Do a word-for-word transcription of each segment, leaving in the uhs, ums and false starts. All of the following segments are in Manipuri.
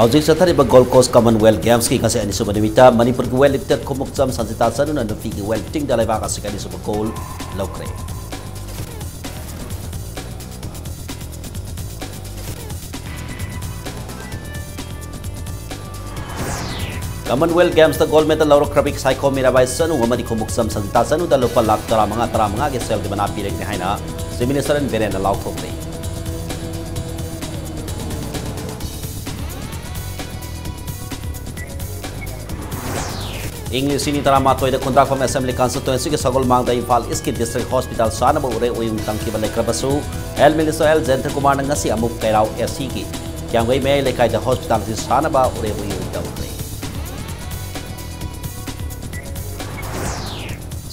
ꯍꯧꯖꯤꯛ ꯆꯠꯊꯔꯤꯕ Gold Coast Commonwealth Gamesꯀꯤ ꯉꯁꯤ ꯑꯅꯤꯁꯨꯕ ꯅꯨꯃꯤꯠꯇ ꯃꯅꯤꯄꯨꯔꯒꯤ weightlifter ꯈꯨꯃꯨꯛꯆꯝ ꯁꯟꯖꯤꯇꯥ ꯆꯅꯨꯅ ꯅꯨꯄꯤꯒꯤ weightliftingꯗ ꯂꯩꯕꯥꯛ ꯑꯁꯤꯒꯤ ꯑꯅꯤꯁꯨꯕ gold ꯂꯧꯈ꯭ꯔꯦ꯫ Commonwealth Gamesꯇ gold medal ꯂꯧꯔꯛꯈ꯭ꯔꯕꯤ Saikhom Mirabai Chanu ꯑꯃꯗꯤ ꯈꯨꯃꯨꯛꯆꯝ ꯁꯟꯖꯤꯇꯥ ꯆꯅꯨꯗ ꯂꯨꯄꯥ ꯂꯥꯈ ꯇꯔꯥꯃꯉꯥ, ꯇꯔꯥꯃꯉꯥꯒꯤ ꯁꯦꯜꯒꯤ ꯃꯅꯥ ꯄꯤꯔꯛꯂꯦ ꯍꯥꯏꯅ Chief Minister N ꯕꯤꯔꯦꯟꯅ ꯂꯥꯎꯊꯣꯛꯂꯦ꯫ ꯏꯪ ꯂꯤꯁꯤꯡ ꯑꯅꯤ ꯇꯔꯥꯃꯥꯊꯣꯏꯗ ꯈꯨꯟꯗ꯭ꯔꯥꯛꯄꯝ Assembly Constituencyꯒꯤ ꯁꯒꯣꯜꯃꯥꯡꯗ ꯏꯝꯐꯥꯜ Eastꯀꯤ District Hospital ꯁꯥꯅꯕ ꯎꯔꯦ ꯎꯌꯨꯡ ꯇꯝꯈꯤꯕ ꯂꯩꯈ꯭ꯔꯕꯁꯨ, Health Minister ꯑꯦꯜ ꯖꯌꯟꯇꯀꯨꯃꯥꯔꯅ ꯉꯁꯤ ꯑꯃꯨꯛ ꯀꯩꯔꯥꯎ ꯑꯦꯁꯤꯒꯤ ꯀ꯭ꯌꯥꯝꯒꯩ ꯃꯌꯥꯏ ꯂꯩꯀꯥꯏꯗ hospital ꯑꯁꯤ ꯁꯥꯅꯕ ꯎꯔꯦ ꯎꯌꯨꯡ ꯇꯝꯈ꯭ꯔꯦ꯫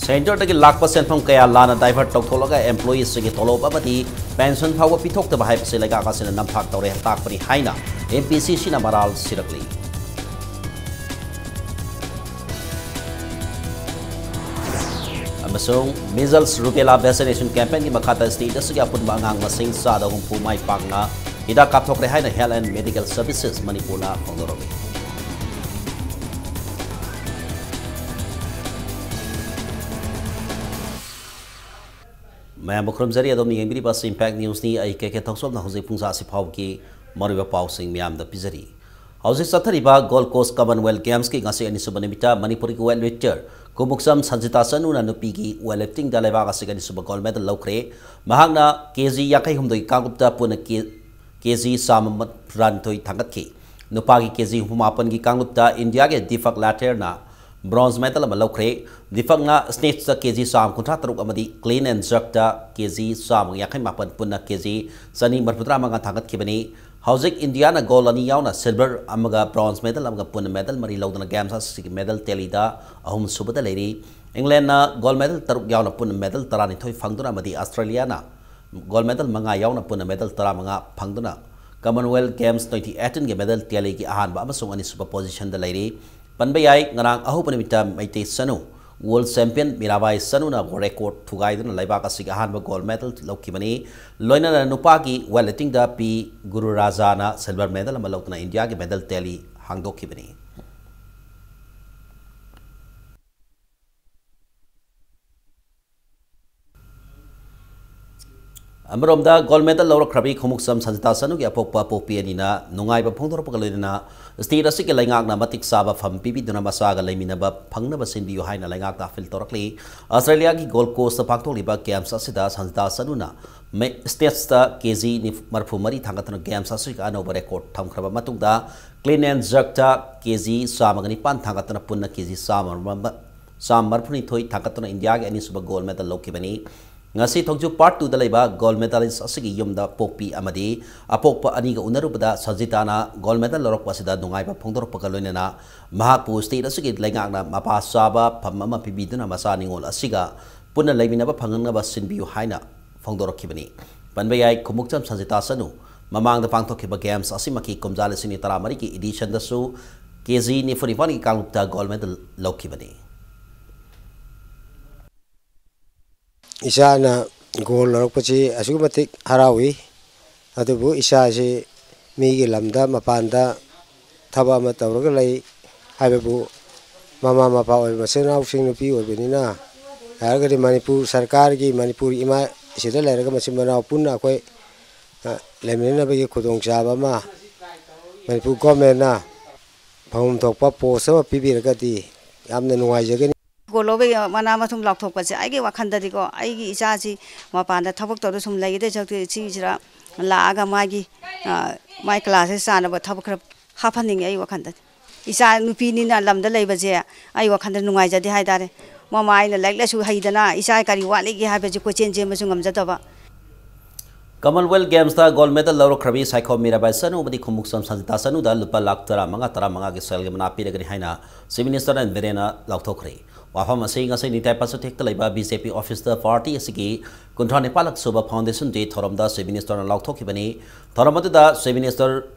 Centreꯗꯒꯤ ꯂꯥꯛꯄ ꯁꯦꯟꯐꯝ ꯀꯌꯥ ꯂꯥꯟꯅ divert ꯇꯧꯊꯣꯛꯂꯒ employeeꯁꯤꯡꯒꯤ ꯇꯣꯂꯣꯞ ꯑꯃꯗꯤ pension ꯐꯥꯎꯕ ꯄꯤꯊꯣꯛꯇꯕ ꯍꯥꯏꯕꯁꯤ ꯂꯩꯉꯥꯛ ꯑꯁꯤꯅ ꯅꯝꯊꯥꯛ ꯇꯧꯔꯦ ꯇꯥꯛꯄꯅꯤ ꯍꯥꯏꯅ MPCCꯅ ꯃꯔꯥꯜ ꯁꯤꯔꯛꯂꯤ꯫ ꯑꯃꯁꯨꯡ measles rubella vaccination campaignꯒꯤ ꯃꯈꯥꯗ state ꯑꯁꯤꯒꯤ ꯑꯄꯨꯟꯕ ꯑꯉꯥꯡ ꯃꯁꯤꯡ ꯆꯥꯗ ꯍꯨꯝꯐꯨ ꯃꯥꯏ ꯄꯥꯛꯅ ꯍꯤꯗꯥꯛ ꯀꯥꯞꯊꯣꯛꯈ꯭ꯔꯦ ꯍꯥꯏꯅ Health and Medical Services ꯃꯅꯤꯄꯨꯔꯅ ꯐꯣꯡꯗꯣꯔꯝꯃꯤ꯫ ꯃꯌꯥꯝꯕꯨ ꯈꯨꯔꯨꯝꯖꯔꯤ꯫ ꯑꯗꯣꯝꯅ ꯌꯦꯡꯕꯤꯔꯤꯕ ꯑꯁꯤ Impact Newsꯅꯤ꯫ ꯑꯩ ꯀꯦ ꯀꯦ ꯊꯧꯁꯣꯝꯅ ꯍꯧꯖꯤꯛ ꯄꯨꯡ ꯆꯥꯁꯤ ꯐꯥꯎꯕꯒꯤ ꯃꯔꯨꯑꯣꯏꯕ ꯄꯥꯎꯁꯤꯡ ꯃꯌꯥꯝꯗ ꯄꯤꯖꯔꯤ꯫ ꯍꯧꯖꯤꯛ ꯆꯠꯊꯔꯤꯕ Gold Coast Commonwealth Gamesꯀꯤ ꯉꯁꯤ ꯑꯅꯤꯁꯨꯕ ꯅꯨꯃꯤꯠꯇ ꯃꯅꯤꯄꯨꯔꯒꯤ weightlifter ꯈꯨꯃꯨꯛꯆꯝ ꯁꯟꯖꯤꯇꯥ ꯆꯅꯨꯅ ꯅꯨꯄꯤꯒꯤ weightliftingꯗ ꯂꯩꯕꯥꯛ ꯑꯁꯤꯒꯤ ꯑꯅꯤꯁꯨꯕ gold medal ꯂꯧꯈ꯭ꯔꯦ꯫ ꯃꯍꯥꯛꯅ ꯀꯦ ꯖꯤ ꯌꯥꯡꯈꯩ ꯍꯨꯝꯗꯣꯏ ꯀꯥꯡꯂꯨꯞꯇ ꯄꯨꯟꯅ ꯀꯦ-, ꯀꯦ ꯖꯤ ꯆꯥꯝꯃ ꯍꯨꯝꯐꯨꯇꯔꯥꯅꯤꯊꯣꯏ ꯊꯥꯡꯒꯠꯈꯤ꯫ ꯅꯨꯄꯥꯒꯤ ꯀꯦ ꯖꯤ ꯍꯨꯝꯐꯨ ꯃꯥꯄꯟꯒꯤ ꯀꯥꯡꯂꯨꯞꯇ ꯏꯟꯗꯤꯌꯥꯒꯤ ꯗꯤꯄꯛ ꯂꯥꯊꯦꯔꯅ bronze medal ꯑꯃ ꯂꯧꯈ꯭ꯔꯦ꯫ ꯗꯤꯄꯛꯅ snatchꯇ ꯀꯦ ꯖꯤ ꯆꯥꯝꯃ ꯀꯨꯟꯊ꯭ꯔꯥ ꯇꯔꯨꯛ ꯑꯃꯗꯤ clean and jerkꯇ ꯀꯦ ꯖꯤ ꯆꯥꯝꯃꯒ ꯌꯥꯡꯈꯩ ꯃꯥꯄꯟ, ꯄꯨꯟꯅ ꯀꯦ ꯖꯤ ꯆꯅꯤ ꯃꯔꯤꯐꯨꯇꯔꯥ ꯃꯉꯥ ꯊꯥꯡꯒꯠꯈꯤꯕꯅꯤ꯫ ꯍꯧꯖꯤꯛ ꯏꯟꯗꯤꯌꯥꯅ gold ꯑꯅꯤ ꯌꯥꯎꯅ silver ꯑꯃꯒ bronze medal ꯑꯃꯒ ꯄꯨꯟꯅ medal ꯃꯔꯤ ꯂꯧꯗꯨꯅ games ꯑꯁꯤꯒꯤ medal tallyꯗ ꯑꯍꯨꯝꯁꯨꯕꯗ ꯂꯩꯔꯤ꯫ ꯏꯪꯂꯦꯟꯅ gold medal ꯇꯔꯨꯛ ꯌꯥꯎꯅ ꯄꯨꯟꯅ medal ꯇꯔꯥꯅꯤꯊꯣꯏ ꯐꯪꯗꯨꯅ ꯑꯃꯗꯤ ꯑꯁꯇ꯭ꯔꯦꯂꯤꯌꯥꯅ gold medal ꯃꯉꯥ ꯌꯥꯎꯅ ꯄꯨꯟꯅ medal ꯇꯔꯥꯃꯉꯥ ꯐꯪꯗꯨꯅ Commonwealth Games twenty eighteenꯒꯤ medal tallyꯒꯤ ꯑꯍꯥꯟꯕ ꯑꯃꯁꯨꯡ ꯑꯅꯤꯁꯨꯕ positionꯗ ꯂꯩꯔꯤ꯫ ꯄꯟꯕ ꯌꯥꯏ, ꯉꯔꯥꯡ ꯑꯍꯧꯕ ꯅꯨꯃꯤꯠꯇ ꯃꯩꯇꯩ ꯆꯅꯨ World champion ꯃꯤꯔꯥꯕꯥꯏ ꯆꯅꯨꯅ record ꯊꯨꯒꯥꯏꯗꯨꯅ ꯂꯩꯕꯥꯛ ꯑꯁꯤꯒꯤ ꯑꯍꯥꯟꯕ gold medal ꯂꯧꯈꯤꯕꯅꯤ꯫ ꯂꯣꯏꯅꯅ ꯅꯨꯄꯥꯒꯤ weightlifting ꯗ ꯄꯤ ꯒꯨꯔꯨꯔꯥꯖꯥꯅ silver medal ꯑꯃ ꯂꯧꯗꯨꯅ ꯏꯟꯗꯤꯌꯥꯒꯤ medal tally ꯍꯥꯡꯗꯣꯛꯈꯤꯕꯅꯤ꯫ ꯑꯃꯔꯣꯝꯗ, gold medal ꯂꯧꯔꯛꯈ꯭ꯔꯕꯤ ꯈꯣꯡꯎꯞꯆꯝ ꯁꯟꯖꯤꯇꯥ ꯆꯅꯨꯒꯤ ꯑꯄꯣꯛꯄ ꯄꯣꯛꯄꯤ ꯑꯅꯤꯅ ꯅꯨꯡꯉꯥꯏꯕ ꯐꯣꯡꯗꯣꯔꯛꯄꯒ ꯂꯣꯏꯅꯅ state ꯑꯁꯤꯒꯤ ꯂꯩꯉꯥꯛꯅ ꯃꯇꯤꯛ ꯆꯥꯕ ꯐꯝ ꯄꯤꯕꯤꯗꯨꯅ ꯃꯆꯥꯒ ꯂꯩꯃꯤꯟꯅꯕ ꯐꯪꯅꯕ ꯁꯤꯟꯕꯤꯌꯨ ꯍꯥꯏꯅ ꯂꯩꯉꯥꯛꯇ appeal ꯇꯧꯔꯛꯂꯤ꯫ ꯑꯁꯇ꯭ꯔꯦꯂꯤꯌꯥꯒꯤ Gold Coast ꯇ ꯄꯥꯡꯊꯣꯛꯂꯤꯕ games ꯑꯁꯤꯗ ꯁꯟꯖꯤꯇꯥ ꯆꯅꯨꯅ ꯃꯦ-, states ꯇ ꯀꯦ ꯖꯤ ꯅꯤꯐꯨ, ꯃꯔꯤꯐꯨ ꯃꯔꯤ ꯊꯥꯡꯒꯠꯇꯨꯅ games ꯑꯁꯤꯒꯤ ꯑꯅꯧꯕ record ꯊꯝꯈ꯭ꯔꯕ ꯃꯇꯨꯡꯗ, clean and jerk ꯇ ꯀꯦ ꯖꯤ ꯆꯥꯝꯃꯒ ꯅꯤꯄꯥꯟ ꯊꯥꯡꯒꯠꯇꯨꯅ ꯄꯨꯟꯅ ꯀꯦ ꯖꯤ ꯆꯥꯝꯃ ꯆꯥꯝꯃ ꯃꯔꯤꯐꯨꯅꯤꯊꯣꯏ ꯊꯥꯡꯒꯠꯇꯨꯅ ꯏꯟꯗꯤꯌꯥꯒꯤ ꯑꯅꯤꯁꯨꯕ gold medal ꯂꯧꯈꯤꯕꯅꯤ꯫ ꯉꯁꯤ ꯊꯣꯡꯖꯨ part two ꯗ ꯂꯩꯕ gold medalist ꯑꯁꯤꯒꯤ ꯌꯨꯝꯗ ꯄꯣꯛꯄꯤ ꯑꯃꯗꯤ ꯑꯄꯣꯛꯄ ꯑꯅꯤꯒ ꯎꯅꯔꯨꯕꯗ ꯁꯟꯖꯤꯇꯥꯅ gold medal ꯂꯧꯔꯛꯄ ꯑꯁꯤꯗ ꯅꯨꯡꯉꯥꯏꯕ ꯐꯣꯡꯗꯣꯔꯛꯄꯒ ꯂꯣꯏꯅꯅ ꯃꯍꯥꯛꯄꯨ state ꯑꯁꯤꯒꯤ ꯂꯩꯉꯥꯛꯅ ꯃꯄꯥ ꯆꯥꯕ ꯐꯝ ꯑꯃ ꯄꯤꯕꯤꯗꯨꯅ ꯃꯆꯥ ꯅꯤꯉꯣꯜ ꯑꯁꯤꯒ ꯄꯨꯟꯅ ꯂꯩꯃꯤꯟꯅꯕ ꯐꯪꯍꯟꯅꯕ ꯁꯤꯟꯕꯤꯌꯨ ꯍꯥꯏꯅ ꯐꯣꯡꯗꯣꯔꯛꯈꯤꯕꯅꯤ꯫ ꯄꯟꯕ ꯌꯥꯏ, ꯈꯨꯃꯨꯛꯆꯝ ꯁꯟꯖꯤꯇꯥ ꯆꯅꯨ ꯃꯃꯥꯡꯗ ꯄꯥꯡꯊꯣꯛꯈꯤꯕ games ꯑꯁꯤꯃꯛꯀꯤ ꯀꯨꯝꯖꯥ ꯂꯤꯁꯤꯡ ꯑꯅꯤ ꯇꯔꯥꯃꯔꯤꯒꯤ edition ꯗꯁꯨ ꯀꯦ ꯖꯤ ꯅꯤꯐꯨ ꯅꯤꯄꯥꯟꯒꯤ ꯀꯥꯡꯂꯨꯞꯇ gold medal ꯂꯧꯈꯤꯕꯅꯤ꯫ ꯏꯆꯥꯅ gold ꯂꯧꯔꯛꯄꯁꯤ ꯑꯁꯨꯛꯀꯤ ꯃꯇꯤꯛ ꯍꯔꯥꯎꯏ꯫ ꯑꯗꯨꯕꯨ ꯏꯆꯥꯁꯤ ꯃꯤꯒꯤ ꯂꯝꯗ, ꯃꯄꯥꯟꯗ ꯊꯕꯛ ꯑꯃ ꯇꯧꯔꯒ ꯂꯩ ꯍꯥꯏꯕꯕꯨ, ꯃꯃꯥ ꯃꯄꯥ ꯑꯣꯏꯕ ꯃꯆꯤꯟ ꯃꯅꯥꯎꯁꯤꯡ ꯅꯨꯄꯤ ꯑꯣꯏꯕꯅꯤꯅ, ꯌꯥꯔꯒꯗꯤ ꯃꯅꯤꯄꯨꯔ ꯁꯔꯀꯥꯔꯒꯤ, ꯃꯅꯤꯄꯨꯔ ꯏꯃꯥ ꯁꯤꯗ ꯂꯩꯔꯒ ꯃꯆꯤꯟ ꯃꯅꯥꯎ ꯄꯨꯟꯅ ꯑꯩꯈꯣꯏ, ꯑ, ꯂꯩꯃꯤꯟꯅꯅꯕꯒꯤ ꯈꯨꯗꯣꯡꯆꯥꯕ ꯑꯃ ꯃꯅꯤꯄꯨꯔ government ꯅ ꯐꯪꯐꯝ ꯊꯣꯛꯄ post ꯑꯃ ꯄꯤꯕꯤꯔꯒꯗꯤ ꯌꯥꯝꯅ ꯅꯨꯡꯉꯥꯏꯖꯒꯅꯤ꯫ Gold ꯂꯧꯕꯒꯤ ꯃꯅꯥ ꯃꯊꯨꯝ ꯂꯥꯎꯊꯣꯛꯄꯁꯦ ꯑꯩꯒꯤ ꯋꯥꯈꯜꯗꯗꯤꯀꯣ, ꯑꯩꯒꯤ ꯏꯆꯥꯁꯤ ꯃꯄꯥꯟꯗ ꯊꯕꯛ ꯇꯧꯔ ꯁꯨꯝ ꯂꯩꯒꯗꯣꯏ ꯁꯔꯨꯛꯇꯤ ꯁꯤꯁꯤꯗ ꯂꯥꯛꯑꯒ ꯃꯥꯒꯤ, ꯑ, ꯃꯥꯒꯤ class ꯁꯦ ꯆꯥꯅꯕ ꯊꯕꯛ ꯈꯔ ꯍꯥꯞꯍꯟꯅꯤꯡꯉꯦ ꯑꯩ ꯋꯥꯈꯜꯗꯗꯤ꯫ ꯏꯆꯥ ꯅꯨꯄꯤꯅꯤꯅ ꯂꯝꯗ ꯂꯩꯕꯁꯦ ꯑꯩ ꯋꯥꯈꯜꯗ ꯅꯨꯡꯉꯥꯏꯖꯗꯦ ꯍꯥꯏꯇꯥꯔꯦ꯫ ꯃꯃꯥ ꯑꯩꯅ ꯂꯥꯏꯔꯤꯛ ꯂꯥꯏꯁꯨ ꯍꯩꯗꯅ ꯏꯆꯥ ꯀꯔꯤ ꯋꯥꯠꯂꯤꯒꯦ ꯍꯥꯏꯕꯁꯦ ꯀꯣꯏꯆꯦꯟ ꯆꯦꯟꯕꯁꯨ ꯉꯝꯖꯗꯕ꯫ Commonwealth Games ꯇ gold medal ꯂꯧꯔꯛꯈ꯭ꯔꯕꯤ ꯁꯥꯏꯈꯣꯝ ꯃꯤꯔꯥꯕꯥꯏ ꯆꯅꯨ ꯑꯃꯗꯤ ꯈꯨꯃꯨꯛꯆꯝ ꯁꯟꯖꯤꯇꯥ ꯆꯅꯨꯗ ꯂꯨꯄꯥ ꯂꯥꯈ ꯇꯔꯥꯃꯉꯥ, ꯇꯔꯥꯃꯉꯥꯒꯤ ꯁꯦꯜꯒꯤ ꯃꯅꯥ ꯄꯤꯔꯒꯅꯤ ꯍꯥꯏꯅ Chief Minister ꯑꯦꯟ ꯕꯤꯔꯦꯟꯅ ꯂꯥꯎꯊꯣꯛꯈ꯭ꯔꯦ꯫ ꯋꯥꯐꯝ ꯑꯁꯤ ꯉꯁꯤ ꯅꯤꯡꯊꯧ ꯄꯥꯠꯁꯣꯏ ꯊꯦꯛꯇ ꯂꯩꯕ ꯕꯤ ꯖꯦ ꯄꯤ office ꯇ party ꯑꯁꯤꯒꯤ ꯀꯨꯟꯊ꯭ꯔꯥ ꯅꯤꯄꯥꯜꯂꯛ ꯁꯨꯕ foundation day ꯊꯧꯔꯝꯗ Chief Minister ꯅ ꯂꯥꯎꯊꯣꯛꯈꯤꯕꯅꯤ꯫ ꯊꯧꯔꯝ ꯑꯗꯨꯗ Chief Minister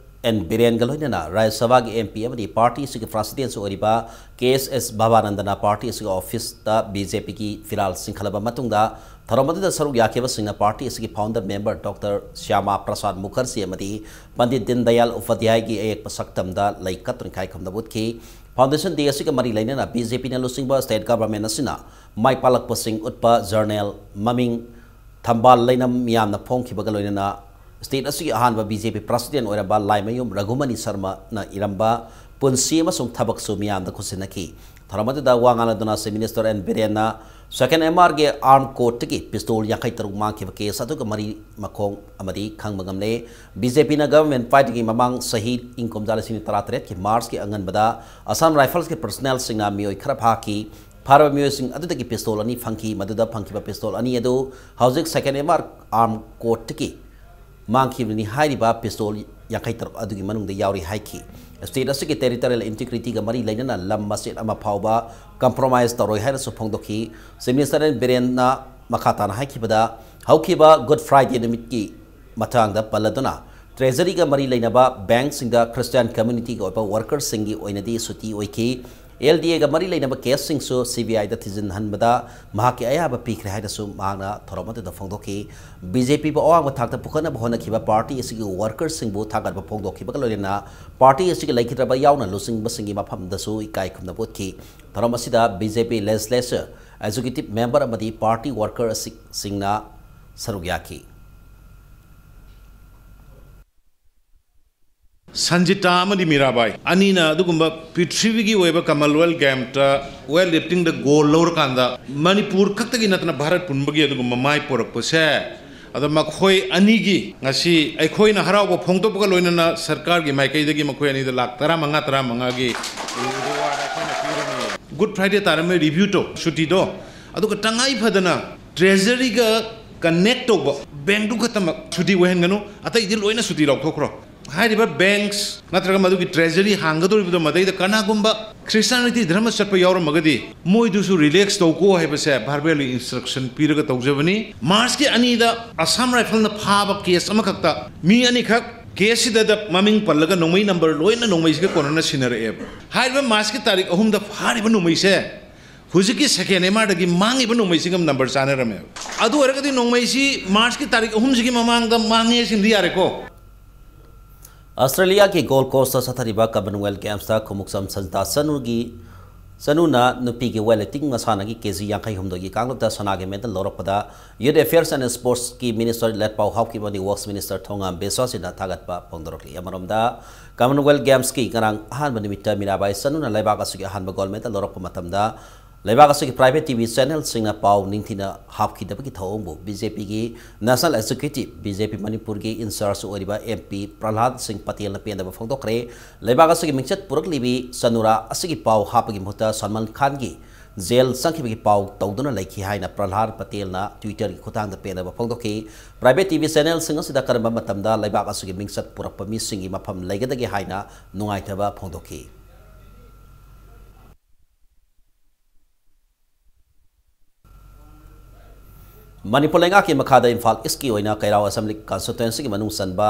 ꯑꯦꯟ ꯕꯤꯔꯦꯟꯒ ꯂꯣꯏꯅꯅ ꯔꯥꯖ꯭ꯌ ꯁꯚꯥꯒꯤ ꯑꯦꯝ ꯄꯤ ꯑꯃꯗꯤ ꯄꯥꯔꯇꯤ ꯑꯁꯤꯒꯤ ꯄ꯭ꯔꯁꯤꯗꯦꯟꯁꯨ ꯑꯣꯏꯔꯤꯕ ꯀꯦ ꯑꯦꯁ ꯑꯦꯁ ꯚꯕꯥꯅꯟꯗꯅ ꯄꯥꯔꯇꯤ ꯑꯁꯤꯒꯤ ꯑꯣꯐꯤꯁꯇ ꯕꯤ ꯖꯦ ꯄꯤꯒꯤ ꯐꯤꯔꯥꯜ ꯆꯤꯡꯈꯠꯂꯕ ꯃꯇꯨꯡꯗ ꯊꯧꯔꯝ ꯑꯗꯨꯗ ꯁꯔꯨꯛ ꯌꯥꯈꯤꯕꯁꯤꯡꯅ ꯄꯥꯔꯇꯤ ꯑꯁꯤꯒꯤ ꯐꯥꯎꯟꯗꯔ ꯃꯦꯝꯕꯔ ꯗꯣꯛꯇꯔ ꯁ꯭ꯌꯥꯃꯥ ꯄ꯭ꯔꯁꯥꯗ ꯃꯨꯈꯔꯖꯤ ꯑꯃꯗꯤ ꯄꯟꯗꯤꯠ ꯗꯤꯟ ꯗꯌꯥꯜ ꯎꯄꯥꯙ꯭ꯌꯥꯌꯒꯤ ꯑꯌꯦꯛꯄ ꯁꯛꯇꯝꯗ ꯂꯩ ꯀꯠꯇꯨꯅ ꯏꯀꯥꯏ ꯈꯨꯝꯅꯕ ꯎꯠꯈꯤ꯫ ꯐꯥꯎꯟꯗꯦꯁꯟ ꯗꯦ ꯑꯁꯤꯒ ꯃꯔꯤ ꯂꯩꯅꯅ ꯕꯤ ꯖꯦ ꯄꯤꯅ ꯂꯨꯆꯤꯡꯕ ꯁ꯭ꯇꯦꯠ ꯒꯚꯔꯟꯃꯦꯟꯠ ꯑꯁꯤꯅ ꯃꯥꯏ ꯄꯥꯛꯂꯛꯄꯁꯤꯡ ꯎꯠꯄ ꯖꯔꯅꯦꯜ ꯃꯃꯤꯡ ꯊꯝꯕꯥꯜ ꯂꯩꯅꯝ ꯃꯤꯌꯥꯝꯅ ꯐꯣꯡꯈꯤꯕꯒ ꯂꯣꯏꯅꯅ ꯁ꯭ꯇꯦꯠ ꯑꯁꯤꯒꯤ ꯑꯍꯥꯟꯕ ꯕꯤ ꯖꯦ ꯄꯤ ꯄ꯭ꯔꯁꯤꯗꯦꯟꯠ ꯑꯣꯏꯔꯝꯕ ꯂꯥꯏꯃꯌꯨꯝ ꯔꯘꯨꯃꯅꯤ ꯁꯔꯃꯅ ꯏꯔꯝꯕ ꯄꯨꯟꯁꯤ ꯑꯃꯁꯨꯡ ꯊꯕꯛꯁꯨ ꯃꯤꯌꯥꯝꯗ ꯈꯨꯠꯁꯤꯟꯅꯈꯤ꯫ ꯊꯧꯔꯝ ꯑꯗꯨꯗ ꯋꯥ ꯉꯥꯡꯂꯗꯨꯅ ꯆꯤꯐ ꯃꯤꯅꯤꯁꯇꯔ ꯑꯦꯟ ꯕꯤꯔꯦꯟꯅ ꯁꯦꯀꯦꯟ ꯑꯦꯝ ꯑꯥꯔꯒꯤ ꯑꯥꯔꯝ ꯀꯣꯔꯠꯇꯒꯤ ꯄꯤꯁꯇꯣꯜ ꯌꯥꯡꯈꯩ ꯇꯔꯨꯛ ꯃꯥꯡꯈꯤꯕ ꯀꯦꯁ ꯑꯗꯨꯒ ꯃꯔꯤ ꯃꯈꯣꯡ ꯑꯃꯗꯤ ꯈꯪꯕ ꯉꯝꯂꯦ꯫ ꯕꯤ ꯖꯦ ꯄꯤꯅ ꯒꯚꯔꯟꯃꯦꯟꯠ ꯐꯥꯏꯠꯀꯤ ꯃꯃꯥꯡ ꯆꯍꯤ ꯏꯪ ꯀꯨꯝꯖꯥ ꯂꯤꯁꯤꯡ ꯇꯔꯥꯇꯔꯦꯠꯀꯤ ꯃꯥꯔꯆꯀꯤ ꯑꯉꯟꯕꯗ ꯑꯁꯥꯝ ꯔꯥꯏꯐꯜꯁꯀꯤ ꯄꯔꯁꯅꯦꯜꯁꯤꯡꯅ ꯃꯤꯑꯣꯏ ꯈꯔ ꯐꯥꯈꯤ꯫ ꯐꯥꯔꯕ ꯃꯤꯑꯣꯏꯁꯤꯡ ꯑꯗꯨꯗꯒꯤ ꯄꯤꯁꯇꯣꯜ ꯑꯅꯤ ꯐꯪꯈꯤ꯫ ꯃꯗꯨꯗ ꯐꯪꯈꯤꯕ ꯄꯤꯁꯇꯣꯜ ꯑꯅꯤ ꯑꯗꯨ ꯍꯧꯖꯤꯛ ꯁꯦꯀꯦꯟ ꯑꯦꯝ ꯑꯥꯔ ꯑꯥꯔꯝ ꯀꯣꯔꯠꯇꯒꯤ ꯃꯥꯡꯈꯤꯕꯅꯤ꯫ ꯍꯥꯏꯔꯤꯕ ꯄꯤꯁꯇꯣꯜ ꯌꯥꯡꯈꯩ ꯇꯔꯨꯛ ꯑꯗꯨꯒꯤ ꯃꯅꯨꯡꯗ ꯌꯥꯎꯔꯤ ꯍꯥꯏꯈꯤ꯫ ꯁ꯭ꯇꯦꯠ ꯑꯁꯤꯒꯤ ꯇꯦꯔꯤꯇꯣꯔꯤꯌꯦꯜ ꯏꯟꯇꯤꯒ꯭ꯔꯤꯇꯤꯒ ꯃꯔꯤ ꯂꯩꯅꯅ ꯂꯝ ꯃꯆꯦꯠ ꯑꯃ ꯐꯥꯎꯕ ꯀꯝꯄ꯭ꯔꯣꯃꯥꯏꯖ ꯇꯧꯔꯣꯏ ꯍꯥꯏꯅꯁꯨ ꯐꯣꯡꯗꯣꯛꯈꯤ꯫ ꯆꯤꯐ ꯃꯤꯅꯤꯁꯇꯔ ꯑꯦꯟ ꯕꯤꯔꯦꯟꯅ ꯃꯈꯥ ꯇꯥꯅ ꯍꯥꯏꯈꯤꯕꯗ, ꯍꯧꯈꯤꯕ ꯒꯨꯗ ꯐ꯭ꯔꯥꯏꯗꯦ ꯅꯨꯃꯤꯠꯀꯤ ꯃꯇꯥꯡꯗ ꯄꯜꯂꯗꯨꯅ, ꯇ꯭ꯔꯦꯖꯔꯤꯒ ꯃꯔꯤ ꯂꯩꯅꯕ ꯕꯦꯡꯛꯁꯤꯡꯗ ꯈ꯭ꯔꯤꯁꯇꯤꯌꯥꯟ ꯀꯝꯃ꯭ꯌꯨꯅꯤꯇꯤꯒꯤ ꯑꯣꯏꯕ ꯋꯥꯔꯀꯔꯁꯤꯡꯒꯤ ꯑꯣꯏꯅꯗꯤ ꯁꯨꯇꯤ ꯑꯣꯏꯈꯤ꯫ ꯑꯦꯜ ꯗꯤ ꯑꯦꯒ ꯃꯔꯤ ꯂꯩꯅꯕ ꯀꯦꯁꯁꯤꯡꯁꯨ ꯁꯤ ꯕꯤ ꯑꯥꯏꯗ ꯊꯤꯖꯤꯟꯍꯟꯕꯗ ꯃꯍꯥꯛꯀꯤ ꯑꯌꯥꯕ ꯄꯤꯈ꯭ꯔꯦ ꯍꯥꯏꯅꯁꯨ ꯃꯍꯥꯛꯅ ꯊꯧꯔꯝ ꯑꯗꯨꯗ ꯐꯣꯡꯗꯣꯛꯈꯤ꯫ ꯕꯤ ꯖꯦ ꯄꯤꯕꯨ ꯑꯋꯥꯡꯕ ꯊꯥꯛꯇ ꯄꯨꯈꯠꯅꯕ ꯍꯣꯠꯅꯈꯤꯕ ꯄꯥꯔꯇꯤ ꯑꯁꯤꯒꯤ ꯋꯥꯔꯀꯔꯁꯤꯡꯕꯨ ꯊꯥꯒꯠꯄ ꯐꯣꯡꯗꯣꯛꯈꯤꯕꯒ ꯂꯣꯏꯅꯅ ꯄꯥꯔꯇꯤ ꯑꯁꯤꯒꯤ ꯂꯩꯈꯤꯗ꯭ꯔꯕ ꯌꯥꯎꯅ ꯂꯨꯆꯤꯡꯕꯁꯤꯡꯒꯤ ꯃꯐꯝꯗꯁꯨ ꯏꯀꯥꯏ ꯈꯨꯝꯅꯕ ꯎꯠꯈꯤ꯫ ꯊꯧꯔꯝ ꯑꯁꯤꯗ ꯕꯤ ꯖꯦ ꯄꯤ ꯂꯦꯖꯤꯁꯂꯦꯆꯔ, ꯑꯦꯛꯖꯤꯀ꯭ꯌꯨꯇꯤꯚ ꯃꯦꯝꯕꯔ ꯑꯃꯗꯤ ꯄꯥꯔꯇꯤ ꯋꯥꯔꯀꯔ ꯑꯁꯤ, ꯁꯤꯡꯅ ꯁꯔꯨꯛ ꯌꯥꯈꯤ꯫ ꯁꯟꯖꯤꯇꯥ ꯑꯃꯗꯤ ꯃꯤꯔꯥꯕꯥꯏ ꯑꯅꯤꯅ ꯑꯗꯨꯒꯨꯝꯕ ꯄ꯭ꯔꯤꯊꯤꯕꯤꯒꯤ ꯑꯣꯏꯕ ꯀꯃꯟꯋꯦꯜꯊ ꯒꯦꯝꯇ ꯋꯦꯠ ꯂꯤꯐꯇꯤꯡꯗ ꯒꯣꯜ ꯂꯧꯔꯀꯥꯟꯗ ꯃꯅꯤꯄꯨꯔ ꯈꯛꯇꯒꯤ ꯅꯠꯇꯅ ꯚꯥꯔꯠ ꯄꯨꯝꯕꯒꯤ ꯑꯗꯨꯒꯨꯝꯕ ꯃꯥꯏ ꯄꯨꯔꯛꯄꯁꯦ, ꯑꯗ ꯃꯈꯣꯏ ꯑꯅꯤꯒꯤ ꯉꯁꯤ ꯑꯩꯈꯣꯏꯅ ꯍꯔꯥꯎꯕ ꯐꯣꯡꯗꯣꯛꯄꯒ ꯂꯣꯏꯅꯅ ꯁꯔꯀꯥꯔꯒꯤ ꯃꯥꯏꯀꯩꯗꯒꯤ ꯃꯈꯣꯏ ꯑꯅꯤꯗ ꯂꯥꯈ ꯇꯔꯥꯃꯉꯥ, ꯇꯔꯥꯃꯉꯥꯒꯤ reward ꯑꯩꯈꯣꯏꯅ ꯄꯤꯔꯅꯤ꯫ ꯒꯨꯗ ꯐ꯭ꯔꯥꯏꯗꯦ ꯇꯥꯔꯝꯃꯦ, ꯔꯤꯚ꯭ꯌꯨ ꯇꯧ, ꯁꯨꯇꯤꯗꯣ, ꯑꯗꯨꯒ ꯇꯉꯥꯏ ꯐꯗꯅ ꯇ꯭ꯔꯦꯖꯔꯤꯒ ꯀꯅꯦꯛ ꯇꯧꯕ ꯕꯦꯡꯛꯇꯨ ꯈꯛꯇꯃꯛ ꯁꯨꯇꯤ ꯑꯣꯏꯍꯟꯒꯅꯨ, ꯑꯇꯩꯗꯤ ꯂꯣꯏꯅ ꯁꯨꯇꯤ ꯂꯧꯊꯣꯛꯈ꯭ꯔꯣ꯫ ꯍꯥꯏꯔꯤꯕ ꯕꯦꯡꯛꯁ ꯅꯠꯇ꯭ꯔꯒ ꯃꯗꯨꯒꯤ ꯇ꯭ꯔꯦꯖꯔꯤ ꯍꯥꯡꯒꯗꯧꯔꯤꯕꯗꯣ, ꯃꯗꯩꯗ ꯀꯅꯥꯒꯨꯝꯕ ꯈ꯭ꯔꯤꯁꯇꯥꯅꯤꯇꯤ ꯙꯔꯃ ꯆꯠꯄ ꯌꯥꯎꯔꯝꯃꯒꯗꯤ ꯃꯣꯏꯗꯨꯁꯨ ꯔꯤꯂꯦꯛꯁ ꯇꯧꯀꯣ ꯍꯥꯏꯕꯁꯦ ꯚꯔꯕꯦꯜꯂꯤ ꯏꯟꯁꯇ꯭ꯔꯛꯁꯟ ꯄꯤꯔꯒ ꯇꯧꯖꯕꯅꯤ꯫ ꯃꯥꯔꯆꯀꯤ ꯑꯅꯤꯗ ꯑꯁꯥꯝ ꯔꯥꯏꯐꯜꯅ ꯐꯥꯕ ꯀꯦꯁ ꯑꯃꯈꯛꯇ ꯃꯤ ꯑꯅꯤꯈꯛ ꯀꯦꯁꯁꯤꯗ ꯃꯃꯤꯡ ꯄꯜꯂꯒ ꯅꯣꯡꯃꯩ ꯅꯝꯕꯔ ꯂꯣꯏꯅ ꯅꯣꯡꯃꯩꯁꯤꯒ ꯀꯣꯟꯅꯅ ꯁꯤꯟꯅꯔꯛꯑꯦꯕ꯫ ꯍꯥꯏꯔꯤꯕ ꯃꯥꯔꯆꯀꯤ ꯇꯥꯔꯤꯛ ꯑꯍꯨꯝꯗ ꯐꯥꯔꯤꯕ ꯅꯣꯡꯃꯩꯁꯦ ꯍꯧꯖꯤꯛꯀꯤ ꯁꯦꯀꯦꯟ ꯑꯦꯝ ꯑꯥꯔꯗꯒꯤ ꯃꯥꯡꯉꯤꯕ ꯅꯣꯡꯃꯩꯁꯤꯒ ꯅꯝꯕꯔ ꯆꯥꯟꯅꯔꯝꯃꯦꯕ꯫ ꯑꯗꯨ ꯑꯣꯏꯔꯒꯗꯤ ꯅꯣꯡꯃꯩꯁꯤ ꯃꯥꯔꯆꯀꯤ ꯇꯥꯔꯤꯛ ꯑꯍꯨꯝꯁꯤꯒꯤ ꯃꯃꯥꯡꯗ ꯃꯥꯡꯉꯦ ꯁꯤꯃꯗꯤ ꯌꯥꯔꯦꯀꯣ꯫ ꯑꯁꯇ꯭ꯔꯦꯂꯤꯌꯥꯒꯤ ꯒꯣꯜ ꯀꯣꯁꯇ ꯆꯠꯊꯔꯤꯕ ꯀꯃꯟꯋꯦꯜꯊ ꯒꯦꯝꯁꯇ ꯈꯣꯡꯎꯞꯆꯝ ꯁꯟꯖꯤꯇꯥ ꯆꯅꯨꯒꯤ ꯆꯅꯨꯅ ꯅꯨꯄꯤꯒꯤ ꯋꯦꯠ ꯂꯤꯐꯇꯤꯡ ꯃꯁꯥꯟꯅꯒꯤ ꯀꯦ ꯖꯤ ꯌꯥꯡꯈꯩ ꯍꯨꯝꯗꯣꯏꯒꯤ ꯀꯥꯡꯂꯨꯞꯇ ꯁꯅꯥꯒꯤ ꯃꯦꯗꯜ ꯂꯧꯔꯛꯄꯗ Youth Affairs and Sportsꯀꯤ ꯃꯤꯅꯤꯁꯇꯔ ꯂꯦꯠꯄꯥꯎ ꯍꯥꯎꯀꯤꯞ ꯑꯃꯗꯤ ꯋꯔꯛꯁ ꯃꯤꯅꯤꯁꯇꯔ ꯊꯣꯉꯥꯝ ꯕꯤꯁ꯭ꯋꯥꯁꯤꯅ ꯊꯥꯒꯠꯄ ꯐꯣꯡꯗꯣꯔꯛꯂꯤ꯫ ꯑꯃꯔꯣꯝꯗ, ꯀꯃꯟꯋꯦꯜꯊ ꯒꯦꯝꯁꯀꯤ ꯉꯔꯥꯡ ꯑꯍꯥꯟꯕ ꯅꯨꯃꯤꯠꯇ ꯃꯤꯔꯥꯕꯥꯏ ꯆꯅꯨꯅ ꯂꯩꯕꯥꯛ ꯑꯁꯤꯒꯤ ꯑꯍꯥꯟꯕ ꯒꯣꯜ ꯃꯦꯗꯜ ꯂꯧꯔꯛꯄ ꯃꯇꯝꯗ ꯂꯩꯕꯥꯛ ꯑꯁꯤꯒꯤ ꯄ꯭ꯔꯥꯏꯚꯦꯠ ꯇꯤ ꯚꯤ ꯆꯦꯅꯦꯜꯁꯤꯡꯅ ꯄꯥꯎ ꯅꯤꯡꯊꯤꯅ ꯍꯥꯞꯈꯤꯗꯕꯒꯤ ꯊꯧꯑꯣꯡꯕꯨ ꯕꯤ ꯖꯦ ꯄꯤꯒꯤ ꯅꯦꯁꯅꯦꯜ ꯑꯦꯛꯖꯤꯀ꯭ꯌꯨꯇꯤꯚ, ꯕꯤ ꯖꯦ ꯄꯤ ꯃꯅꯤꯄꯨꯔꯒꯤ ꯏꯟꯆꯥꯔꯖ ꯑꯣꯏꯔꯤꯕ ꯑꯦꯝ ꯄꯤ ꯄ꯭ꯔꯍꯂꯥꯗ ꯁꯤꯡ ꯄꯇꯦꯜꯅ ꯄꯦꯟꯗꯕ ꯐꯣꯡꯗꯣꯛꯈ꯭ꯔꯦ꯫ ꯂꯩꯕꯥꯛ ꯑꯁꯤꯒꯤ ꯃꯤꯡꯆꯠ ꯄꯨꯔꯛꯂꯤꯕꯤ ꯆꯅꯨꯔꯥ ꯑꯁꯤꯒꯤ ꯄꯥꯎ ꯍꯥꯞꯄꯒꯤ ꯃꯍꯨꯠꯇ ꯁꯜꯃꯥꯟ ꯈꯥꯟꯒꯤ ꯖꯦꯜ ꯆꯪꯈꯤꯕꯒꯤ ꯄꯥꯎ ꯇꯧꯗꯨꯅ ꯂꯩꯈꯤ ꯍꯥꯏꯅ ꯄ꯭ꯔꯍꯂꯥꯗ ꯄꯇꯦꯜꯅ ꯇ꯭ꯋꯤꯇꯔꯒꯤ ꯈꯨꯠꯊꯥꯡꯗ ꯄꯦꯟꯗꯕ ꯐꯣꯡꯗꯣꯛꯈꯤ꯫ ꯄ꯭ꯔꯥꯏꯚꯦꯠ ꯇꯤ ꯚꯤ ꯆꯦꯅꯦꯜꯁꯤꯡ ꯑꯁꯤꯗ ꯀꯔꯝꯕ ꯃꯇꯝꯗ ꯂꯩꯕꯥꯛ ꯑꯁꯤꯒꯤ ꯃꯤꯡꯆꯠ ꯄꯨꯔꯛꯄ ꯃꯤꯁꯤꯡꯒꯤ ꯃꯐꯝ ꯂꯩꯒꯗꯒꯦ ꯍꯥꯏꯅ ꯅꯨꯡꯉꯥꯏꯇꯕ ꯐꯣꯡꯗꯣꯛꯈꯤ꯫ ꯃꯅꯤꯄꯨꯔ ꯂꯩꯉꯥꯛꯀꯤ ꯃꯈꯥꯗ ꯏꯝꯐꯥꯜ ꯏꯁꯀꯤ ꯑꯣꯏꯅ ꯀꯩꯔꯥꯎ ꯑꯦꯁꯦꯝꯕ꯭ꯂꯤ ꯀꯟꯁꯇꯤꯇ꯭ꯋꯦꯟꯁꯤꯒꯤ ꯃꯅꯨꯡ ꯆꯟꯕ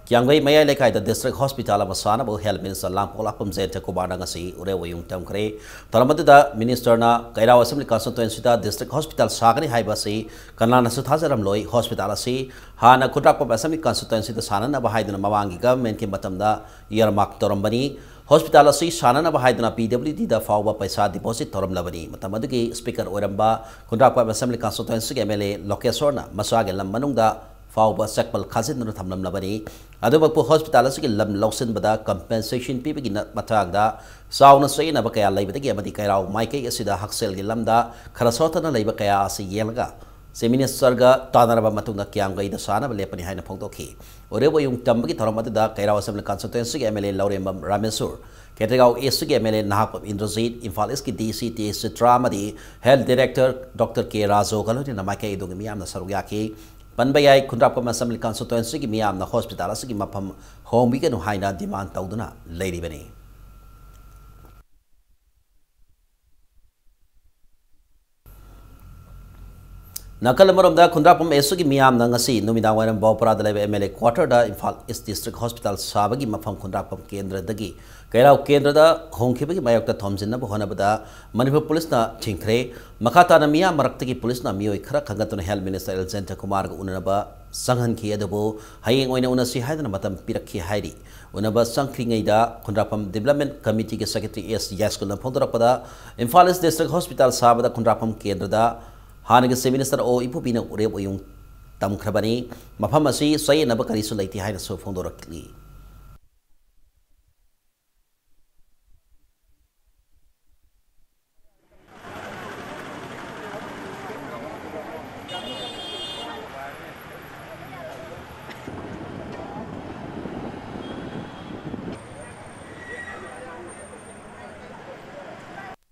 ꯀ꯭ꯌꯥꯝꯒꯩ ꯃꯌꯥꯏ ꯂꯩꯀꯥꯏꯗ ꯗꯤꯁꯇ꯭ꯔꯤꯛ ꯍꯣꯁꯄꯤꯇꯥꯜ ꯑꯃ ꯁꯥꯅꯕ ꯍꯦꯜꯊ ꯃꯤꯅꯤꯁꯇꯔ ꯂꯥꯡꯄꯣꯛꯂꯥꯛꯄꯝ ꯖꯌꯟꯇ ꯀꯨꯃꯥꯔꯅ ꯉꯁꯤ ꯎꯔꯦ ꯋꯥꯌꯨꯡ ꯇꯝꯈ꯭ꯔꯦ꯫ ꯊꯧꯔꯝ ꯑꯗꯨꯗ ꯃꯤꯅꯤꯁꯇꯔꯅ ꯀꯩꯔꯥꯎ ꯑꯦꯁꯦꯝꯕ꯭ꯂꯤ ꯀꯟꯁꯇꯤꯇ꯭ꯋꯦꯟꯁꯤꯗ ꯗꯤꯁꯇ꯭ꯔꯤꯛ ꯍꯣꯁꯄꯤꯇꯥꯜ ꯁꯥꯒꯅꯤ ꯍꯥꯏꯕ ꯑꯁꯤ ꯀꯅꯥꯅꯁꯨ ꯊꯥꯖꯔꯝꯂꯣꯏ꯫ ꯍꯣꯁꯄꯤꯇꯥꯜ ꯑꯁꯤ ꯍꯥꯟꯅ ꯈꯨꯟꯗ꯭ꯔꯥꯛꯄꯝ ꯑꯦꯁꯦꯝꯕ꯭ꯂꯤ ꯀꯟꯁꯇꯤꯇ꯭ꯋꯦꯟꯁꯤꯗ ꯁꯥꯅꯅꯕ ꯍꯥꯏꯗꯨꯅ ꯃꯃꯥꯡꯒꯤ ꯒꯚꯔꯟꯃꯦꯟꯠꯀꯤ ꯃꯇꯝꯗ ꯏꯌꯔꯃꯥꯔꯛ ꯇꯧꯔꯝꯕꯅꯤ꯫ ꯍꯣꯁꯄꯤꯇꯥꯜ ꯑꯁꯤ ꯁꯥꯅꯅꯕ ꯍꯥꯏꯗꯨꯅ ꯄꯤ ꯗꯕ꯭ꯂꯤꯌꯨ ꯗꯤꯗ ꯐꯥꯎꯕ ꯄꯩꯁꯥ ꯗꯤꯄꯣꯖꯤꯠ ꯇꯧꯔꯝꯂꯕꯅꯤ꯫ ꯃꯇꯝ ꯑꯗꯨꯒꯤ ꯁ꯭ꯄꯤꯀꯔ ꯑꯣꯏꯔꯝꯕ ꯈꯨꯟꯗ꯭ꯔꯥꯛꯄꯝ ꯑꯦꯁꯦꯝꯕ꯭ꯂꯤ ꯀꯟꯁꯇꯤꯇ꯭ꯋꯦꯟꯁꯤꯒꯤ ꯑꯦꯝ ꯑꯦꯜ ꯑꯦ ꯂꯣꯀꯦꯁꯣꯔꯅ ꯃꯁꯥꯒꯤ ꯂꯝ ꯃꯅꯨꯡꯗ ꯐꯥꯎꯕ ꯆꯦꯛꯄꯜ ꯈꯥꯖꯤꯟꯗꯨꯅ ꯊꯝꯂꯝꯂꯕꯅꯤ꯫ ꯑꯗꯨꯃꯛꯄꯨ ꯍꯣꯁꯄꯤꯇꯥꯜ ꯑꯁꯤꯒꯤ ꯂꯝ ꯂꯧꯁꯤꯟꯕꯗ ꯀꯝꯄꯦꯟꯁꯦꯁꯟ ꯄꯤꯕꯒꯤ ꯅ-, ꯃꯇꯥꯡꯗ ꯆꯥꯎꯅ ꯆꯌꯦꯠꯅꯕ ꯀꯌꯥ ꯂꯩꯕꯗꯒꯤ ꯑꯃꯗꯤ ꯀꯩꯔꯥꯎ ꯃꯥꯏꯀꯩ ꯑꯁꯤꯗ ꯍꯛꯁꯦꯜꯒꯤ ꯂꯝꯗ ꯈꯔ ꯁꯣꯠꯊꯅ ꯂꯩꯕ ꯀꯌꯥ ꯑꯁꯤ ꯌꯦꯡꯂꯒ ꯆꯤꯐ ꯃꯤꯅꯤꯁꯇꯔꯒ ꯇꯥꯟꯅꯔꯕ ꯃꯇꯨꯡꯗ ꯀ꯭ꯌꯥꯝꯒꯩꯗ ꯁꯥꯅꯕ ꯂꯦꯞꯄꯅꯤ ꯍꯥꯏꯅ ꯐꯣꯡꯗꯣꯛꯈꯤ꯫ ꯎꯔꯦ ꯋꯥꯌꯨꯡ ꯇꯝꯕꯒꯤ ꯊꯧꯔꯝ ꯑꯗꯨꯗ ꯀꯩꯔꯥꯎ ꯑꯦꯁꯦꯝꯕ꯭ꯂꯤ ꯀꯟꯁꯇꯤꯇ꯭ꯋꯦꯟꯁꯤꯒꯤ ꯑꯦꯝ ꯑꯦꯜ ꯑꯦ ꯂꯧꯔꯦꯝꯕꯝ ꯔꯥꯃꯦꯁꯣꯔ, ꯈꯦꯇ꯭ꯔꯤꯒꯥꯎ ꯏꯁꯀꯤ ꯑꯦꯝ ꯑꯦꯜ ꯑꯦ ꯅꯍꯥꯛꯄꯝ ꯏꯟꯗ꯭ꯔꯖꯤꯠ, ꯏꯝꯐꯥꯜ ꯏꯁꯀꯤ ꯗꯤ ꯁꯤ ꯇꯤ ꯑꯦꯁ ꯆꯤꯇ꯭ꯔꯥ ꯑꯃꯗꯤ ꯍꯦꯜꯊ ꯗꯤꯔꯦꯛꯇꯔ ꯗꯣꯛꯇꯔ ꯀꯦ ꯔꯥꯖꯨꯒ ꯂꯣꯏꯅꯅ ꯃꯥꯏꯀꯩ ꯑꯗꯨꯒꯤ ꯃꯤꯌꯥꯝꯅ ꯁꯔꯨꯛ ꯌꯥꯈꯤ꯫ ꯄꯟꯕ ꯌꯥꯏ, ꯈꯨꯟꯗ꯭ꯔꯥꯛꯄꯝ ꯑꯦꯁꯦꯝꯕ꯭ꯂꯤ ꯀꯟꯁꯇꯤꯇ꯭ꯋꯦꯟꯁꯤꯒꯤ ꯃꯤꯌꯥꯝꯅ ꯍꯣꯁꯄꯤꯇꯥꯜ ꯑꯁꯤꯒꯤ ꯃꯐꯝ ꯍꯣꯡꯕꯤꯒꯅꯨ ꯍꯥꯏꯅ ꯗꯤꯃꯥꯟ ꯇꯧꯗꯨꯅ ꯂꯩꯔꯤꯕꯅꯤ꯫ ꯅꯥꯀꯜ ꯑꯃꯔꯣꯝꯗ, ꯈꯨꯟꯗ꯭ꯔꯥꯛꯄꯝ ꯑꯦꯁꯨꯒꯤ ꯃꯤꯌꯥꯝꯅ ꯉꯁꯤ ꯅꯨꯃꯤꯗꯥꯡ ꯋꯥꯏꯔꯝ ꯕꯥꯎꯄꯔꯥꯗ ꯂꯩꯕ ꯑꯦꯝ ꯑꯦꯜ ꯑꯦ ꯀ꯭ꯋꯥꯇꯔꯗ ꯏꯝꯐꯥꯜ ꯏꯁ ꯗꯤꯁꯇ꯭ꯔꯤꯛ ꯍꯣꯁꯄꯤꯇꯥꯜ ꯁꯥꯕꯒꯤ ꯃꯐꯝ ꯈꯨꯟꯗ꯭ꯔꯥꯛꯄꯝ ꯀꯦꯟꯗ꯭ꯔꯗꯒꯤ ꯀꯩꯔꯥꯎ ꯀꯦꯟꯗ꯭ꯔꯗ ꯍꯣꯡꯈꯤꯕꯒꯤ ꯃꯥꯌꯣꯛꯇ ꯊꯣꯝꯖꯤꯟꯅꯕ ꯍꯣꯠꯅꯕꯗ ꯃꯅꯤꯄꯨꯔ ꯄꯨꯂꯤꯁꯅ ꯊꯤꯡꯈ꯭ꯔꯦ꯫ ꯃꯈꯥ ꯇꯥꯅ ꯃꯤꯌꯥꯝ ꯃꯔꯛꯇꯒꯤ ꯄꯨꯂꯤꯁꯅ ꯃꯤꯑꯣꯏ ꯈꯔ ꯈꯟꯒꯠꯇꯨꯅ ꯍꯦꯜꯊ ꯃꯤꯅꯤꯁꯇꯔ ꯑꯦꯜ ꯖꯌꯟꯇ ꯀꯨꯃꯥꯔꯒ ꯎꯅꯅꯕ ꯆꯪꯍꯟꯈꯤ, ꯑꯗꯨꯕꯨ ꯍꯌꯦꯡ ꯑꯣꯏꯅ ꯎꯅꯁꯤ ꯍꯥꯏꯗꯨꯅ ꯃꯇꯝ ꯄꯤꯔꯛꯈꯤ ꯍꯥꯏꯔꯤ꯫ ꯎꯅꯕ ꯆꯪꯈ꯭ꯔꯤꯉꯩꯗ ꯈꯨꯟꯗ꯭ꯔꯥꯛꯄꯝ ꯗꯤꯕꯂꯞꯃꯦꯟ ꯀꯃꯤꯇꯤꯒꯤ ꯁꯦꯀ꯭ꯔꯦꯇꯔꯤ ꯑꯦꯁ ꯌꯥꯏꯁ꯭ꯀꯨꯜꯅ ꯐꯣꯡꯗꯣꯔꯛꯄꯗ, ꯏꯝꯐꯥꯜ ꯏꯁ ꯗꯤꯁꯇ꯭ꯔꯤꯛ ꯍꯣꯁꯄꯤꯇꯥꯜ ꯁꯥꯕꯗ ꯈꯨꯟꯗ꯭ꯔꯥꯛꯄꯝ ꯀꯦꯟꯗ꯭ꯔꯗ ꯍꯥꯟꯅꯒꯤ ꯆꯤꯐ ꯃꯤꯅꯤꯁꯇꯔ ꯑꯣ ꯏꯕꯣꯕꯤꯅ ꯎꯔꯦꯞ ꯑꯣꯏꯌꯨꯡ ꯇꯝꯈ꯭ꯔꯕꯅꯤ꯫ ꯃꯐꯝ ꯑꯁꯤ ꯆꯌꯦꯠꯅꯕ ꯀꯔꯤꯁꯨ ꯂꯩꯇꯦ ꯍꯥꯏꯅꯁꯨ ꯐꯣꯡꯗꯣꯔꯛꯂꯤ꯫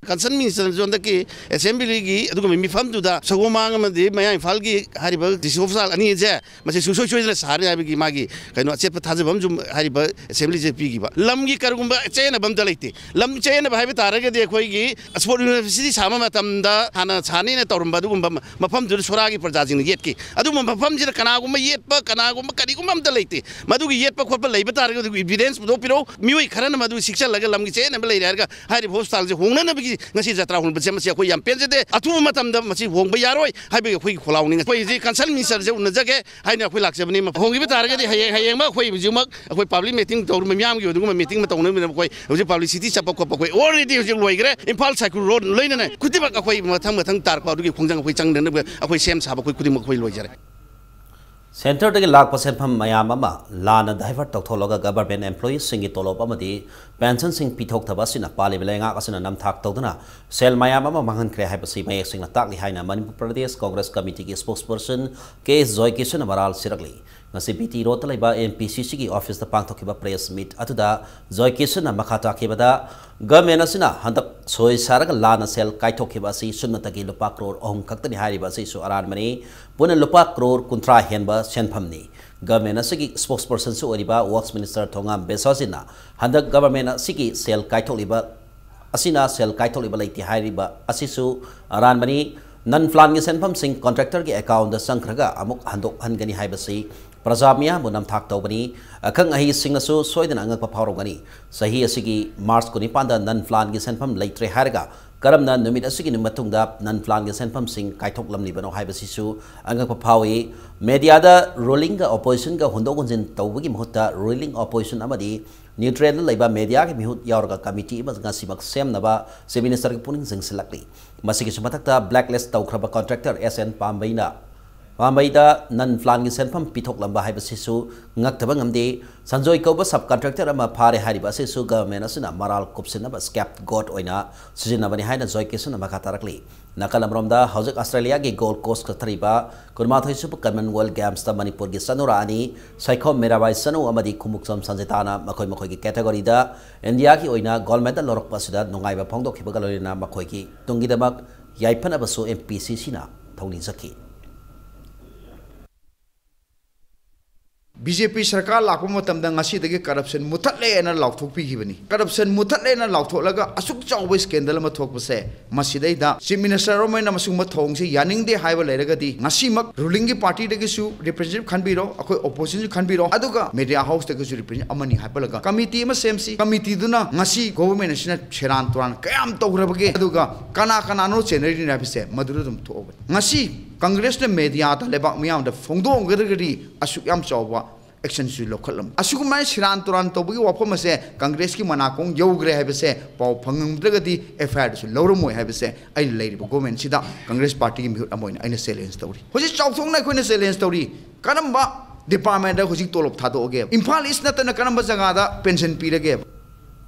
ꯀꯟꯁꯔꯟ ꯃꯤꯅꯤꯁꯇꯔꯅꯁꯨ ꯍꯟꯗꯛꯀꯤ ꯑꯦꯁꯦꯝꯕ꯭ꯂꯤꯒꯤ ꯑꯗꯨꯒꯨꯝꯕ ꯃꯤꯐꯝꯗꯨꯗ ꯁꯒꯣꯜꯃꯥꯡ ꯑꯃꯗꯤ ꯃꯌꯥꯡ ꯏꯝꯐꯥꯜꯒꯤ ꯍꯥꯏꯔꯤꯕ ꯗꯤ ꯁꯤ ꯍꯣꯁꯄꯤꯇꯥꯜ ꯑꯅꯤ ꯑꯁꯦ ꯃꯁꯤ ꯁꯨꯡꯁꯣꯏ ꯁꯣꯏꯗꯅ ꯁꯥꯔꯅꯤ ꯍꯥꯏꯕꯒꯤ ꯃꯥꯒꯤ ꯀꯩꯅꯣ ꯑꯆꯦꯠꯄ ꯊꯥꯖꯕ ꯑꯃꯁꯨ ꯍꯥꯏꯔꯤꯕ ꯑꯦꯁꯦꯝꯕ꯭ꯂꯤꯁꯦ ꯄꯤꯈꯤꯕ꯫ ꯂꯝꯒꯤ ꯀꯔꯤꯒꯨꯝꯕ ꯆꯌꯦꯠꯅꯕ ꯑꯝꯇ ꯂꯩꯇꯦ꯫ ꯂꯝ ꯆꯌꯦꯠꯅꯕ ꯍꯥꯏꯕ ꯇꯥꯔꯒꯗꯤ ꯑꯩꯈꯣꯏꯒꯤ ꯑꯣꯛꯁꯐꯣꯔꯗ ꯌꯨꯅꯤꯚꯔꯁꯤꯇꯤ ꯁꯥꯕ ꯃꯇꯝꯗ ꯍꯥꯟꯅ ꯁꯥꯅꯤꯅ ꯇꯧꯔꯝꯕ ꯑꯗꯨꯒꯨꯝꯕ ꯃꯐꯝꯗꯨꯗ ꯁꯣꯔꯥꯒꯤ ꯄ꯭ꯔꯖꯥꯁꯤꯡꯅ ꯌꯦꯠꯈꯤ꯫ ꯑꯗꯨꯒꯨꯝꯕ ꯃꯐꯝꯁꯤꯗ ꯀꯅꯥꯒꯨꯝꯕ ꯌꯦꯠꯄ, ꯀꯅꯥꯒꯨꯝꯕ ꯀꯔꯤꯒꯨꯝꯕ ꯑꯝꯇ ꯂꯩꯇꯦ꯫ ꯃꯗꯨꯒꯤ ꯌꯦꯠꯄ ꯈꯣꯠꯄ ꯂꯩꯕ ꯇꯥꯔꯒꯗꯤ ꯏꯚꯤꯗꯦꯟꯁ ꯄꯨꯊꯣꯛꯄꯤꯔꯛꯎ꯫ ꯃꯤꯑꯣꯏ ꯈꯔꯅ ꯃꯗꯨ ꯁꯤꯛꯆꯜꯂꯒ ꯂꯝꯒꯤ ꯆꯌꯦꯠꯅꯕ ꯂꯩꯔꯦ ꯍꯥꯏꯔꯒ ꯍꯥꯏꯔꯤꯕ ꯍꯣꯁꯄꯤꯇꯥꯜꯁꯦ ꯍꯣꯡꯅꯅꯕꯒꯤ ꯉꯁꯤ ꯖꯇ꯭ꯔꯥ ꯍꯣꯡꯕꯁꯦ ꯃꯁꯤ ꯑꯩꯈꯣꯏ ꯌꯥꯝ ꯄꯦꯟꯖꯗꯦ꯫ ꯑꯊꯨꯕ ꯃꯇꯝꯗ ꯃꯁꯤ ꯍꯣꯡꯕ ꯌꯥꯔꯣꯏ ꯍꯥꯏꯕꯒꯤ ꯑꯩꯈꯣꯏꯒꯤ ꯈꯣꯜꯂꯥꯎꯅꯤ꯫ ꯑꯩꯈꯣꯏ ꯍꯧꯖꯤꯛ ꯀꯟꯁꯔꯟ ꯃꯤꯅꯤꯁꯇꯔꯁꯦ ꯎꯅꯖꯒꯦ ꯍꯥꯏꯅ ꯑꯩꯈꯣꯏ ꯂꯥꯛꯆꯕꯅꯤ꯫ ꯍꯣꯡꯈꯤꯕ ꯇꯥꯔꯒꯗꯤ ꯍꯌꯦꯡ, ꯍꯌꯦꯡꯃꯛ ꯑꯩꯈꯣꯏ ꯍꯧꯖꯤꯛꯃꯛ ꯑꯩꯈꯣꯏ ꯄꯕ꯭ꯂꯤꯛ ꯃꯤꯇꯤꯡ ꯇꯧꯔꯤꯕ ꯃꯤꯌꯥꯝꯒꯤ ꯑꯗꯨꯒꯨꯝꯕ ꯃꯤꯇꯤꯡ ꯑꯃ ꯇꯧꯅꯕꯅꯤꯅ ꯑꯩꯈꯣꯏ ꯍꯧꯖꯤꯛ ꯄꯕ꯭ꯂꯤꯁꯤꯇꯤ ꯆꯠꯄ ꯈꯣꯠꯄ ꯑꯩꯈꯣꯏ ꯑꯣꯜꯔꯦꯗꯤ ꯍꯧꯖꯤꯛ ꯂꯣꯏꯈ꯭ꯔꯦ꯫ ꯏꯝꯐꯥꯜ ꯁꯥꯏꯀꯨꯜ ꯔꯣꯗ ꯂꯣꯏꯅꯅ ꯈꯨꯗꯤꯡꯃꯛ ꯑꯩꯈꯣꯏ ꯃꯊꯪ ꯃꯊꯪ ꯇꯥꯔꯛꯄ ꯑꯗꯨꯒꯤ ꯈꯣꯡꯖꯪ ꯑꯩꯈꯣꯏ ꯆꯪꯗꯅꯕ ꯑꯩꯈꯣꯏ ꯁꯦꯝ ꯁꯥꯕ ꯑꯩꯈꯣꯏ ꯈꯨꯗꯤꯡꯃꯛ ꯑꯩꯈꯣꯏ ꯂꯣꯏꯖꯔꯦ꯫ ꯁꯦꯟꯇꯔꯗꯒꯤ ꯂꯥꯛꯄ ꯁꯦꯟꯐꯝ ꯃꯌꯥꯝ ꯑꯃ ꯂꯥꯟꯅ ꯗꯥꯏꯚꯔꯠ ꯇꯧꯊꯣꯛꯂꯒ ꯒꯚꯔꯟꯃꯦꯟꯠ ꯑꯦꯝꯄ꯭ꯂꯣꯌꯤꯁꯤꯡꯒꯤ ꯇꯣꯂꯣꯞ ꯑꯃꯗꯤ ꯄꯦꯟꯁꯟꯁꯤꯡ ꯄꯤꯊꯣꯛꯇꯕ ꯑꯁꯤꯅ ꯄꯥꯜꯂꯤꯕ ꯂꯩꯉꯥꯛ ꯑꯁꯤꯅ ꯅꯝꯊꯥꯛ ꯇꯧꯗꯨꯅ ꯁꯦꯜ ꯃꯌꯥꯝ ꯑꯃ ꯃꯥꯡꯍꯟꯈ꯭ꯔꯦ ꯍꯥꯏꯕꯁꯤ ꯃꯌꯦꯛ ꯁꯦꯡꯅ ꯇꯥꯛꯂꯤ ꯍꯥꯏꯅ ꯃꯅꯤꯄꯨꯔ ꯄ꯭ꯔꯗꯦꯁ ꯀꯣꯡꯒ꯭ꯔꯦꯁ ꯀꯃꯤꯇꯤꯒꯤ ꯁ꯭ꯄꯣꯛꯁꯄꯔꯁꯟ ꯀꯦ ꯑꯦꯁ ꯖꯣꯏꯀꯤꯁꯟꯅ ꯃꯔꯥꯜ ꯁꯤꯔꯛꯂꯤ꯫ ꯉꯁꯤ ꯕꯤ ꯇꯤ ꯔꯣꯗꯇ ꯂꯩꯕ ꯑꯦꯝ ꯄꯤ ꯁꯤ ꯁꯤꯒꯤ ꯑꯣꯐꯤꯁꯇ ꯄꯥꯡꯊꯣꯛꯈꯤꯕ ꯄ꯭ꯔꯦꯁ ꯃꯤꯠ ꯑꯗꯨꯗ ꯖꯣꯏꯀꯤꯁꯟꯅ ꯃꯈꯥ ꯇꯥꯈꯤꯕꯗ, ꯒꯚꯔꯟꯃꯦꯟꯠ ꯑꯁꯤꯅ ꯍꯟꯗꯛ ꯁꯣꯏ ꯁꯥꯔꯒ ꯂꯥꯟꯅ ꯁꯦꯜ ꯀꯥꯏꯊꯣꯛꯈꯤꯕ ꯑꯁꯤ ꯁꯨꯞꯅꯇꯒꯤ ꯂꯨꯄꯥ ꯀ꯭ꯔꯣꯔ ꯑꯍꯨꯝ ꯈꯛꯇꯅꯤ ꯍꯥꯏꯔꯤꯕ ꯑꯁꯤꯁꯨ ꯑꯔꯥꯟꯕꯅꯤ꯫ ꯄꯨꯟꯅ ꯂꯨꯄꯥ ꯀ꯭ꯔꯣꯔ ꯀꯨꯟꯊ꯭ꯔꯥ ꯍꯦꯟꯕ ꯁꯦꯟꯐꯝꯅꯤ꯫ ꯒꯚꯔꯟꯃꯦꯟꯠ ꯑꯁꯤꯒꯤ ꯁ꯭ꯄꯣꯛꯁꯄꯔꯁꯟꯁꯨ ꯑꯣꯏꯔꯤꯕ ꯋꯔꯛꯁ ꯃꯤꯅꯤꯁꯇꯔ ꯊꯣꯉꯥꯝ ꯕꯦꯁꯣꯖꯤꯠꯅ ꯍꯟꯗꯛ ꯒꯚꯔꯟꯃꯦꯟꯠ ꯑꯁꯤꯒꯤ ꯁꯦꯜ ꯀꯥꯏꯊꯣꯛꯂꯤꯕ ꯑꯁꯤꯅ ꯁꯦꯜ ꯀꯥꯏꯊꯣꯛꯂꯤꯕ ꯂꯩꯇꯦ ꯍꯥꯏꯔꯤꯕ ꯑꯁꯤꯁꯨ ꯑꯔꯥꯟꯕꯅꯤ꯫ ꯅꯟ ꯄ꯭ꯂꯥꯟꯒꯤ ꯁꯦꯟꯐꯝꯁꯤꯡ ꯀꯣꯟꯇ꯭ꯔꯦꯛꯇꯔꯒꯤ ꯑꯦꯀꯥꯎꯟꯗ ꯆꯪꯈ꯭ꯔꯒ ꯑꯃꯨꯛ ꯍꯟꯗꯣꯛꯍꯟꯒꯅꯤ ꯍꯥꯏꯕꯁꯤ ꯄ꯭ꯔꯖꯥ ꯃꯤꯌꯥꯝꯕꯨ ꯅꯝꯊꯥꯛ ꯇꯧꯕꯅꯤ꯫ ꯑꯈꯪ ꯑꯍꯩꯁꯤꯡꯅꯁꯨ ꯁꯣꯏꯗꯅ ꯑꯉꯛꯄ ꯐꯥꯎꯔꯝꯒꯅꯤ꯫ ꯆꯍꯤ ꯑꯁꯤꯒꯤ ꯃꯥꯔꯆ ꯀꯨꯟꯅꯤꯄꯥꯟꯗ ꯅꯟ ꯄ꯭ꯂꯥꯟꯒꯤ ꯁꯦꯟꯐꯝ ꯂꯩꯇ꯭ꯔꯦ ꯍꯥꯏꯔꯒ ꯀꯔꯝꯅ ꯅꯨꯃꯤꯠ ꯑꯁꯤꯒꯤ ꯃꯇꯨꯡꯗ ꯅꯟ ꯄ꯭ꯂꯥꯟꯒꯤ ꯁꯦꯟꯐꯝꯁꯤꯡ ꯀꯥꯏꯊꯣꯛꯂꯝꯂꯤꯕꯅꯣ ꯍꯥꯏꯕꯁꯤꯁꯨ ꯑꯉꯛꯄ ꯐꯥꯎꯏ꯫ ꯃꯦꯗꯤꯌꯥꯗ ꯔꯨꯂꯤꯡꯒ ꯑꯣꯄꯣꯖꯤꯁꯟꯒ ꯍꯨꯟꯗꯣꯛ ꯍꯨꯟꯖꯤꯟ ꯇꯧꯕꯒꯤ ꯃꯍꯨꯠꯇ ꯔꯨꯂꯤꯡ ꯑꯣꯄꯣꯖꯤꯁꯟ ꯑꯃꯗꯤ ꯅ꯭ꯌꯨꯇ꯭ꯔꯦꯜꯗ ꯂꯩꯕ ꯃꯦꯗꯤꯌꯥꯒꯤ ꯃꯤꯍꯨꯠ ꯌꯥꯎꯔꯒ ꯀꯃꯤꯇꯤ ꯑꯃ ꯉꯁꯤꯃꯛ ꯁꯦꯝꯅꯕ ꯆꯤꯐ ꯃꯤꯅꯤꯁꯇꯔꯒꯤ ꯄꯨꯛꯅꯤꯡ ꯆꯤꯡꯁꯤꯜꯂꯛꯂꯤ꯫ ꯃꯁꯤꯒꯤꯁꯨ ꯃꯊꯛꯇ ꯕ꯭ꯂꯦꯛ ꯂꯤꯁ ꯇꯧꯈ꯭ꯔꯕ ꯀꯣꯟꯇ꯭ꯔꯦꯛꯇꯔ ꯑꯦꯁ ꯑꯦꯟ ꯄꯥꯝꯕꯩꯅ ꯄꯥꯝꯕꯩꯗ ꯅꯟ ꯄ꯭ꯂꯥꯟꯒꯤ ꯁꯦꯟꯐꯝ ꯄꯤꯊꯣꯛꯂꯝꯕ ꯍꯥꯏꯕꯁꯤꯁꯨ ꯉꯛꯇꯕ ꯉꯝꯗꯦ꯫ ꯁꯟꯖꯣꯏ ꯀꯧꯕ ꯁꯕ ꯀꯟꯇ꯭ꯔꯦꯛꯇꯔ ꯑꯃ ꯐꯥꯔꯦ ꯍꯥꯏꯔꯤꯕ ꯑꯁꯤꯁꯨ ꯒꯚꯔꯟꯃꯦꯟꯠ ꯑꯁꯤꯅ ꯃꯔꯥꯜ ꯀꯨꯞꯁꯤꯟꯅꯕ ꯁ꯭ꯀꯦꯞ ꯒꯣꯠ ꯑꯣꯏꯅ ꯁꯤꯖꯤꯟꯅꯕꯅꯤ ꯍꯥꯏꯅ ꯖꯣꯏ ꯀꯤꯁꯟꯅ ꯃꯈꯥ ꯇꯥꯔꯛꯂꯤ꯫ ꯅꯥꯀꯜ ꯑꯃꯔꯣꯝꯗ ꯍꯧꯖꯤꯛ ꯑꯁꯇ꯭ꯔꯦꯂꯤꯌꯥꯒꯤ ꯒꯣꯜ ꯀꯣꯁ ꯆꯠꯊꯔꯤꯕ ꯀꯨꯟꯃꯥꯊꯣꯏ ꯁꯨꯕ ꯀꯃꯟꯋꯦꯜꯊ ꯒꯦꯝꯁꯇ ꯃꯅꯤꯄꯨꯔꯒꯤ ꯆꯅꯨꯔꯥ ꯑꯅꯤ ꯁꯥꯏꯈꯣꯝ ꯃꯤꯔꯥꯕꯥꯏ ꯆꯅꯨ ꯑꯃꯗꯤ ꯈꯨꯃꯨꯛꯆꯝ ꯁꯟꯖꯤꯇꯥꯅ ꯃꯈꯣꯏ ꯃꯈꯣꯏꯒꯤ ꯀꯦꯇꯦꯒꯣꯔꯤꯗ ꯏꯟꯗꯤꯌꯥꯒꯤ ꯑꯣꯏꯅ ꯒꯣꯜ ꯃꯦꯗꯜ ꯂꯧꯔꯛꯄ ꯑꯁꯤꯗ ꯅꯨꯡꯉꯥꯏꯕ ꯐꯣꯡꯗꯣꯛꯈꯤꯕꯒ ꯂꯣꯏꯅꯅ ꯃꯈꯣꯏꯒꯤ ꯇꯨꯡꯒꯤꯗꯃꯛ ꯌꯥꯏꯐꯅꯕꯁꯨ ꯑꯦꯝ ꯄꯤ ꯁꯤ ꯁꯤꯅ ꯊꯧꯅꯤꯖꯈꯤ꯫ ꯕꯤ ꯖꯦ ꯄꯤ ꯁꯔꯀꯥꯔ ꯂꯥꯛꯄ ꯃꯇꯝꯗ ꯉꯁꯤꯗꯒꯤ ꯀꯔꯞꯁꯟ ꯃꯨꯊꯠꯂꯦꯅ ꯂꯥꯎꯊꯣꯛꯄꯤꯈꯤꯕꯅꯤ꯫ ꯀꯔꯞꯁꯟ ꯃꯨꯊꯠꯂꯦꯅ ꯂꯥꯎꯊꯣꯛꯂꯒ ꯑꯁꯨꯛ ꯆꯥꯎꯕ ꯁ꯭ꯀꯦꯟꯗꯜ ꯑꯃ ꯊꯣꯛꯄꯁꯦ, ꯃꯁꯤꯗꯩꯗ ꯆꯤꯐ ꯃꯤꯅꯤꯁꯇꯔ ꯑꯃ ꯑꯣꯏꯅ ꯃꯁꯤꯒꯨꯝꯕ ꯊꯧꯑꯣꯡꯁꯦ ꯌꯥꯅꯤꯡꯗꯦ ꯍꯥꯏꯕ ꯂꯩꯔꯒꯗꯤ, ꯉꯁꯤꯃꯛ ꯔꯨꯂꯤꯡꯒꯤ ꯄꯥꯔꯇꯤꯗꯒꯤꯁꯨ ꯔꯤꯄ꯭ꯔꯖꯦꯟꯇꯦꯇꯤꯚ ꯈꯟꯕꯤꯔꯣ, ꯑꯩꯈꯣꯏ ꯑꯣꯄꯣꯖꯤꯁꯟꯁꯨ ꯈꯟꯕꯤꯔꯣ, ꯑꯗꯨꯒ ꯃꯦꯗꯤꯌꯥ ꯍꯥꯎꯁꯇꯒꯤꯁꯨ ꯔꯤꯄ꯭ꯔꯖꯦꯟꯇꯦꯇꯤꯚ ꯑꯃꯅꯤ ꯍꯥꯞꯄꯜꯂꯒ ꯀꯃꯤꯇꯤ ꯑꯃ ꯁꯦꯝꯁꯤ꯫ ꯀꯃꯤꯇꯤꯗꯨꯅ ꯉꯁꯤ ꯒꯣꯚꯔꯟꯃꯦꯟꯠ ꯑꯁꯤꯅ ꯁꯦꯔꯥꯟ ꯇꯨꯔꯥꯟ ꯀꯌꯥꯝ ꯇꯧꯈ꯭ꯔꯕꯒꯦ, ꯑꯗꯨꯒ ꯀꯅꯥ ꯀꯅꯥꯅꯣ ꯆꯦꯟꯅꯔꯤꯅꯣ ꯍꯥꯏꯕꯁꯦ ꯃꯗꯨꯗ ꯑꯗꯨꯝ ꯊꯣꯛꯑꯕꯅꯤ꯫ ꯉꯁꯤ ꯀꯪꯒ꯭ꯔꯦꯁꯅ ꯃꯦꯗꯤꯌꯥꯗ ꯂꯩꯕꯥꯛ ꯃꯤꯌꯥꯝꯗ ꯐꯣꯡꯗꯣꯛꯑꯝꯒꯗ꯭ꯔꯒꯗꯤ ꯑꯁꯨꯛ ꯌꯥꯝ ꯆꯥꯎꯕ ꯑꯦꯛꯁꯟꯁꯨ ꯂꯧꯈꯠꯂꯝꯃꯤ꯫ ꯑꯁꯤꯒꯨꯝꯕ ꯁꯦꯔꯥꯟ ꯇꯨꯔꯥꯟ ꯇꯧꯕꯒꯤ ꯋꯥꯐꯝ ꯑꯁꯦ ꯀꯪꯒ꯭ꯔꯦꯁꯀꯤ ꯃꯅꯥꯀꯣꯡ ꯌꯧꯈ꯭ꯔꯦ ꯍꯥꯏꯕꯁꯦ ꯄꯥꯎ ꯐꯪꯉꯝꯗ꯭ꯔꯒꯗꯤ ꯑꯦꯐ ꯑꯥꯏ ꯑꯥꯔꯗꯁꯨ ꯂꯧꯔꯝꯃꯣꯏ ꯍꯥꯏꯕꯁꯦ ꯑꯩꯅ ꯂꯩꯔꯤꯕ ꯒꯣꯔꯃꯦꯟꯁꯤꯗ ꯀꯪꯒ꯭ꯔꯦꯁ ꯄꯥꯔꯇꯤꯒꯤ ꯃꯤꯍꯨꯠ ꯑꯃ ꯑꯣꯏꯅ ꯑꯩꯅ ꯆꯦꯂꯦꯟꯖ ꯇꯧꯔꯤ꯫ ꯍꯧꯖꯤꯛ ꯆꯥꯎꯊꯣꯛꯅ ꯑꯩꯈꯣꯏꯅ ꯆꯦꯂꯦꯟꯖ ꯇꯧꯔꯤ꯫ ꯀꯔꯝꯕ ꯗꯤꯄꯥꯔꯠꯃꯦꯟꯗ ꯍꯧꯖꯤꯛ ꯇꯣꯂꯣꯞ ꯊꯥꯗꯣꯛꯑꯒꯦ? ꯏꯝꯐꯥꯜ ꯏꯁ ꯅꯠꯇꯅ ꯀꯔꯝꯕ ꯖꯒꯥꯗ ꯄꯦꯟꯁꯟ ꯄꯤꯔꯒꯦ?